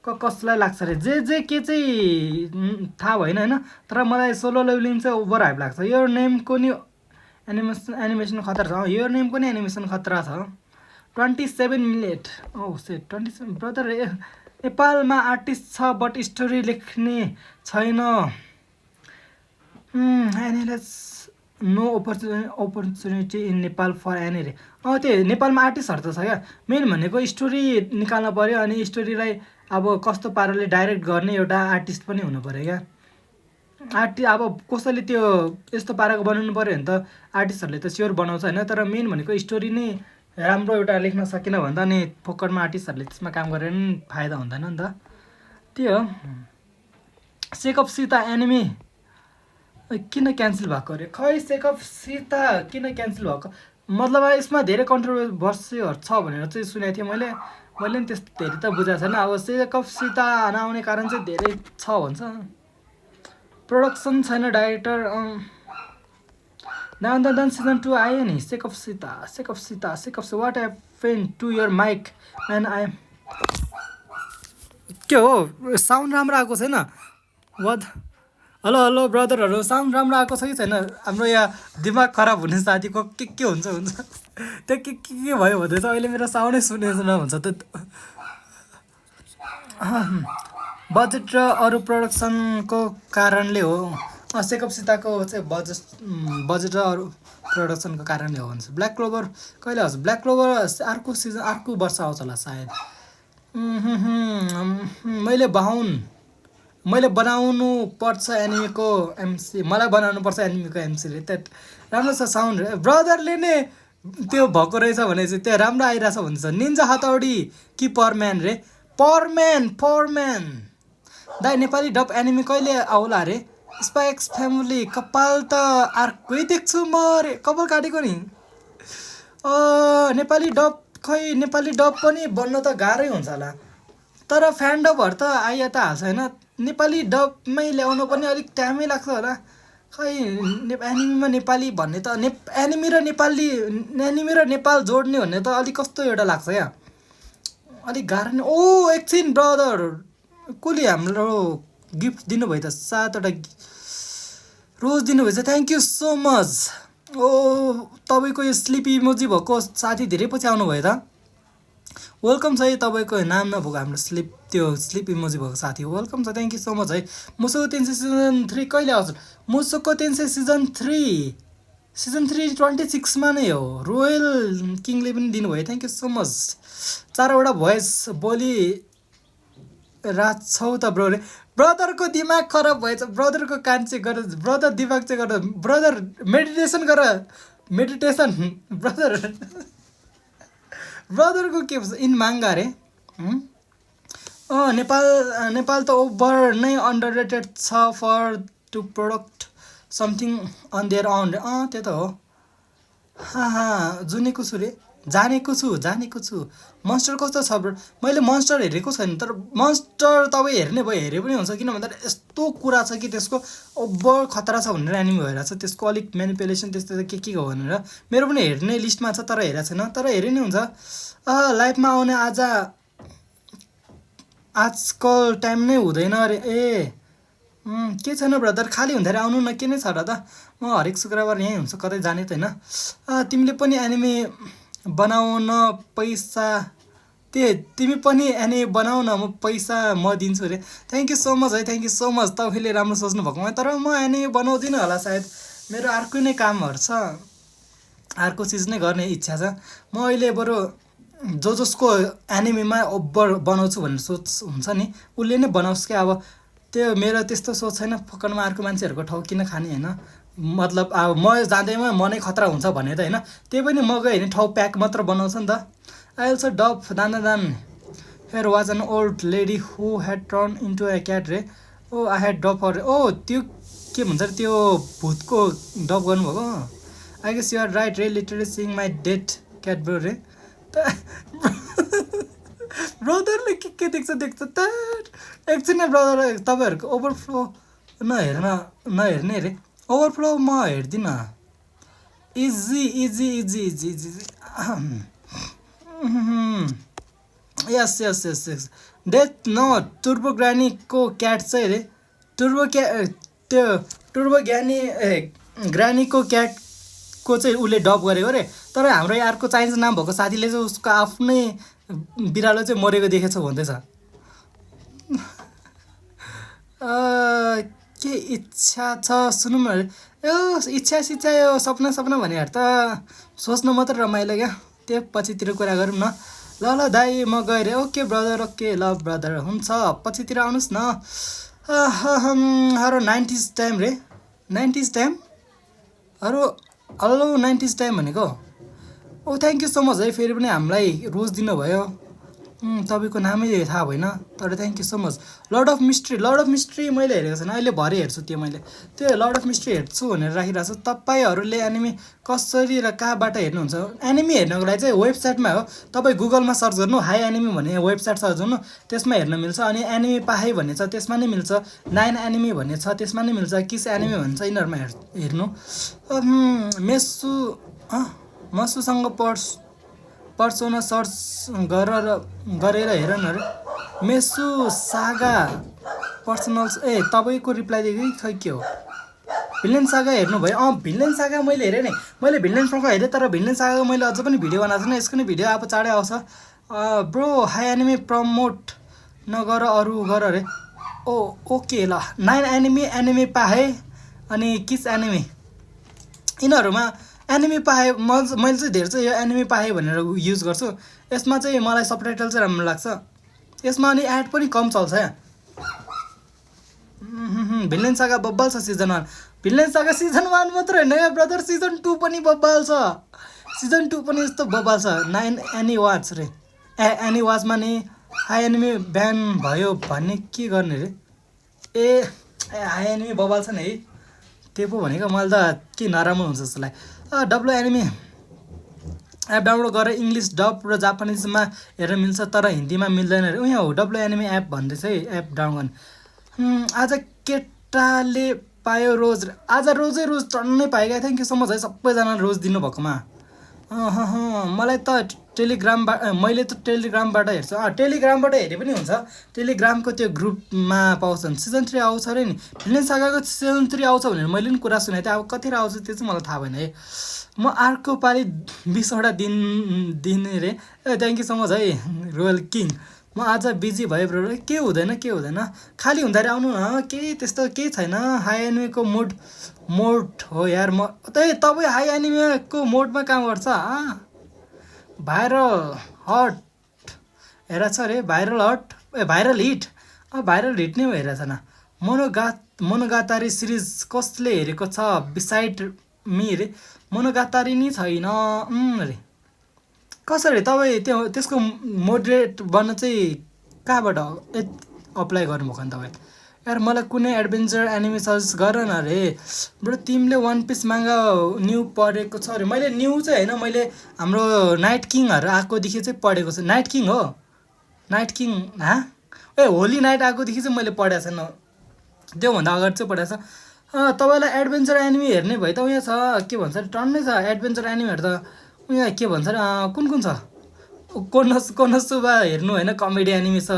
कसलाई लाग्छ अरे के चाहिँ थाहा भएन होइन तर मलाई सोलो लेभलिङ चाहिँ ओभर हाइप लाग्छ यो नेमको नि एनिमेसन खतरा छ यो नेमको नि एनिमेसन खतरा छ 27 मिनट सेट 27 ब्रदर नेपालमा आर्टिस्ट छ बट स्टोरी लेख्ने छैन एनिलेस no opportunity in Nepal for any रे त्यो नेपालमा आर्टिस्टहरू त छ क्या मेन भनेको स्टोरी निकाल्न पऱ्यो अनि स्टोरीलाई अब कस्तो पाराले डाइरेक्ट गर्ने एउटा आर्टिस्ट पनि हुनु पऱ्यो क्या अब कसैले त्यो यस्तो पाराको बनाउनु पऱ्यो भने त आर्टिस्टहरूले त स्योर बनाउँछ होइन तर मेन भनेको स्टोरी नै राम्रो एउटा लेख्न सकेन भन्दा अनि फोकटमा आर्टिस्टहरूले त्यसमा काम गरेर पनि फाइदा हुँदैन नि त त्यो हो सेक अफ सीता एनिमी किन क्यान्सल भएको अरे खै सेक अफ सीता किन क्यान्सल भएको मतलब यसमा धेरै कन्ट्रोभर्सीहरू छ भनेर चाहिँ सुनेको थिएँ मैले नि त्यस्तो धेरै त बुझाएको छैन अब सेक अफ सीता नआउने कारण चाहिँ धेरै छ भन्छ प्रोडक्सन छैन डाइरेक्टर दान सिजन 2 आयो नि सेक अफ सीता what happen to your mic and I के हो साउन्ड राम्रो आएको छैन वाट हेलो ब्रदरहरू साउन्ड राम्रो आएको छ कि छैन हाम्रो यहाँ दिमाग खराब हुने साथीको के हुन्छ त्यो के भयो भन्दै चाहिँ अहिले मेरो साउन्डै सुनेको भन्छ त बजेट र अरू प्रोडक्सनको कारणले हो सेक अफ सीताको चाहिँ बजेट र प्रोडक्सनको कारणले हो भन्छ ब्ल्याक क्लोभर कहिले आउँछ ब्ल्याक क्लोभर अर्को सिजन अर्को वर्ष आउँछ होला सायद मैले बनाउनु पर्छ एनिमीको एमसी मलाई बनाउनु पर्छ एनिमीको एमसीले त्यो राम्रो छ साउन्ड ब्रदरले नै त्यो भएको रहेछ भने चाहिँ त्यो राम्रो आइरहेछ भन्छ निन्जा हतौडी कि परम्यान रे परम्यान दाइ नेपाली डब एनिमी कहिले आउला रे स्पाइक्स फ्यामिली कपाल त अर्कै देख्छु म रे कपाल काटेको नि नेपाली डब पनि बन्न त गाह्रै हुन्छ होला तर फ्यान्डबहरू त आइया त हाल्छ होइन नेपाली डबमै ल्याउनु पनि अलिक टाइमै लाग्छ होला खै एनिमीमा नेपाली भन्ने त एनिमी र नेपाल जोड्ने भन्ने त अलिक कस्तो एउटा लाग्छ क्या अलिक गाह्रो नै एकछिन ब्रदर कसले हाम्रो गिफ्ट दिनुभयो त 7वटा रोज दिनुभएछ थ्याङ्क यू सो मच तपाईँको यो स्लिपी इमोजी भएको साथी धेरै पछि आउनुभयो त वेलकम छ है तपाईँको नाम नभएको हाम्रो स्लिप इमोजी भएको साथी वेलकम छ थ्याङ्क यू सो मच है मुसोको तेन्से सिजन 3 कहिले आउँछ मुसोको तेन्से सिजन 3 26 मा नै हो रोयल किङले पनि दिनुभयो थ्याङ्क यू सो मच 4वटा भोइस बोली राछौ त ब्रो रे ब्रदरको दिमाग खराब भएछ ब्रदरको कान चाहिँ गर ब्रदर दिमाग चाहिँ गर ब्रदर मेडिटेसन ब्रदरको के भन्छ इन माङ्गा रे नेपाल त ओभर नै अन्डररेटेड छ for to product something on there on त्यो त हो जानेको छु मन्स्टर कस्तो छ ब्रो मैले मन्स्टर हेरेको छैन तर मन्स्टर तपाईँ हेर्ने भयो हेरे पनि हुन्छ किन भन्दा यस्तो कुरा छ कि त्यसको ओभर खतरा छ भनेर एनिमी भइरहेको छ त्यसको अलिक म्यानिपुलेसन त्यस्तो के हो भनेर मेरो पनि हेर्ने लिस्टमा छ तर हेरेको छैन तर हेरे नै हुन्छ लाइफमा आउने आजकल टाइम नै हुँदैन अरे के छैन ब्रदर खाली हुँदाखेरि आउनु न के नै छ र त म हरेक शुक्रबार यहीँ हुन्छ कतै जाने त होइन तिमीले पनि एनिमी बनाउन पैसा तिमी पनि एनिमी बनाऊ न म पैसा म दिन्छु अरे थ्याङ्क यू सो मच है थ्याङ्क यू सो मच तपाईँले राम्रो सोच्नु भएको तर म एनिमी बनाउँदिनँ होला सायद मेरो अर्को नै कामहरू छ अर्को चिज नै गर्ने इच्छा छ म अहिले बरु जसको एनिमीमा ओभर बनाउँछु भन्ने सोच हुन्छ नि उसले नै बनाओस् क्या अब त्यो मेरो त्यस्तो सोच छैन फकनमा अर्को मान्छेहरूको ठाउँ किन खाने होइन मतलब अब म जाँदैमा मनै खतरा हुन्छ भने त होइन त्यही पनि म गएँ भने ठाउँ प्याक मात्र बनाउँछ नि त I also dub than here was an old lady who had turn into a cat रे आई ह्याड डब फर त्यो के भन्छ त्यो भूतको डब गर्नुभएको I guess you are right रे literally sing my dead cat bro रे ब्रदरले के देख्छ त एकछिन नै ब्रदर तपाईँहरूको ओभरफ्लो नहेर्ने रे ओभरफ्लो म हेर्दिनँ इजी यस डेथ न टुर्बो ग्रानीको क्याट चाहिँ अरे टुर्बो ग्रानीको क्याटको चाहिँ उसले डब गरेको अरे तर हाम्रो अर्को चाइनिज नाम भएको साथीले चाहिँ उसको आफ्नै बिरालो चाहिँ मरेको देखेछ भन्दैछ के इच्छा छ सुनौँ न इच्छा यो सपना भनेर त सोच्नु मात्र रमाइलो क्या त्यो पछितिर कुरा गरौँ न ल दाइ म गएर ओके ब्रदर ओके ल ब्रदर हुन्छ पछितिर आउनुहोस् न हरो 90s टाइम रे 90s टाइम हरो हेलो 90s टाइम भनेको थ्याङ्क यू सो मच है फेरि पनि हामीलाई रोज दिनुभयो तपाईँको नामै थाहा भएन तर thank you so much lord of mystery मैले हेरेको छैन अहिले भरे हेर्छु त्यो मैले त्यो लर्ड अफ मिस्ट्री हेर्छु भनेर राखिरहेको छु तपाईँहरूले एनिमी कसरी र कहाँबाट हेर्नुहुन्छ एनिमी हेर्नको लागि चाहिँ वेबसाइटमा हो तपाईँ गुगलमा सर्च गर्नु हाई एनिमी भन्ने वेबसाइट सर्च गर्नु त्यसमा हेर्न मिल्छ अनि एनिमी पाहाई भन्ने छ त्यसमा नै मिल्छ 9 एनिमी भन्ने छ त्यसमा नै मिल्छ किस एनिमी भन्छ यिनीहरूमा हेर्नु मसुसँग पर्सोना सर्च गरेर हेर न अरे मेसु सागा पर्सनल्स तपाईँको रिप्लाई दिएको खै के हो भिलेन सागा हेर्नुभयो भिलेन सागा मैले हेरेँ नि मैले भिलेन सागा हेरेँ तर भिलेन सागाको मैले अझ पनि भिडियो बनाएको छैन यसको नि भिडियो अब चाँडै आउँछ ब्रो हाई एनिमी प्रमोट नगर अरू गर अरे ओके ल 9 एनिमी पाए अनि किस एनिमी यिनीहरूमा एनिमी पाएँ मैले चाहिँ धेरै चाहिँ यो एनिमी पाएँ भनेर युज गर्छु। यसमा चाहिँ मलाई सबटाइटल चाहिँ राम्रो लाग्छ। यसमा अनि एड पनि कम चल्छ या। भिलेन सागा बब्बाल छ सिजन 1। भिलेन सागा सिजन 1 मात्र होइन या ब्रदर, सिजन 2 पनि बब्बाल छ। सिजन 2 पनि यस्तो बब्बाल छ। 9 एनी वाच रे एनी वाचमा नि हाई एनिमी ब्यान भयो भन्ने के गर्ने रे। ए हाई एनिमी बब्बाल छ नि है। त्यो पो भनेको मैले त के नराम्रो हुन्छ जस्तो लाग्यो। डब्लु एनिमी एप डाउनलोड गरेर इङ्ग्लिस डब र जापानिजमा हेर्न मिल्छ तर हिन्दीमा मिल्दैन रे। उहाँ हो डब्लु एनिमी एप भन्दैछ है, एप डाउनलोड गर्ने। आज केटाले पायो रोज, आज रोजै रोज टन्नै पायो क्या। थ्याङ्क यू सो मच है सबैजनाले रोज दिनुभएकोमा। मलाई त टेलिग्रामबाट, मैले त टेलिग्रामबाट हेर्छु। टेलिग्रामबाट हेरे पनि हुन्छ। टेलिग्रामको त्यो ग्रुपमा पाउँछन्। सिजन 3 आउँछ अरे नि। भिलेन सागाको सिजन 3 आउँछ भनेर मैले पनि कुरा सुनेको थिएँ। अब कतिखेर आउँछ त्यो चाहिँ मलाई थाहा भएन है। म अर्को पालि 20वटा दिने रे। थ्याङ्क यू सो मच है रोयल किङ। म आज बिजी भयो ब्रो। के हुँदैन के हुँदैन, खाली हुँदाखेरि आउनु न, केही त्यस्तो केही छैन। हाई एनिमीको मोड हो यार। म तपाईँ हाई एनिमीको मोडमा काम गर्छ। भाइरल हट हेरेछ अरे, viral hot viral hit. Viral hit नै हो हेरेछ न। मोनोगातारी सिरिज कसले हेरेको छ बिसाइड मी रे। मोनोगातारी नि छैन रे। कसरी तपाईँ त्यसको मोडरेट बन्न चाहिँ कहाँबाट अप्लाई गर्नुभएको नि तपाईँ यार। मलाई कुनै एडभेन्चर एनिमी सजेस्ट गर न रे ब्रो। तिमीले वान पिस मागा न्यू पढेको छ अरे। मैले न्यू चाहिँ होइन, मैले हाम्रो नाइट किङहरू आएकोदेखि चाहिँ पढेको छु। नाइट किङ हो, नाइट किङ होली नाइट आएकोदेखि चाहिँ मैले पढेको छैन। त्योभन्दा अगाडि चाहिँ पढेको छ। तपाईँलाई एडभेन्चर एनिमी हेर्ने भयो त उयो छ, के भन्छ टन्नै छ एडभेन्चर एनिमीहरू त। उयो के भन्छ कुन छ, कोनोसुबा हेर्नु होइन, कमेडी एनिमी छ।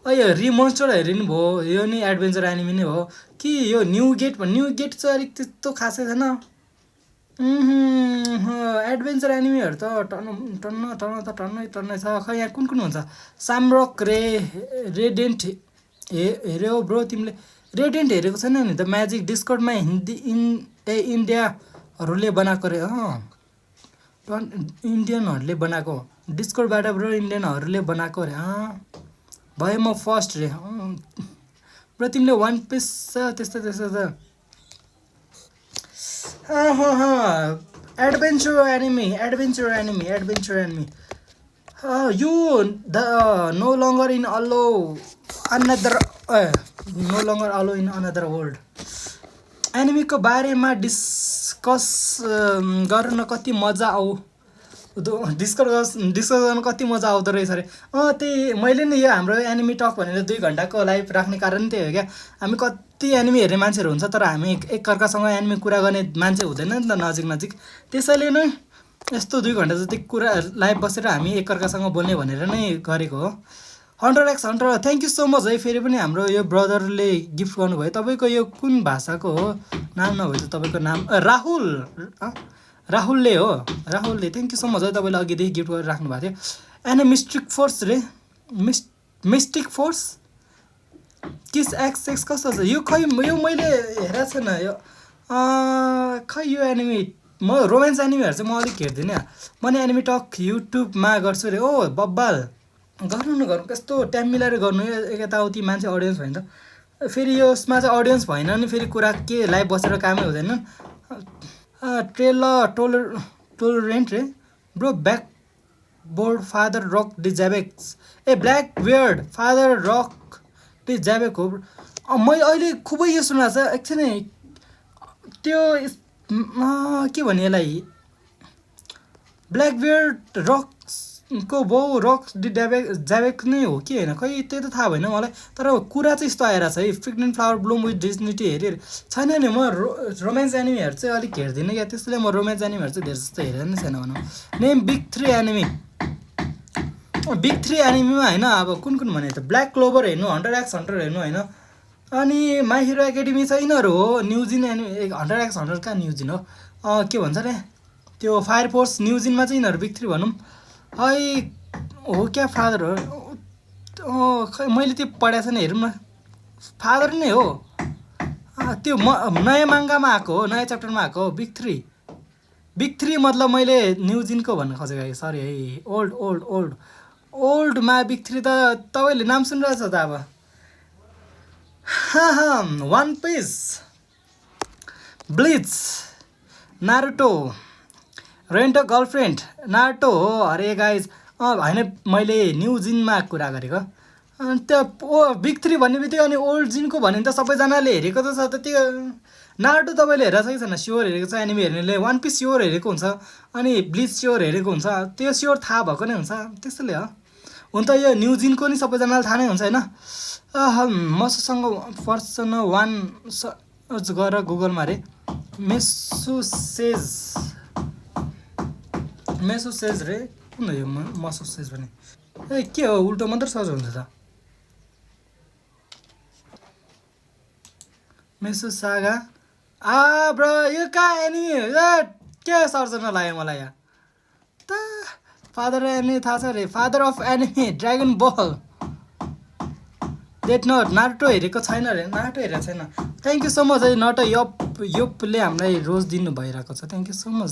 यो रिमोन्स्टर हेर्नु भयो, यो नि एडभेन्चर एनिमी नै हो कि। यो न्यू गेट चाहिँ अलिक त्यस्तो खासै छैन। एडभेन्चर एनिमीहरू त टन्नै छ। खै यहाँ कुन हुन्छ। सामरक रेडेन्ट हेऱ्यौ ब्रो तिमीले? रेडेन्ट हेरेको छैन नि त। म्याजिक डिस्कर्डमा इन्डियाहरूले बनाएको रे। इन्डियनहरूले बनाएको डिस्कर्डबाट ब्रो, इन्डियनहरूले बनाएको रे। भयो म फर्स्ट रे ब्रो। तिमीले वान पिस त्यस्तो त एडभेन्चर एनिमी यो no longer in another world एनिमीको बारेमा डिस्कस गर्न कति मजा डिस्कस गर्न कति मजा आउँदो रहेछ अरे। त्यही मैले नि यो हाम्रो एनिमी टक भनेर 2 घन्टाको लाइभ राख्ने कारण त्यही हो क्या। हामी कति एनिमी हेर्ने मान्छेहरू हुन्छ तर हामी एकअर्कासँग एनिमी कुरा गर्ने मान्छे हुँदैन नि त नजिक। त्यसैले नै यस्तो 2 घन्टा जति कुरा लाइभ बसेर हामी एकअर्कासँग बोल्ने भनेर नै गरेको हो। 100x thank you so much है। फेरि पनि हाम्रो यो ब्रदरले गिफ्ट गर्नुभयो। तपाईँको यो कुन भाषाको हो? नाम नभए त तपाईँको नाम राहुलले हो। राहुलले थ्याङ्क यू सो मच है। तपाईँले अघिदेखि गिफ्ट गरेर राख्नु भएको थियो। एन्ड मिस्टिक फोर्स रे, मिस्टिक फोर्स किस एक्स कस्तो छ यो? खै यो मैले हेरेको छैन यो। खै यो एनिमी म रोमान्स एनिमीहरू चाहिँ म अलिक हेर्दिनँ। म नि एनिमी टक युट्युबमा गर्छु रे। बब्बाल गर्नु कस्तो टाइम मिलाएर गर्नु। यताउति मान्छे अडियन्स भयो नि त। फेरि यसमा चाहिँ अडियन्स भएन नि फेरि कुरा के लाइभ बसेर कामै हुँदैन। टोलरेन्ट रे bro. Back board father rock D Xebecs black beard father rock D Xebec हो। मैले अहिले खुबै यो सुनेको छ एकछिन त्यो के भने यसलाई ब्ल्याक बियर्ड रक्सको बाउ रक्स ज्याबेक नै हो कि होइन खै त्यो त थाहा भएन मलाई। तर कुरा चाहिँ यस्तो आएर छ है। प्रेग्नेन्ट फ्लावर ब्लुम विथ डिस्निटी हेरेर छैन नि। म रोमान्स एनिमीहरू चाहिँ अलिक हेर्दिनँ क्या। त्यसैले म रोमान्स एनिमीहरू चाहिँ धेरै जस्तो हेरेर नै छैन भनौँ। नेम बिग 3 एनिमी एनिमीमा होइन अब कुन भने त ब्ल्याक क्लोभर हेर्नु, 100x हेर्नु होइन। अनि माई हिरो एकाडेमी छ यिनीहरू हो। न्युजिन एनिमी 100x कहाँ न्युजिन हो के भन्छ अरे त्यो फायर फोर्स न्युजिनमा चाहिँ यिनीहरू बिग 3 भनौँ है। हो क्या फादर हो? खै मैले त्यो पढाएको छैन हेरौँ न। फादर नै हो त्यो नयाँ माङ्गामा आएको हो, नयाँ च्याप्टरमा आएको हो बिग 3। बिग 3 मतलब मैले न्युजिनको भन्न खोजेको है सरी है ओल्डमा बिग 3 त तपाईँले नाम सुनिरहेछ त अब One Piece Bleach Naruto rent girlfriend Naruto हो अरे गाइज होइन मैले न्यू जिनमा कुरा गरेको अनि त्यो बिग 3 भन्ने बित्तिकै अनि ओल्ड जिनको भन्यो भने त सबैजनाले हेरेको त छ त त्यो नारुटो तपाईँले हेरेको छ कि छैन स्योर हेरेको छ एनिमी हेर्नेले वान पिस स्योर हेरेको हुन्छ अनि ब्लिच स्योर हेरेको हुन्छ त्यो स्योर थाहा भएको नै हुन्छ त्यसैले हो हुन त यो न्यू जिनको नि सबैजनालाई थाहा नै हुन्छ होइन मसँग पर्सन वान सर्च गरेर गुगलमा अरे मेसोसेज रे कुन हो यो मसोसेज भने ए के हो उल्टो मात्र सर्च हुन्छ त मेसो सागा ब्रो यो कहाँ एनिमी के सर्च गर्न लाग्यो मलाई यहाँ त फादर एनिमी थाहा छ अरे father of anime dragon ball death note Naruto हेरेको छैन अरे नारुटो हेरेको छैन थ्याङ्क यू सो मच है नट योपले हामीलाई रोज दिनु भइरहेको छ थ्याङ्क यू सो मच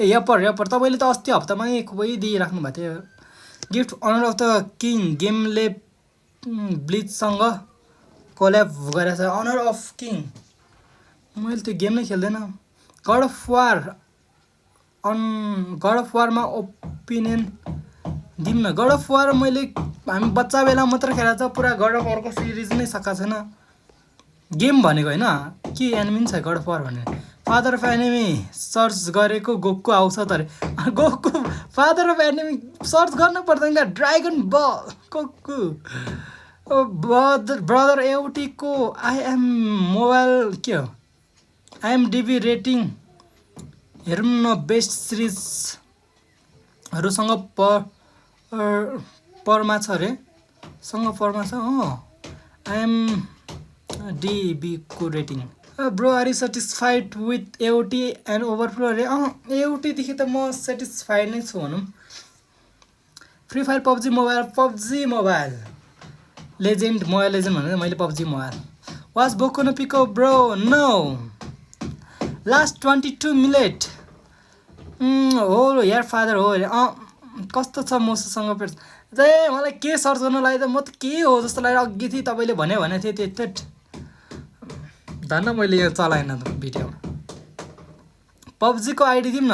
ए यपर तपाईँले त अस्ति हप्तामै खुबै दिइराख्नु भएको थियो gift honour of the king गेमले ब्लिचसँग कोल्याब गरेको छ अनर अफ किङ मैले त्यो गेम नै खेल्दैन गड अफ वारमा ओपिनियन दिउँ न गड अफ वार मैले हामी बच्चा बेला मात्र खेलेको छ पुरा गड अफ वारको सिरिज नै सकाएको छैन गेम भनेको होइन के एनिमी छ गड अफ वार भन्ने फादर अफ एनिमी सर्च गरेको गोकु आउँछ त अरे Goku father of anime search गर्नु पर्दैन क्या ड्रागन बल गोकु ब्रदर एउटीको आइएम मोबाइल के हो आइएमडिबी रेटिङ हेरौँ न बेस्ट सिरिजहरूसँग परमा छ अरे परमा छ आइएमडिबीको rating bro are you satisfied with AOT end overflow अरे एओटीदेखि त म सेटिस्फाइड नै छु भनौँ free fire PUBG mobile legend mobile legend भनेर मैले पब्जी मोबाइल वाज बोको न पिको ब्रो नो लास्ट 22 मिनट हो यार फादर हो अरे कस्तो छ मसँग पेट मलाई के सर्च गर्नु लाग्यो त म त के हो जस्तो लाग्यो अघि थिएँ तपाईँले भनेको थिएँ त्यो धन्न मैले यो चलाएन त भिडियो पब्जीको आइडी दिउँ न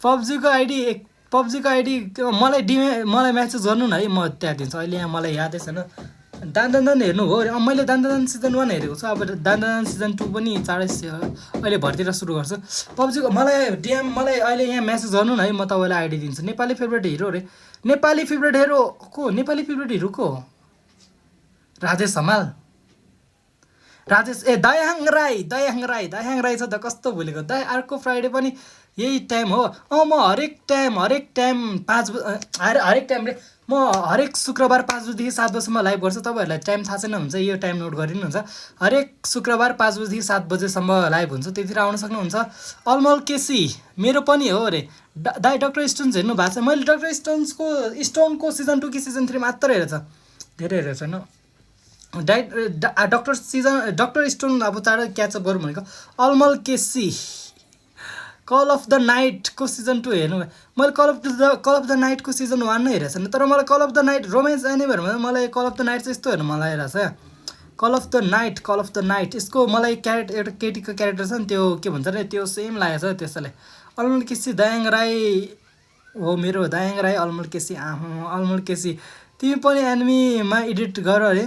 पब्जीको आइडी मलाई म्यासेज गर्नु न है म त्यहाँ दिन्छु अहिले यहाँ मलाई यादै छैन दान हेर्नु हो अरे मैले दान सिजन 1 हेरेको छु अब दान सिजन 2 पनि चाँडै अहिले भर्तिर सुरु गर्छु पब्जीको मलाई अहिले यहाँ म्यासेज गर्नु न है म तपाईँलाई आइडी दिन्छु नेपाली फेभरेट हिरो अरे नेपाली फेभरेट हिरो को राजेश हमाल दयाहाङ राई छ त कस्तो भुलेको अर्को फ्राइडे पनि यही टाइम हो म हरेक टाइम रे म हरेक शुक्रबार 5 बजेदेखि 7 बजेसम्म लाइभ गर्छु तपाईँहरूलाई टाइम थाहा छैन हुन्छ यो टाइम नोट गरिदिनुहुन्छ हरेक शुक्रबार 5 बजेदेखि 7 बजेसम्म लाइभ हुन्छ त्यतिखेर आउन सक्नुहुन्छ अलमल केसी मेरो पनि हो अरे दाइ डक्टर स्टोन्स हेर्नु भएको छ मैले डक्टर स्टोनको सिजन 2 कि सिजन 3 मात्र हेरेको छ धेरै हेरेको छैन डक्टर स्टोन अब चाँडै क्याचअप गरौँ भनेको अलमल केसी कल अफ द नाइटको सिजन 2 हेर्नु मैले कल अफ द नाइटको सिजन 1 नै हेरेको छैन तर मलाई call of the night romance एनिमेहरूमा मलाई कल अफ द नाइट चाहिँ यस्तो हेर्नु मन लागिरहेको छ कल अफ द नाइट यसको मलाई एउटा केटीको क्यारेक्टर छ नि त्यो के भन्छ अरे त्यो सेम लागेको छ त्यसैले अलमल केसी दायाङ राई हो मेरो दायाङ राई अलमल केसी तिमी पनि एनिमीमा एडिट गर अरे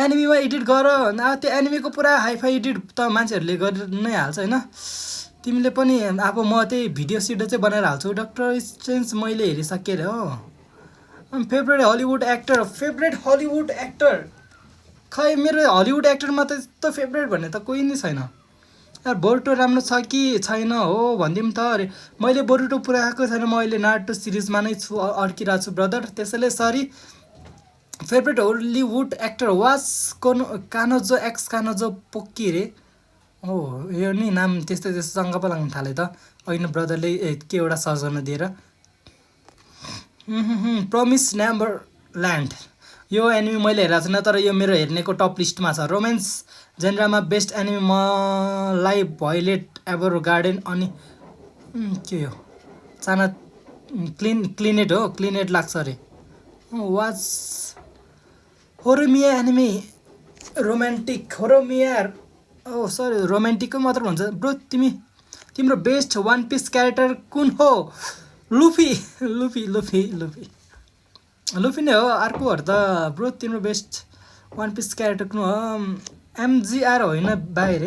एनिमीमा एडिट गर त्यो एनिमीको पुरा हाइफाई एडिट त मान्छेहरूले गरि नै हाल्छ होइन तिमीले पनि अब म त्यही भिडियो सिडियो चाहिँ बनाएर हाल्छु डक्टर स्ट्रेन्ज मैले हेरिसकेँ अरे हो फेभरेट हलिउड एक्टर खै मेरो हलिउड एक्टरमा त यस्तो फेभरेट भन्ने त कोही नै छैन यार बोरुटो राम्रो छ कि छैन हो भनिदिउँ त अरे मैले बोरुटो पुरा आएको छैन म अहिले नारुटो सिरिजमा नै छु अड्किरहेको छु ब्रदर त्यसैले sorry favourite Hollywood actor was kanojo पोक्की रे हो यो नि नाम त्यस्तै सँग पो लाग्न थाले त होइन ब्रदरले के एउटा सर्च गर्न दिएर प्रमिस नेभरल्यान्ड यो एनिमी मैले हेरेको छैन तर यो मेरो हेर्नेको टप लिस्टमा छ रोमान्स जेनरामा बेस्ट एनिमी मलाई भोइलेट एभर गार्डन अनि के हो चाना क्लिनेट हो क्लिनेट लाग्छ अरे वाच होरोमिया एनिमी रोमान्टिक होरोमिया ओ सरी रोमान्टिकको मात्र भन्छ ब्रो तिम्रो बेस्ट वान पिस क्यारेक्टर कुन हो Luffy Luffy Luffy Luffy Luffy नै हो अर्कोहरू त ब्रो तिम्रो बेस्ट वान पिस क्यारेक्टर कुन हो एमजिआर होइन बाहिर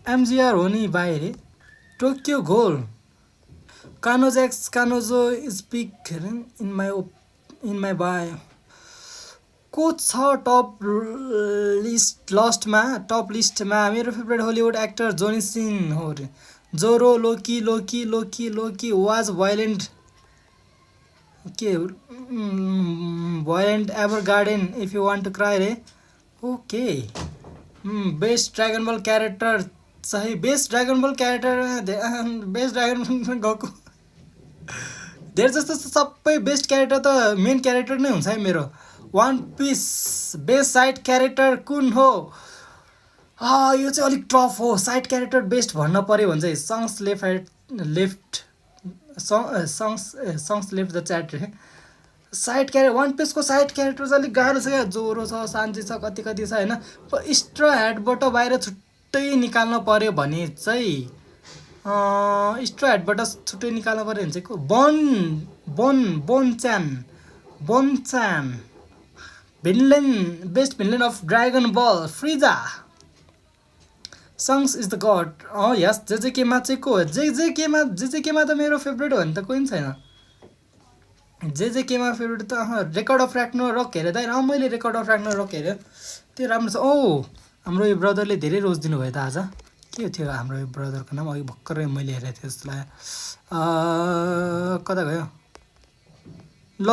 एमजिआर हो नि बाहिर Tokyo ghoul kanojo speak in my बाय को छ टप लिस्टमा मेरो favourite Hollywood actor Johnny Sins हो रे जोरो लोकी वाज भाइलेन्ट के violet Evergarden if you want to cry रे okay best dragon ball character चाहिँ बेस्ट ड्रागन बल गएको धेरै जस्तो सबै बेस्ट क्यारेक्टर त मेन क्यारेक्टर नै हुन्छ है मेरो one piece best side character कुन हो यो चाहिँ अलिक टफ हो साइड क्यारेक्टर बेस्ट भन्न पऱ्यो भने चाहिँ सङ्स लेफ्ट द च्याट रे साइड क्यारेक्टर वान पिसको साइड क्यारेक्टर चाहिँ अलिक गाह्रो छ क्या जोरो छ सान्ची छ कति छ होइन स्ट्र हेडबाट बाहिर छुट्टै निकाल्न पऱ्यो भने चाहिँ स्ट्र हेडबाट छुट्टै निकाल्न पऱ्यो भने चाहिँ बोनच्यान best villain of dragon ball Frieza सङ्स इज द गड यस जेजेकेमा चाहिँ को जेजेकेमा त मेरो फेभरेट हो भने त कोही पनि छैन जेजेकेमा फेभरेट त रेकर्ड अफ ऱ्याग्नारोक हेरेँ त मैले रेकर्ड अफ ऱ्याग्नारोक हेरेँ त्यो राम्रो छ हाम्रो यो ब्रदरले धेरै रोज दिनुभयो त आज के थियो हाम्रो यो ब्रदरको नाम अघि भर्खरै मैले हेरेको थिएँ जस्तो लाग्यो कता गयो ल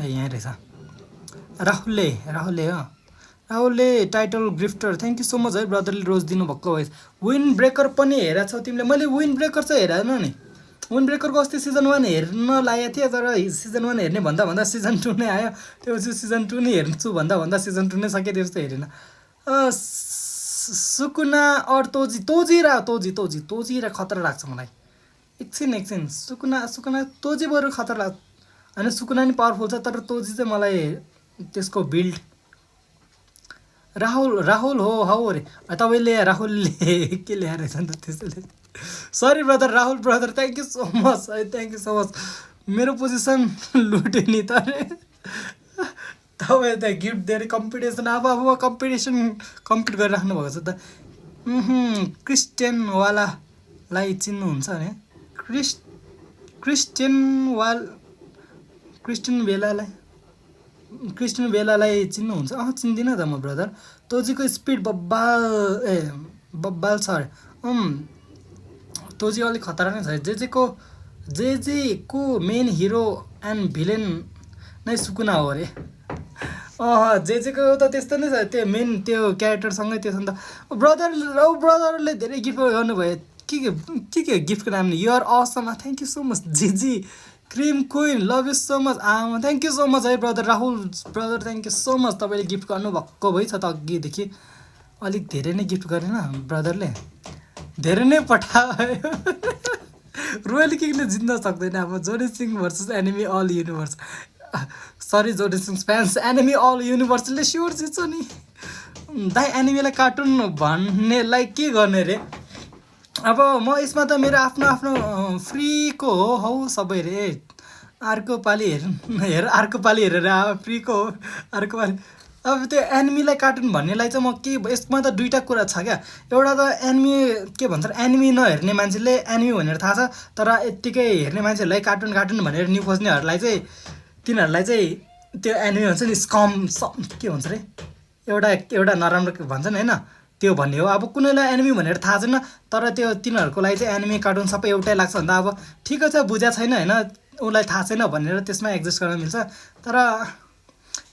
यहाँ रहेछ राहुलले title gifter thank you so much है ब्रदरले रोज दिनुभएको भएछ विन ब्रेकर पनि हेरेको छौ तिमीले मैले विन ब्रेकर चाहिँ हेरेन नि विन ब्रेकरको अस्ति सिजन 1 हेर्न लागेको थिएँ तर सिजन 1 हेर्ने भन्दा सिजन 2 नै आयो त्यो सिजन 2 नै हेर्छु भन्दा सिजन 2 नै सके त्यस्तो हेरेन सुकुना और तोजी खतरा लाग्छ मलाई एकछिन सुकुना तोजी बरु खतरा लाग्छ होइन सुकुना नि पावरफुल छ तर तोजी चाहिँ मलाई त्यसको बिल्ड राहुल हो हाउ अरे तपाईँले राहुलले के ल्याएर रहेछ नि त त्यसैले sorry brother Rahul brother thank you so much है थ्याङ्क यू सो मच मेरो पोजिसन लुट्यो नि त तपाईँ त गिफ्ट दिएर कम्पिटिसन अब कम्पिट गरिराख्नु भएको छ त क्रिस्चियनवालालाई चिन्नुहुन्छ भने क्रिस्चियन बेलालाई चिन्नुहुन्छ चिन्दिनँ त म ब्रदर तोजीको स्पिड बब्बाल छ तोजी अलिक खतरा नै छ जेजेको मेन हिरो एन्ड भिलेन नै सुकुना हो अरे जेजेको त त्यस्तो नै छ त्यो मेन त्यो क्यारेक्टरसँगै त्यो छ नि त ब्रदरले धेरै गिफ्ट गर्नुभयो के गिफ्टको नाम नि you're awesome thank you so much JG cream queen love you so much thank you so much है brother Rahul brother thank you so much तपाईँले गिफ्ट गर्नुभएको भइ छ त अघिदेखि अलिक धेरै नै गिफ्ट गरेन ब्रदरले धेरै नै पठायो रोयल किङले जित्न सक्दैन अब Jodi Singh versus anime all universe sorry Jodi Singh fans anime all युनिभर्सले स्योर जित्छ नि दाइ एनिमीलाई कार्टुन भन्नेलाई के गर्ने रे अब म यसमा त मेरो आफ्नो फ्रीको हौ सबै रे अर्को पालि हेरेर फ्रीको हो अर्को पालि अब त्यो एनिमीलाई कार्टुन भन्नेलाई चाहिँ म के यसमा त दुईवटा कुरा छ क्या एउटा त एनिमी के भन्छ एनिमी नहेर्ने मान्छेले एनिमी भनेर थाहा छ तर यत्तिकै हेर्ने मान्छेहरूलाई कार्टुन भनेर न्यु खोज्नेहरूलाई चाहिँ तिनीहरूलाई चाहिँ त्यो एनिमी भन्छ नि स्कम के भन्छ रे एउटा नराम्रो भन्छ नि होइन त्यो भन्ने हो अब कुनैलाई एनिमी भनेर थाहा छैन तर त्यो तिनीहरूको लागि चाहिँ एनिमी कार्टुन सबै एउटै लाग्छ भन्दा अब ठिकै छ बुझा छैन होइन उसलाई थाहा छैन भनेर त्यसमा एडजस्ट गर्न मिल्छ तर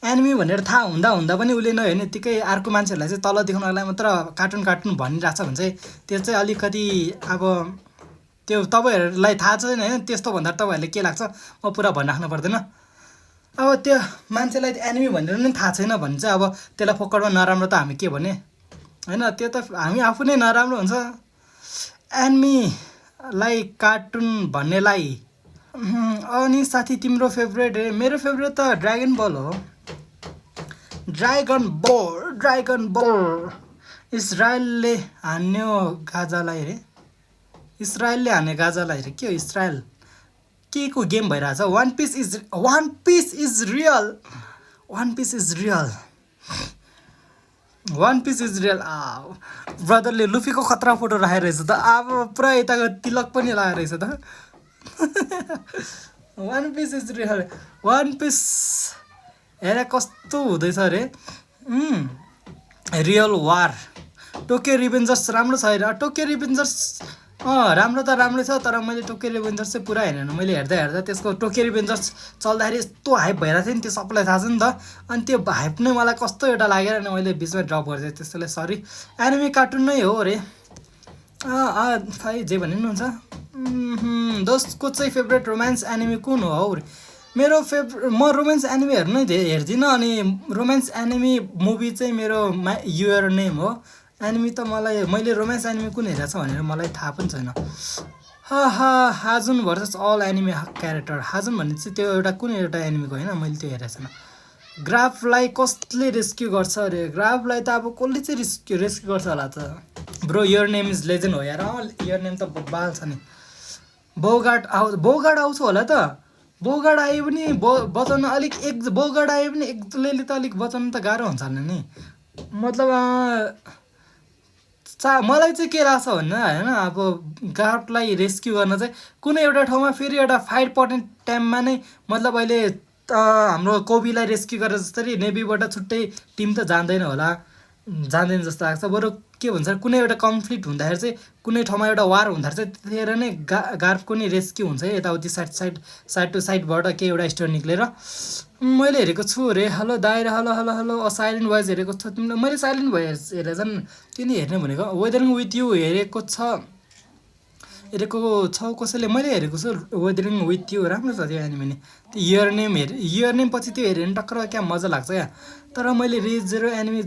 एनिमी भनेर थाहा हुँदा पनि उसले नहेर्ने यत्तिकै अर्को मान्छेहरूलाई चाहिँ तल देखाउनको लागि मात्र कार्टुन भनिरहेको छ भने चाहिँ त्यो चाहिँ अलिकति अब त्यो तपाईँहरूलाई थाहा छैन होइन त्यस्तो भन्दा तपाईँहरूले के लाग्छ म पुरा भनिराख्नु पर्दैन अब त्यो मान्छेलाई एनिमी भनेर नि थाहा छैन भने चाहिँ अब त्यसलाई फोकटमा नराम्रो त हामी के भने होइन, त्यो त हामी आफू नै नराम्रो हुन्छ। एनिमीलाई कार्टुन भन्नेलाई। अनि साथी तिम्रो फेभरेट? मेरो फेभरेट त ड्रागन बल हो। ड्रागन बल। इजरायलले हान्यो गाजालाई रे। इजरायलले हान्यो गाजालाई रे। के हो इजरायल? के को गेम भइरहेछ? One piece is real. ब्रदरले लुफीको खतरा फोटो राखेर रहेछ त। अब पुरा यताको तिलक पनि लगाएर रहेछ त। One piece is real. One Piece हेर कस्तो हुँदैछ अरे। रियल वार। टोकियो रिभेन्जर्स राम्रो छ होइन। टोकियो रिभेन्जर्स राम्रो त राम्रै छ, तर मैले टोकियो रिभेन्जर्स चाहिँ पुरा हेरेन। मैले हेर्दा त्यसको टोकियो रिभेन्जर्स चल्दाखेरि यस्तो हाइप भइरहेको थियो नि, त्यो सबैलाई थाहा छ नि त। अनि त्यो हाइप नै मलाई कस्तो एउटा लागेर नि मैले बिचमा ड्रप गरिदिएँ, त्यसैले सरी। एनिमी कार्टुन नै हो अरे। खै जे भने पनि हुन्छ। दोस्तको चाहिँ फेभरेट रोमान्स एनिमी कुन हो रे? मेरो म रोमान्स एनिमीहरू नै हेर्दिनँ। अनि रोमान्स एनिमी मुभी चाहिँ मेरो युर नेम हो। एनिमी त मैले रोमान्स एनिमी कुन हेरेको छ भनेर मलाई थाहा पनि छैन। हाजुन भर्सेस अल एनिमी क्यारेक्टर। हाजुन भन्ने चाहिँ त्यो एउटा कुनै एउटा एनिमीको होइन, मैले त्यो हेरेको छैन। ग्राफलाई कसले रेस्क्यु गर्छ अरे? ग्राफलाई त अब कसले चाहिँ रेस्क्यु गर्छ होला त। Bro your name is legend हो यार। योर नेम त बाल छ नि। बोगार्ड आउँछ होला त। बोगार्ड आयो भने बचाउन बोगार्ड आयो भने एक्लैले त अलिक बचाउनु त गाह्रो हुन्छ होला नि। मतलब मलाई चाहिँ के लाग्छ भन्दा होइन, अब गार्डलाई रेस्क्यु गर्न चाहिँ कुनै एउटा ठाउँमा फेरि एउटा फाइट पर्ने टाइममा नै, मतलब अहिले हाम्रो कोबीलाई रेस्क्यु गरेर जसरी नेभीबाट छुट्टै टिम त जान्दैन जस्तो लाग्छ। बरु के भन्छ, कुनै एउटा कन्फ्लिक्ट हुँदाखेरि चाहिँ कुनै ठाउँमा एउटा वार हुँदाखेरि चाहिँ त्यतिखेर नै गार्डको नि रेस्क्यु हुन्छ है, यताउति साइड टु साइडबाट केही एउटा स्टोरी निक्लेर। मैले हेरेको छु अरे। हेलो दाइ। हेलो साइलेन्ट भोइस हेरेको छ तिमीले? मैले साइलेन्ट भोइस हेरेर झन् त्यो नि हेर्ने भनेको। वेदरिङ विथ यु हेरेको छ कसैले? मैले हेरेको छु वेदरिङ विथ यु। राम्रो छ त्यो एनिमे नि। त्यो युर नेम पछि त्यो हेऱ्यो भने टक्कर क्या मजा लाग्छ क्या। तर मैले रिजेरो एनिमे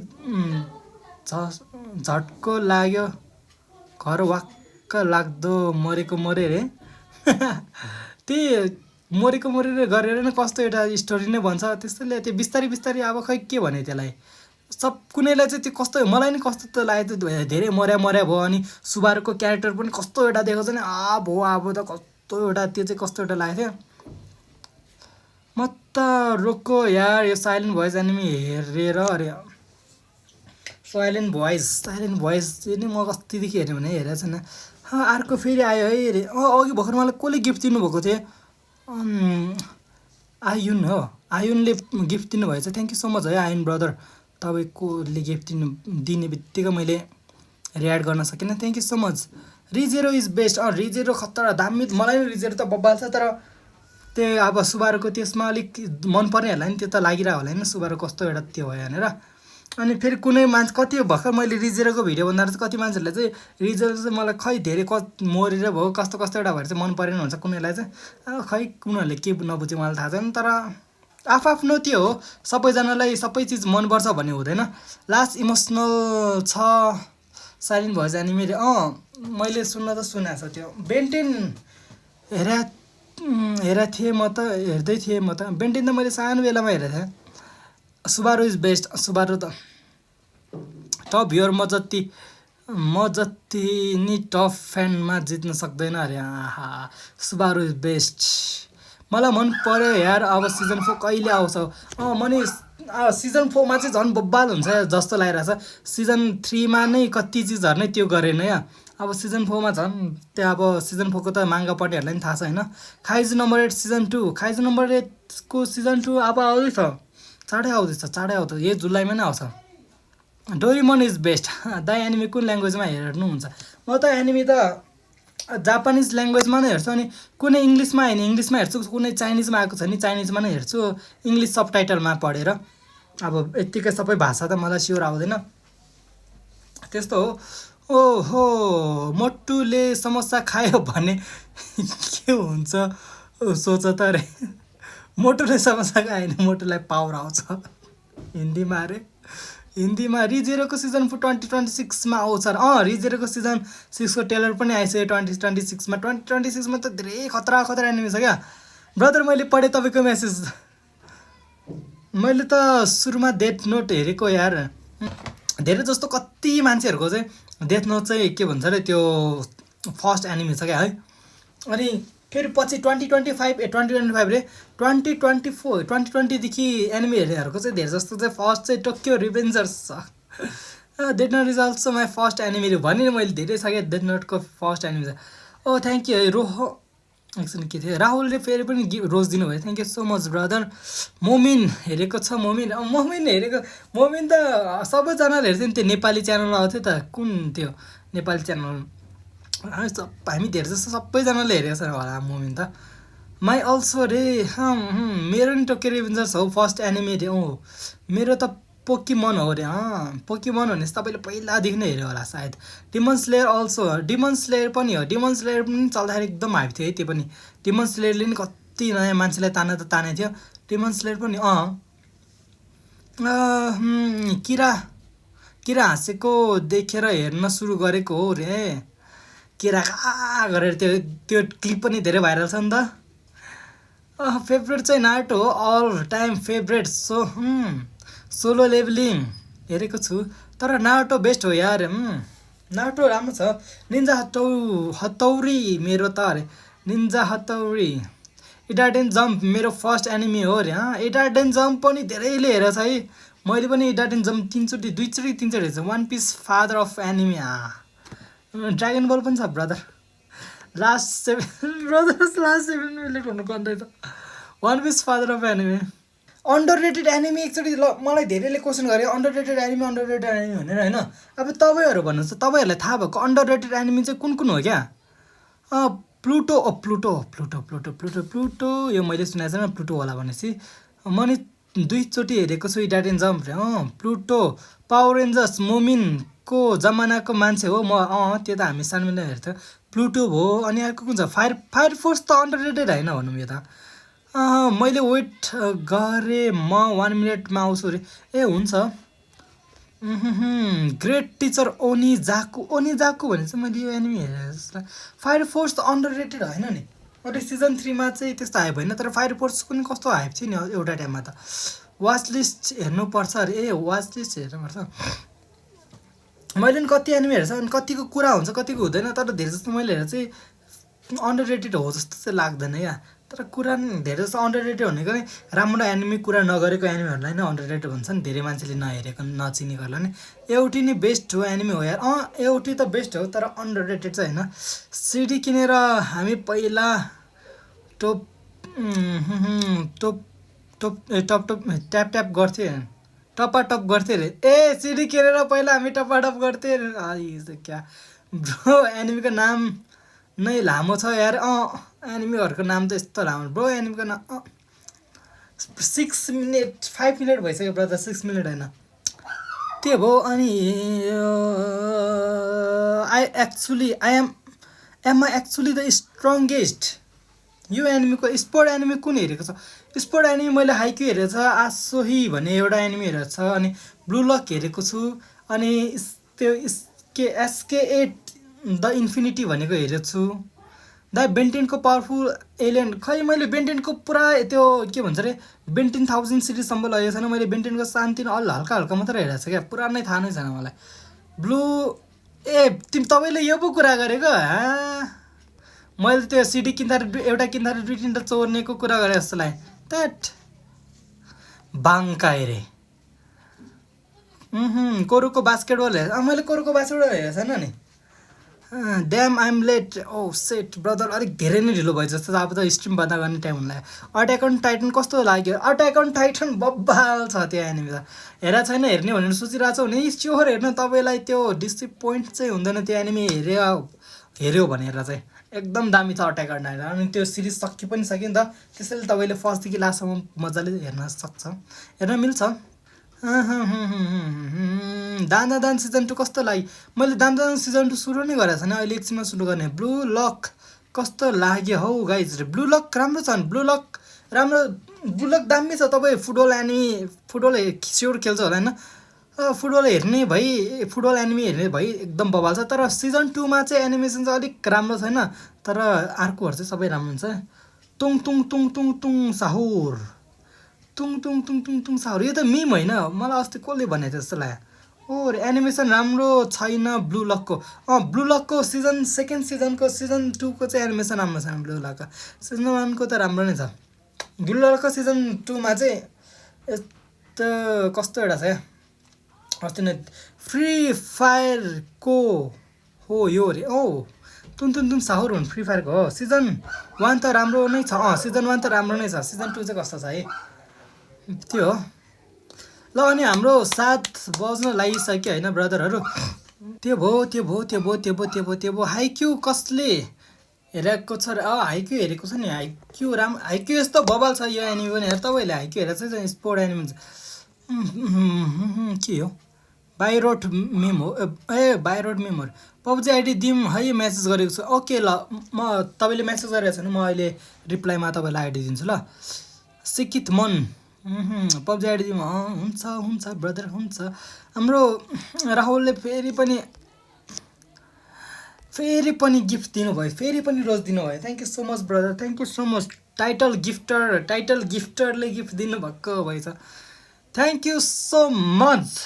झट्को लाग्यो। घर वाक्क लाग्दो मरेको मरे रे। त्यही मरेको मरेर गरेर नै कस्तो एउटा स्टोरी नै भन्छ। त्यस्तैले त्यो बिस्तारै अब खै के भने त्यसलाई। कुनैलाई चाहिँ त्यो कस्तो, मलाई नि कस्तो त लाग्यो त्यो धेरै मर्या भयो। अनि सुबारुको क्यारेक्टर पनि कस्तो एउटा देखाउँछ नि। अब त कस्तो एउटा त्यो चाहिँ कस्तो एउटा लागेको थियो। म त रोको यार यो साइलेन्ट भोइस एनिमी हेरेर अरे। साइलेन्ट भोइस चाहिँ नि म कतिदेखि हेरेँ भने हेरेको छैन। अर्को फेरि आयो है अरे। अघि भर्खर मलाई कसले गिफ्ट दिनुभएको थियो? आयुन हो। आयुनले गिफ्ट दिनुभएछ। थ्याङ्क यू सो मच है आयुन ब्रदर। तपाईँकोले गिफ्ट दिने बित्तिकै मैले रियाक्ट गर्न सकिनँ। Thank you so much. ReZero is best. ReZero खतरा दामी। मलाई नि रिजेरो त बब्बाल छ, तर त्यो अब सुबारुको त्यसमा अलिक मन पर्नेहरूलाई नि त्यो त लागिरह होला होइन, सुबारु कस्तो एउटा त्यो भयो भनेर। अनि फेरि कुनै मान्छे कति भर्खर मैले रिजेरोको भिडियो भन्दा चाहिँ कति मान्छेहरूले चाहिँ रिजेरो चाहिँ मलाई खै धेरै मरेर भयो कस्तो एउटा भएर चाहिँ मन परेन हुन्छ कुनैलाई चाहिँ। खै उनीहरूले के नबुझ्यो मलाई थाहा छैन। तर आफ्नो त्यो हो, सबैजनालाई सबै चिज मनपर्छ भन्ने हुँदैन। लास्ट इमोसनल छ साइलेन्ट भोइस एनिमे रे। मैले सुनेको छ त्यो बेन्टेन हेरेको थिएँ म त। हेर्दै थिएँ म त बेन्टेन त मैले सानो बेलामा हेरेको थिएँ। सुबारु इज बेस्ट। सुबारु त टप भियर। म जति नि टप फ्यानमा जित्न सक्दैन अरे। सुबारु इज बेस्ट। मलाई मन पर्यो यार। अब सिजन 4 कहिले आउँछ? मैले सिजन 4मा चाहिँ झन् बब्बाल हुन्छ जस्तो लागिरहेछ। सिजन 3मा नै कति चिजहरू नै त्यो गरेन या। अब सिजन 4मा झन् त्यो अब सिजन 4को त माङ्गा पढ्नेहरूलाई पनि थाहा छ होइन। खाइजु नम्बर 8 सिजन 2। खाइजु नम्बर 8 को सिजन 2 अब आउँदैछ। चाँडै आउँछ। यही जुलाईमा नै आउँछ। Doraemon is best. दाइ एनिमी कुन ल्याङ्ग्वेजमा हेर्नुहुन्छ? म त एनिमी त जापानिज ल्याङ्ग्वेजमा नै हेर्छु। अनि कुनै इङ्ग्लिसमा होइन इङ्ग्लिसमा हेर्छु, कुनै चाइनिजमा आएको छ नि चाइनिजमा नै हेर्छु, इङ्ग्लिस सबटाइटलमा पढेर। अब यत्तिकै सबै भाषा त मलाई स्योर आउँदैन। त्यस्तो हो। ओहो मोटुले समोसा खायो भने के हुन्छ सोच त रे। मोटुले समस्याको आएन मोटुलाई पावर आउँछ हिन्दीमा अरे हिन्दीमा रिजेरोको सिजन 2026मा आउँछ रिजेरोको सिजन 6 को टेलर पनि आइसक्यो 2026मा 2026मा त धेरै खतरा खतरा एनिमी छ क्या ब्रदर मैले पढेँ तपाईँको मेसेज मैले त सुरुमा डेथ नोट हेरेको यार धेरै जस्तो कति मान्छेहरूको चाहिँ डेथ नोट चाहिँ के भन्छ अरे त्यो फर्स्ट एनिमी छ क्या है अनि फेरि पछि 2025 रे 2024 2020देखि एनिमी हेर्नेहरूको चाहिँ धेरै जस्तो चाहिँ फर्स्ट चाहिँ टोकियो रिभेन्जर्स छ death note is also my first enemy भने मैले धेरै छ क्या डेथ नोटको फर्स्ट एनिमी छ ओ थ्याङ्क यू रोहो एकछिन के थियो राहुलले फेरि पनि रोज दिनुभयो thank you so much brother मोमिन हेरेको छ मोमिन हेरेको मोमिन त सबैजनाले हेर्थ्यो नि त्यो नेपाली च्यानलमा आउँथ्यो त कुन त्यो नेपाली च्यानल हामी धेरै जस्तो सबैजनाले हेरेको छ होला मोमिन त माई अल्सो रे मेरो नि टोकियो रिभेन्जर्स हो फर्स्ट एनिमे रे मेरो त पोकिमन हो रे पोकिमन भनेपछि तपाईँले पहिलादेखि नै हेऱ्यो होला सायद demon slayer also demon slayer पनि हो डिमन स्लेयर पनि चल्दाखेरि एकदम हाइप थियो है त्यो पनि डिमन स्लेयरले नि कति नयाँ मान्छेलाई तानेको थियो डिमन स्लेयर पनि किरा हाँसेको देखेर हेर्न सुरु गरेको हो रे किरा कहाँ गरेर त्यो क्लिप पनि धेरै भाइरल छ नि त फेभरेट चाहिँ नारुतो हो all time favourite solo leveling हेरेको छु तर नारुतो बेस्ट हो यार नारुतो राम्रो छ निन्जा हतौरी मेरो त अरे निन्जा हतौरी इडार्डेन जम्प मेरो फर्स्ट एनिमी हो अरे इडार्डेन जम्प पनि धेरैले हेरेको छ है मैले पनि इडार्डेन जम्प दुईचोटि तिनचोटि हेर्छु one piece father of anime dragon ball पनि छ ब्रदर लास्ट 7 मिनट हुनु पर्दै त one piece father of anime underrated anime एकचोटि ल मलाई धेरैले क्वेसन गरे अन्डररेटेड एनिमी भनेर होइन अब तपाईँहरू भन्नुहोस् तपाईँहरूलाई थाहा भएको अन्डररेटेड एनिमी चाहिँ कुन हो क्या प्लुटो प्लुटो यो मैले सुनेको छैन प्लुटो होला भनेपछि मैले दुईचोटि हेरेको छु इडार्डेन जम्प रे प्लुटो पावर रेन्जर्स मोमिनको जमानाको मान्छे हो म त्यो त हामी सानोमा हेर्थ्यो प्लुटो हो अनि अर्को कुन छ फायर फोर्स त अन्डररेटेड होइन भनौँ यो त मैले वेट गरेँ म 1 मिनटमा आउँछु अरे ए हुन्छ ग्रेट टिचर ओनिजाकु भने चाहिँ मैले यो एनिमी हेरेँ जस्तो फायर फोर्स त अन्डररेटेड होइन नि अहिले सिजन 3मा चाहिँ त्यस्तो हाइप होइन तर फायर फोर्सको पनि कस्तो हाइप थियो नि एउटा टाइममा त वाच लिस्ट हेर्नुपर्छ अरे वाच लिस्ट हेर्नुपर्छ मैले पनि कति एनिमी हेर्छ अनि कतिको कुरा हुन्छ कतिको हुँदैन तर धेरै जस्तो मैले हेरेर चाहिँ अन्डररेटेड हो जस्तो चाहिँ लाग्दैन क्या तर कुरा धेरै जस्तो अन्डररेटेड भनेको नै राम्रो एनिमी कुरा नगरेको एनिमीहरूलाई नै अन्डररेटेड भन्छ नि धेरै मान्छेले नहेरेको नचिनेकोहरूलाई नै एउटी नै बेस्ट हो एनिमी हो यार एउटी त बेस्ट हो तर अन्डररेटेड चाहिँ होइन सिडी किनेर हामी पहिला टप ट्याप गर्थ्यो टपाटप गर्थ्यो अरे ए सिडी किनेर पहिला हामी टपाटप गर्थ्यो अरे क्या ब्रो एनिमीको नाम नै लामो छ यार एनिमीहरूको नाम त यस्तो लामो ब्रो एनिमीको नाम 5 मिनट भइसक्यो ब्रदर 6 मिनट होइन त्यो भयो अनि I am actually the strongest यो एनिमीको स्पोर्ट एनिमी कुन हेरेको छ स्पोर्ट एनिमी मैले हाइक्यू हेरेको छ आसोही भन्ने एउटा एनिमी हेरेको छ अनि ब्लू लक हेरेको छु अनि त्यो SK8 द इन्फिनिटी भनेको हेरेको छु द बेन्टेनको पावरफुल एलियन खै मैले बेन्टेनको पुरा त्यो के भन्छ अरे बेन्टेन 1000 सिरिजसम्म लगेको छैन मैले बेन्टेनको सानोतिनो हल्का मात्रै हेरेको छ क्या पुरा नै थाहा नै छैन मलाई ब्लू तपाईँले यो पो कुरा गरेको मैले त्यो सिडी एउटा किन्दा दुई तिनवटा चोर्नेको कुरा गरे जस्तो लाग्यो द्याट बाङ्काए रे कोरुको बास्केटबल मैले कोरुको बास्केटबल हेरेको छैन नि ड्याम आइएम लेट सेट ब्रदर अलिक धेरै नै ढिलो भयो जस्तो अब त स्ट्रिम बन्द गर्ने टाइम हुन लाग्यो अट्याक अन टाइटन कस्तो लाग्यो अट्याक अन टाइटन बब्बाल छ त्यो एनिमी त हेरेको छैन हेर्ने भनेर सोचिरहेको छु भने स्योर हेर्नु तपाईँलाई त्यो डिसपोइन्ट चाहिँ हुँदैन त्यो एनिमी हेऱ्यो भनेर चाहिँ एकदम दामी छ अट्याक अन टाइटन अनि त्यो सिरिज सकि पनि सक्यो नि त त्यसैले तपाईँले फर्स्टदेखि लास्टसम्म मजाले हेर्न सक्छ हेर्न मिल्छ दान सिजन 2 कस्तो लाग्यो मैले दान सिजन 2 सुरु नै गरेको छैन अहिले एकछिनमा सुरु गर्ने ब्लू लक कस्तो लाग्यो हौ गाइज ब्लू लक राम्रो छ नि ब्लू लक राम्रो बुलक दामी छ। तपाईँ फुटबल स्योर खेल्छ होला होइन, फुटबल हेर्ने भई फुटबल एनिमी हेर्ने भई एकदम बवाल छ। तर सिजन 2 मा चाहिँ एनिमेसन चाहिँ अलिक राम्रो छैन, तर अर्कोहरू चाहिँ सबै राम्रो हुन्छ। तुङ तुङ तुङ तुङ तुङ साहुर, तुङ तुङ तुङ तुङ तुङ साहुर, यो त मिम होइन, मलाई अस्ति कसले भनेको जस्तो लाग्यो। ओ एनिमेसन राम्रो छैन ब्लू लकको। ब्लू लकको सेकेन्ड सिजनको सिजन 2 को चाहिँ एनिमेसन राम्रो छ। ब्लू लकको सिजन 1 को त राम्रो नै छ। ब्लू लकको सिजन 2 मा चाहिँ यस्तो कस्तो एउटा छ क्या, अस्ति नै फ्री फायरको हो यो रे। तुन तुन तुन साहुर हुन् फ्री फायरको हो। सिजन 1 त राम्रो नै छ, सिजन 1 त राम्रो नै छ। सिजन 2 चाहिँ कस्तो छ है त्यो हो। ल अनि हाम्रो 7 बज्न लागिसक्यो होइन ब्रदरहरू। त्यो भयो हाइक्यू कसले हेरेको छ र? हाइक्यू हेरेको छ नि। हाइक्यू यस्तो बबाल छ यो एनिमी पनि। हेर तपाईँले हाइक्यू हेरेर चाहिँ स्पोर्ट एनिमी के हो? बाइरोड मेम हो बाइरोड मेम हो। पब्जी आइडी दिम है, मेसेज गरेको छु। ओके ल, म तपाईँले मेसेज गरेको छैन, म अहिले रिप्लाईमा तपाईँलाई आइडी दिन्छु ल। सिकित मन पब्जी आइडी दिउँ। हुन्छ ब्रदर हुन्छ। हाम्रो राहुलले फेरि पनि गिफ्ट दिनुभयो, फेरि पनि रोज दिनुभयो। Thank you so much brother, thank you so much. Title गिफ्टरले गिफ्ट दिनुभएको भएछ। Thank you so much.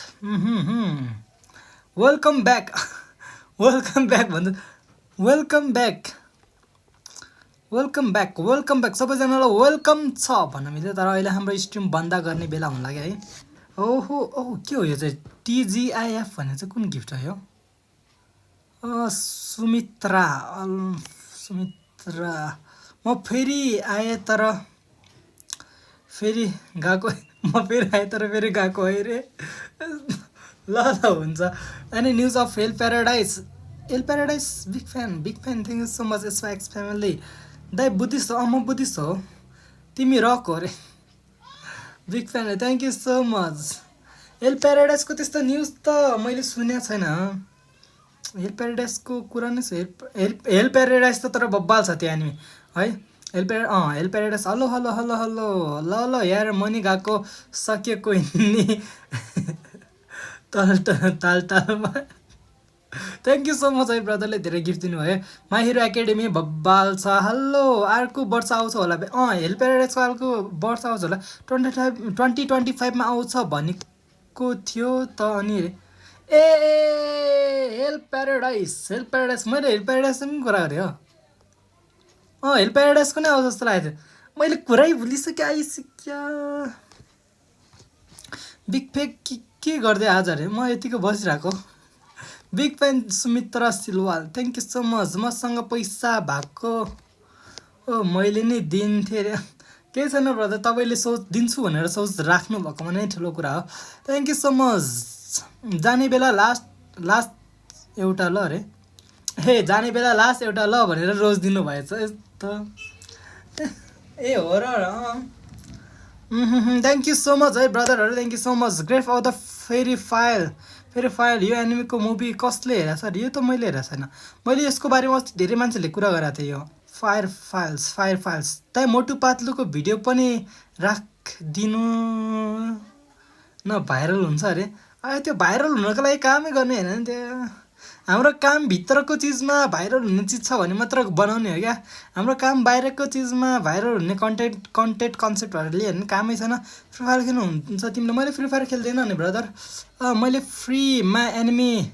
Welcome back भन्नु, वेलकम ब्याक सबैजनालाई वेलकम छ भन्न मिल्यो। तर अहिले हाम्रो स्ट्रिम बन्द गर्ने बेला हुन लाग्यो है। के हो यो चाहिँ? TGIF भन्ने चाहिँ कुन गिफ्ट हो यो? सुमित्रा म फेरि आएँ तर फेरि गएको, फेरि गएको है रे। ल हुन्छ। अनि news of El paradise big fan thank you so much. SYX family दाइ बुद्धिस्ट हो? म बुद्धिस्ट हो। तिमी रक हो अरे। Big fan, thank you so much. El प्याराडाइजको त्यस्तो न्युज त मैले सुनेको छैन। एल प्याराडाइजको कुरा नै छ। एल प्याराडाइज त तर बब्बाल छ त्यो एनिमी है। L paradise. हेलो ल यार, मनी गएको सकिएको नि तालमा। थ्याङ्क यू सो मच है ब्रदरले धेरै गिफ्ट दिनुभयो। माई हिरो एकाडेमी बब्बाल छ। हेलो, अर्को वर्ष आउँछ होला। हेल प्याराडाइजको अर्को वर्ष आउँछ होला। 2025 मा आउँछ भनेको थियो त। अनि हेल प्याराडाइज मैले हेल प्याराडाइज पनि कुरा गरेँ हो। हेल प्याराडाइजको नै आउँछ जस्तो लागेको थियो। मैले कुरै भुलिसकेँ, आइसक्यो। बिग फेक के गर्दै आज अरे? म यतिको बसिरहेको। Big fan Sumitra Silwal, thank you so much. मसँग पैसा भएको मैले नै दिन्थेँ अरे। केही छैन ब्रदर, तपाईँले दिन्छु भनेर सोच राख्नु भएकोमा नै ठुलो कुरा हो। Thank you so much. जाने बेला लास्ट एउटा ल अरे। जाने बेला लास्ट एउटा ल भनेर रोज दिनुभएछ यस्तो। हो र। थ्याङ्क यू सो मच है ब्रदरहरू, thank you so much. Grave of the फेरि फाइल यो एनिमीको मुभी कसले हेरेको छ? यो त मैले हेरेको छैन। मैले यसको बारेमा अस्ति धेरै मान्छेले कुरा गरेको थिएँ। यो फायर फाइल्स त मोटु पातलुको भिडियो पनि राखिदिनु न, भाइरल हुन्छ अरे। त्यो भाइरल हुनको लागि कामै गर्ने होइन नि। त्यो हाम्रो काम भित्रको चिजमा भाइरल हुने चिज छ भने मात्र बनाउने हो क्या। हाम्रो काम बाहिरको चिजमा भाइरल हुने कन्टेन्ट कन्सेप्टहरू लियो भने कामै छैन। फ्री फायर खेल्नु हुन्छ तिमीले? मैले फ्री फायर खेल्दैन नि ब्रदर। मैले फ्रीमा एनिमी,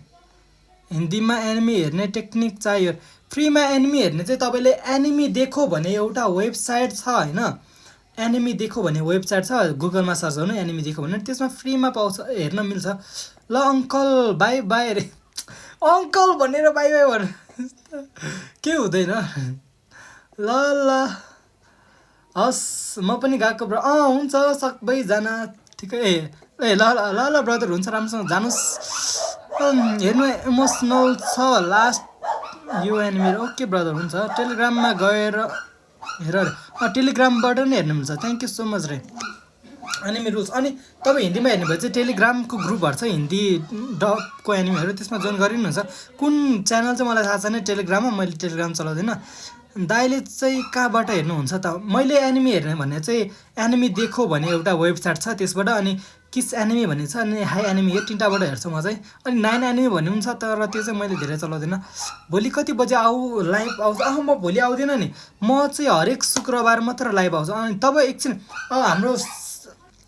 हिन्दीमा एनिमी हेर्ने टेक्निक चाहियो। फ्रीमा एनिमी हेर्ने चाहिँ तपाईँले एनिमी देखो भने एउटा वेबसाइट छ होइन। एनिमी देखो भन्ने वेबसाइट छ, गुगलमा सर्च गर्नु एनिमी देखो भने, त्यसमा फ्रीमा पाउँछ, हेर्न मिल्छ। ल अङ्कल बाई अरे। अङ्कल भनेर बाई भन, के हुँदैन। ल हस्, म पनि गएको ब्र। हुन्छ सबैजना ठिकै। ल ब्रदर हुन्छ, राम्रोसँग जानुहोस्। हेर्नु इमोसनल छ लास्ट यो एनिमी। ओके ब्रदर हुन्छ। टेलिग्राममा गएर हेर, टेलिग्रामबाट नै हेर्नु मिल्छ। थ्याङ्क यू सो मच रे। Enemy rules. अनि तपाईँ हिन्दीमा हेर्नु भयो चाहिँ टेलिग्रामको ग्रुपहरू छ हिन्दी डबको एनिमीहरू, त्यसमा जोइन गरिनुहुन्छ। कुन च्यानल चाहिँ मलाई थाहा छैन टेलिग्राममा, मैले टेलिग्राम चलाउँदिनँ। दाइले चाहिँ कहाँबाट हेर्नुहुन्छ त मैले एनिमी हेर्ने भने चाहिँ एनिमी देखो भन्ने एउटा वेबसाइट छ त्यसबाट अनि किस एनिमी भन्ने छ अनि हाई एनिमी यो तिनवटाबाट हेर्छु म चाहिँ अनि 9 एनिमी भन्ने हुन्छ तर त्यो चाहिँ मैले धेरै चलाउँदिनँ भोलि कति बजे लाइभ आउँछ म भोलि आउँदिनँ नि म चाहिँ हरेक शुक्रबार मात्र लाइभ आउँछु अनि तपाईँ एकछिन हाम्रो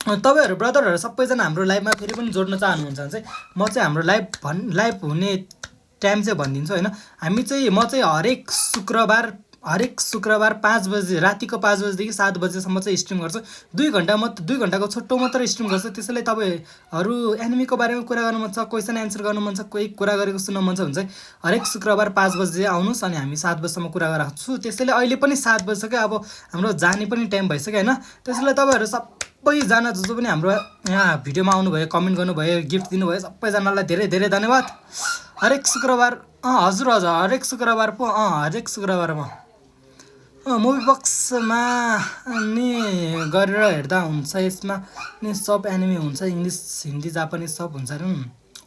तपाईँहरू ब्रदरहरू सबैजना हाम्रो लाइभमा फेरि पनि जोड्न चाहनुहुन्छ भने चाहिँ म चाहिँ हाम्रो लाइभ हुने टाइम चाहिँ भनिदिन्छु होइन हामी चाहिँ म चाहिँ हरेक शुक्रबार 5 बजे रातिको 5 बजेदेखि 7 बजेसम्म चाहिँ स्ट्रिम गर्छु 2 घन्टाको छोटो मात्र स्ट्रिम गर्छु त्यसैले तपाईँहरू एनिमीको बारेमा कुरा गर्नु मन छ क्वेसन एन्सर गर्नु मन छ कोही कुरा गरेको सुन्नु मन छ भने चाहिँ हरेक शुक्रबार 5 बजे आउनुहोस् अनि हामी 7 बजेसम्म कुरा गरिराख्छु त्यसैले अहिले पनि 7 बजिसक्यो अब हाम्रो जाने पनि टाइम भइसक्यो होइन त्यसैले तपाईँहरू सबैजना जो पनि हाम्रो यहाँ भिडियोमा आउनुभयो कमेन्ट गर्नुभयो गिफ्ट दिनुभयो सबैजनालाई धेरै धेरै धन्यवाद हरेक शुक्रबार हजुर हरेक शुक्रबारमा मुभी बक्समा नि गरेर हेर्दा हुन्छ यसमा नि सब एनिमी हुन्छ इङ्ग्लिस हिन्दी जापानिज सब हुन्छ अरे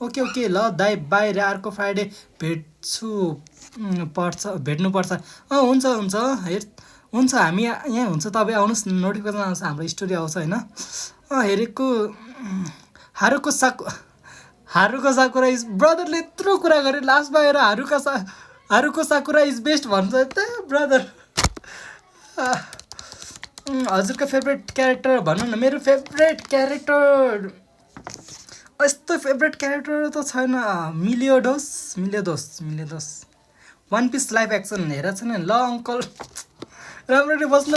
ओके ल दाइ बाई रे अर्को फ्राइडे भेट्नुपर्छ हुन्छ हामी यहाँ हुन्छ तपाईँ आउनुहोस् नोटिफिकेसन आउँछ हाम्रो स्टोरी आउँछ होइन हेरेको हारुको साकुरा इज ब्रदरले यत्रो कुरा गरे लास्टमा आएर हारुको साकुरा इज बेस्ट भन्छ त ब्रदर हजुरको फेभरेट क्यारेक्टर भन्नु न मेरो फेभरेट क्यारेक्टर यस्तो फेभरेट क्यारेक्टर त छैन Meliodas One Piece live action हेरेको छैन ल अङ्कल राम्ररी बस्नु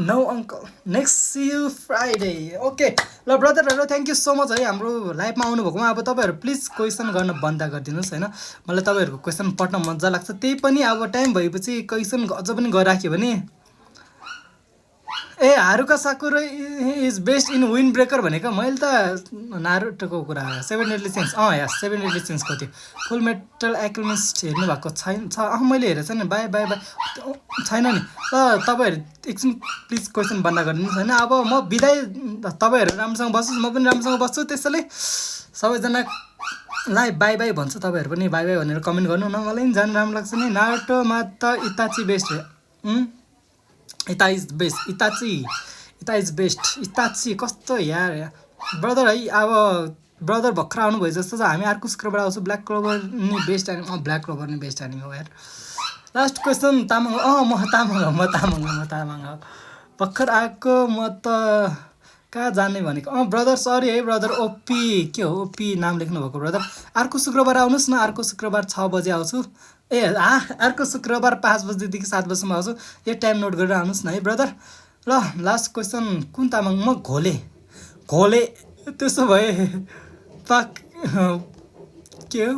no uncle next see you Friday okay ल ब्रदरहरू थ्याङ्क यू सो मच है हाम्रो लाइभमा आउनुभएकोमा अब तपाईँहरू प्लिज क्वेसन गर्न बन्द गरिदिनुहोस् होइन मलाई तपाईँहरूको क्वेसन पढ्न मजा लाग्छ त्यही पनि अब टाइम भएपछि क्वेसन अझ पनि गरिराख्यो भने Haruka साकुरा is best in wind breaker भनेको मैले त नारुटोको कुरा 7 डेडली सिन्स 7 डेडली सिन्सको थियो फुल मेटल एल्केमिस्ट हेर्नु भएको छैन मैले हेरेको छैन बाई छैन नि ल तपाईँहरू एकछिन प्लिज क्वेसन बन्द गरिदिनुहोस् होइन अब म बिदाई तपाईँहरू राम्रोसँग बस्नुहोस् म पनि राम्रोसँग बस्छु त्यसैले सबैजनालाई बाई भन्छु तपाईँहरू पनि बाई भनेर कमेन्ट गर्नु न मलाई पनि जानु राम्रो लाग्छ नि नारुटोमा त इताची बेस्ट रे इताची कस्तो यार ब्रदर है अब ब्रदर भर्खर आउनुभयो जस्तो छ हामी अर्को शुक्रबार आउँछु ब्ल्याक क्लोभर नि बेस्ट एनिमी ब्ल्याक क्लोभर नि बेस्ट एनिमी हो यार लास्ट क्वेसन तामाङ म तामाङ हो भर्खर आएको म त कहाँ जाने भनेको ब्रदर सरी है ब्रदर ओपी के हो ओपी नाम लेख्नुभएको ब्रदर अर्को शुक्रबार आउनुहोस् न अर्को शुक्रबार 6 बजे आउँछु अर्को शुक्रबार 5 बजेदेखि 7 बजीसम्म आउँछु यो टाइम नोट गरेर आउनुहोस् न है ब्रदर ल लास्ट क्वेसन कुन तामाङ म घोले त्यसो भए के हो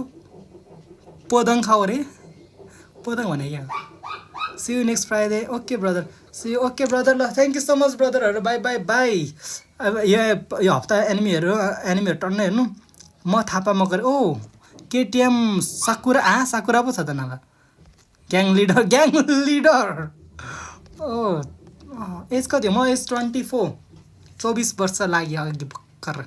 पोदङ खाऊ अरे पोदङ भने क्या see you next Friday okay brother ल थ्याङ्क यू सो मच ब्रदरहरू बाई अब यो हप्ता एनिमीहरू टन्नै हेर्नु म थापा मगर केटिएम साकुरा पो छ त नभए ग्याङ लिडर एज कति हो म एज 24 वर्ष लाग्यो अघि भर्खर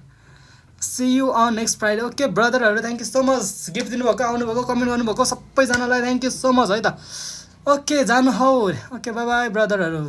see you on next Friday okay ब्रदरहरू thank you so much gift दिनुभएको आउनुभएको कमेन्ट गर्नुभएको सबैजनालाई थ्याङ्क यू सो मच है त ओके जानु हौ ओके बाई ब्रदरहरू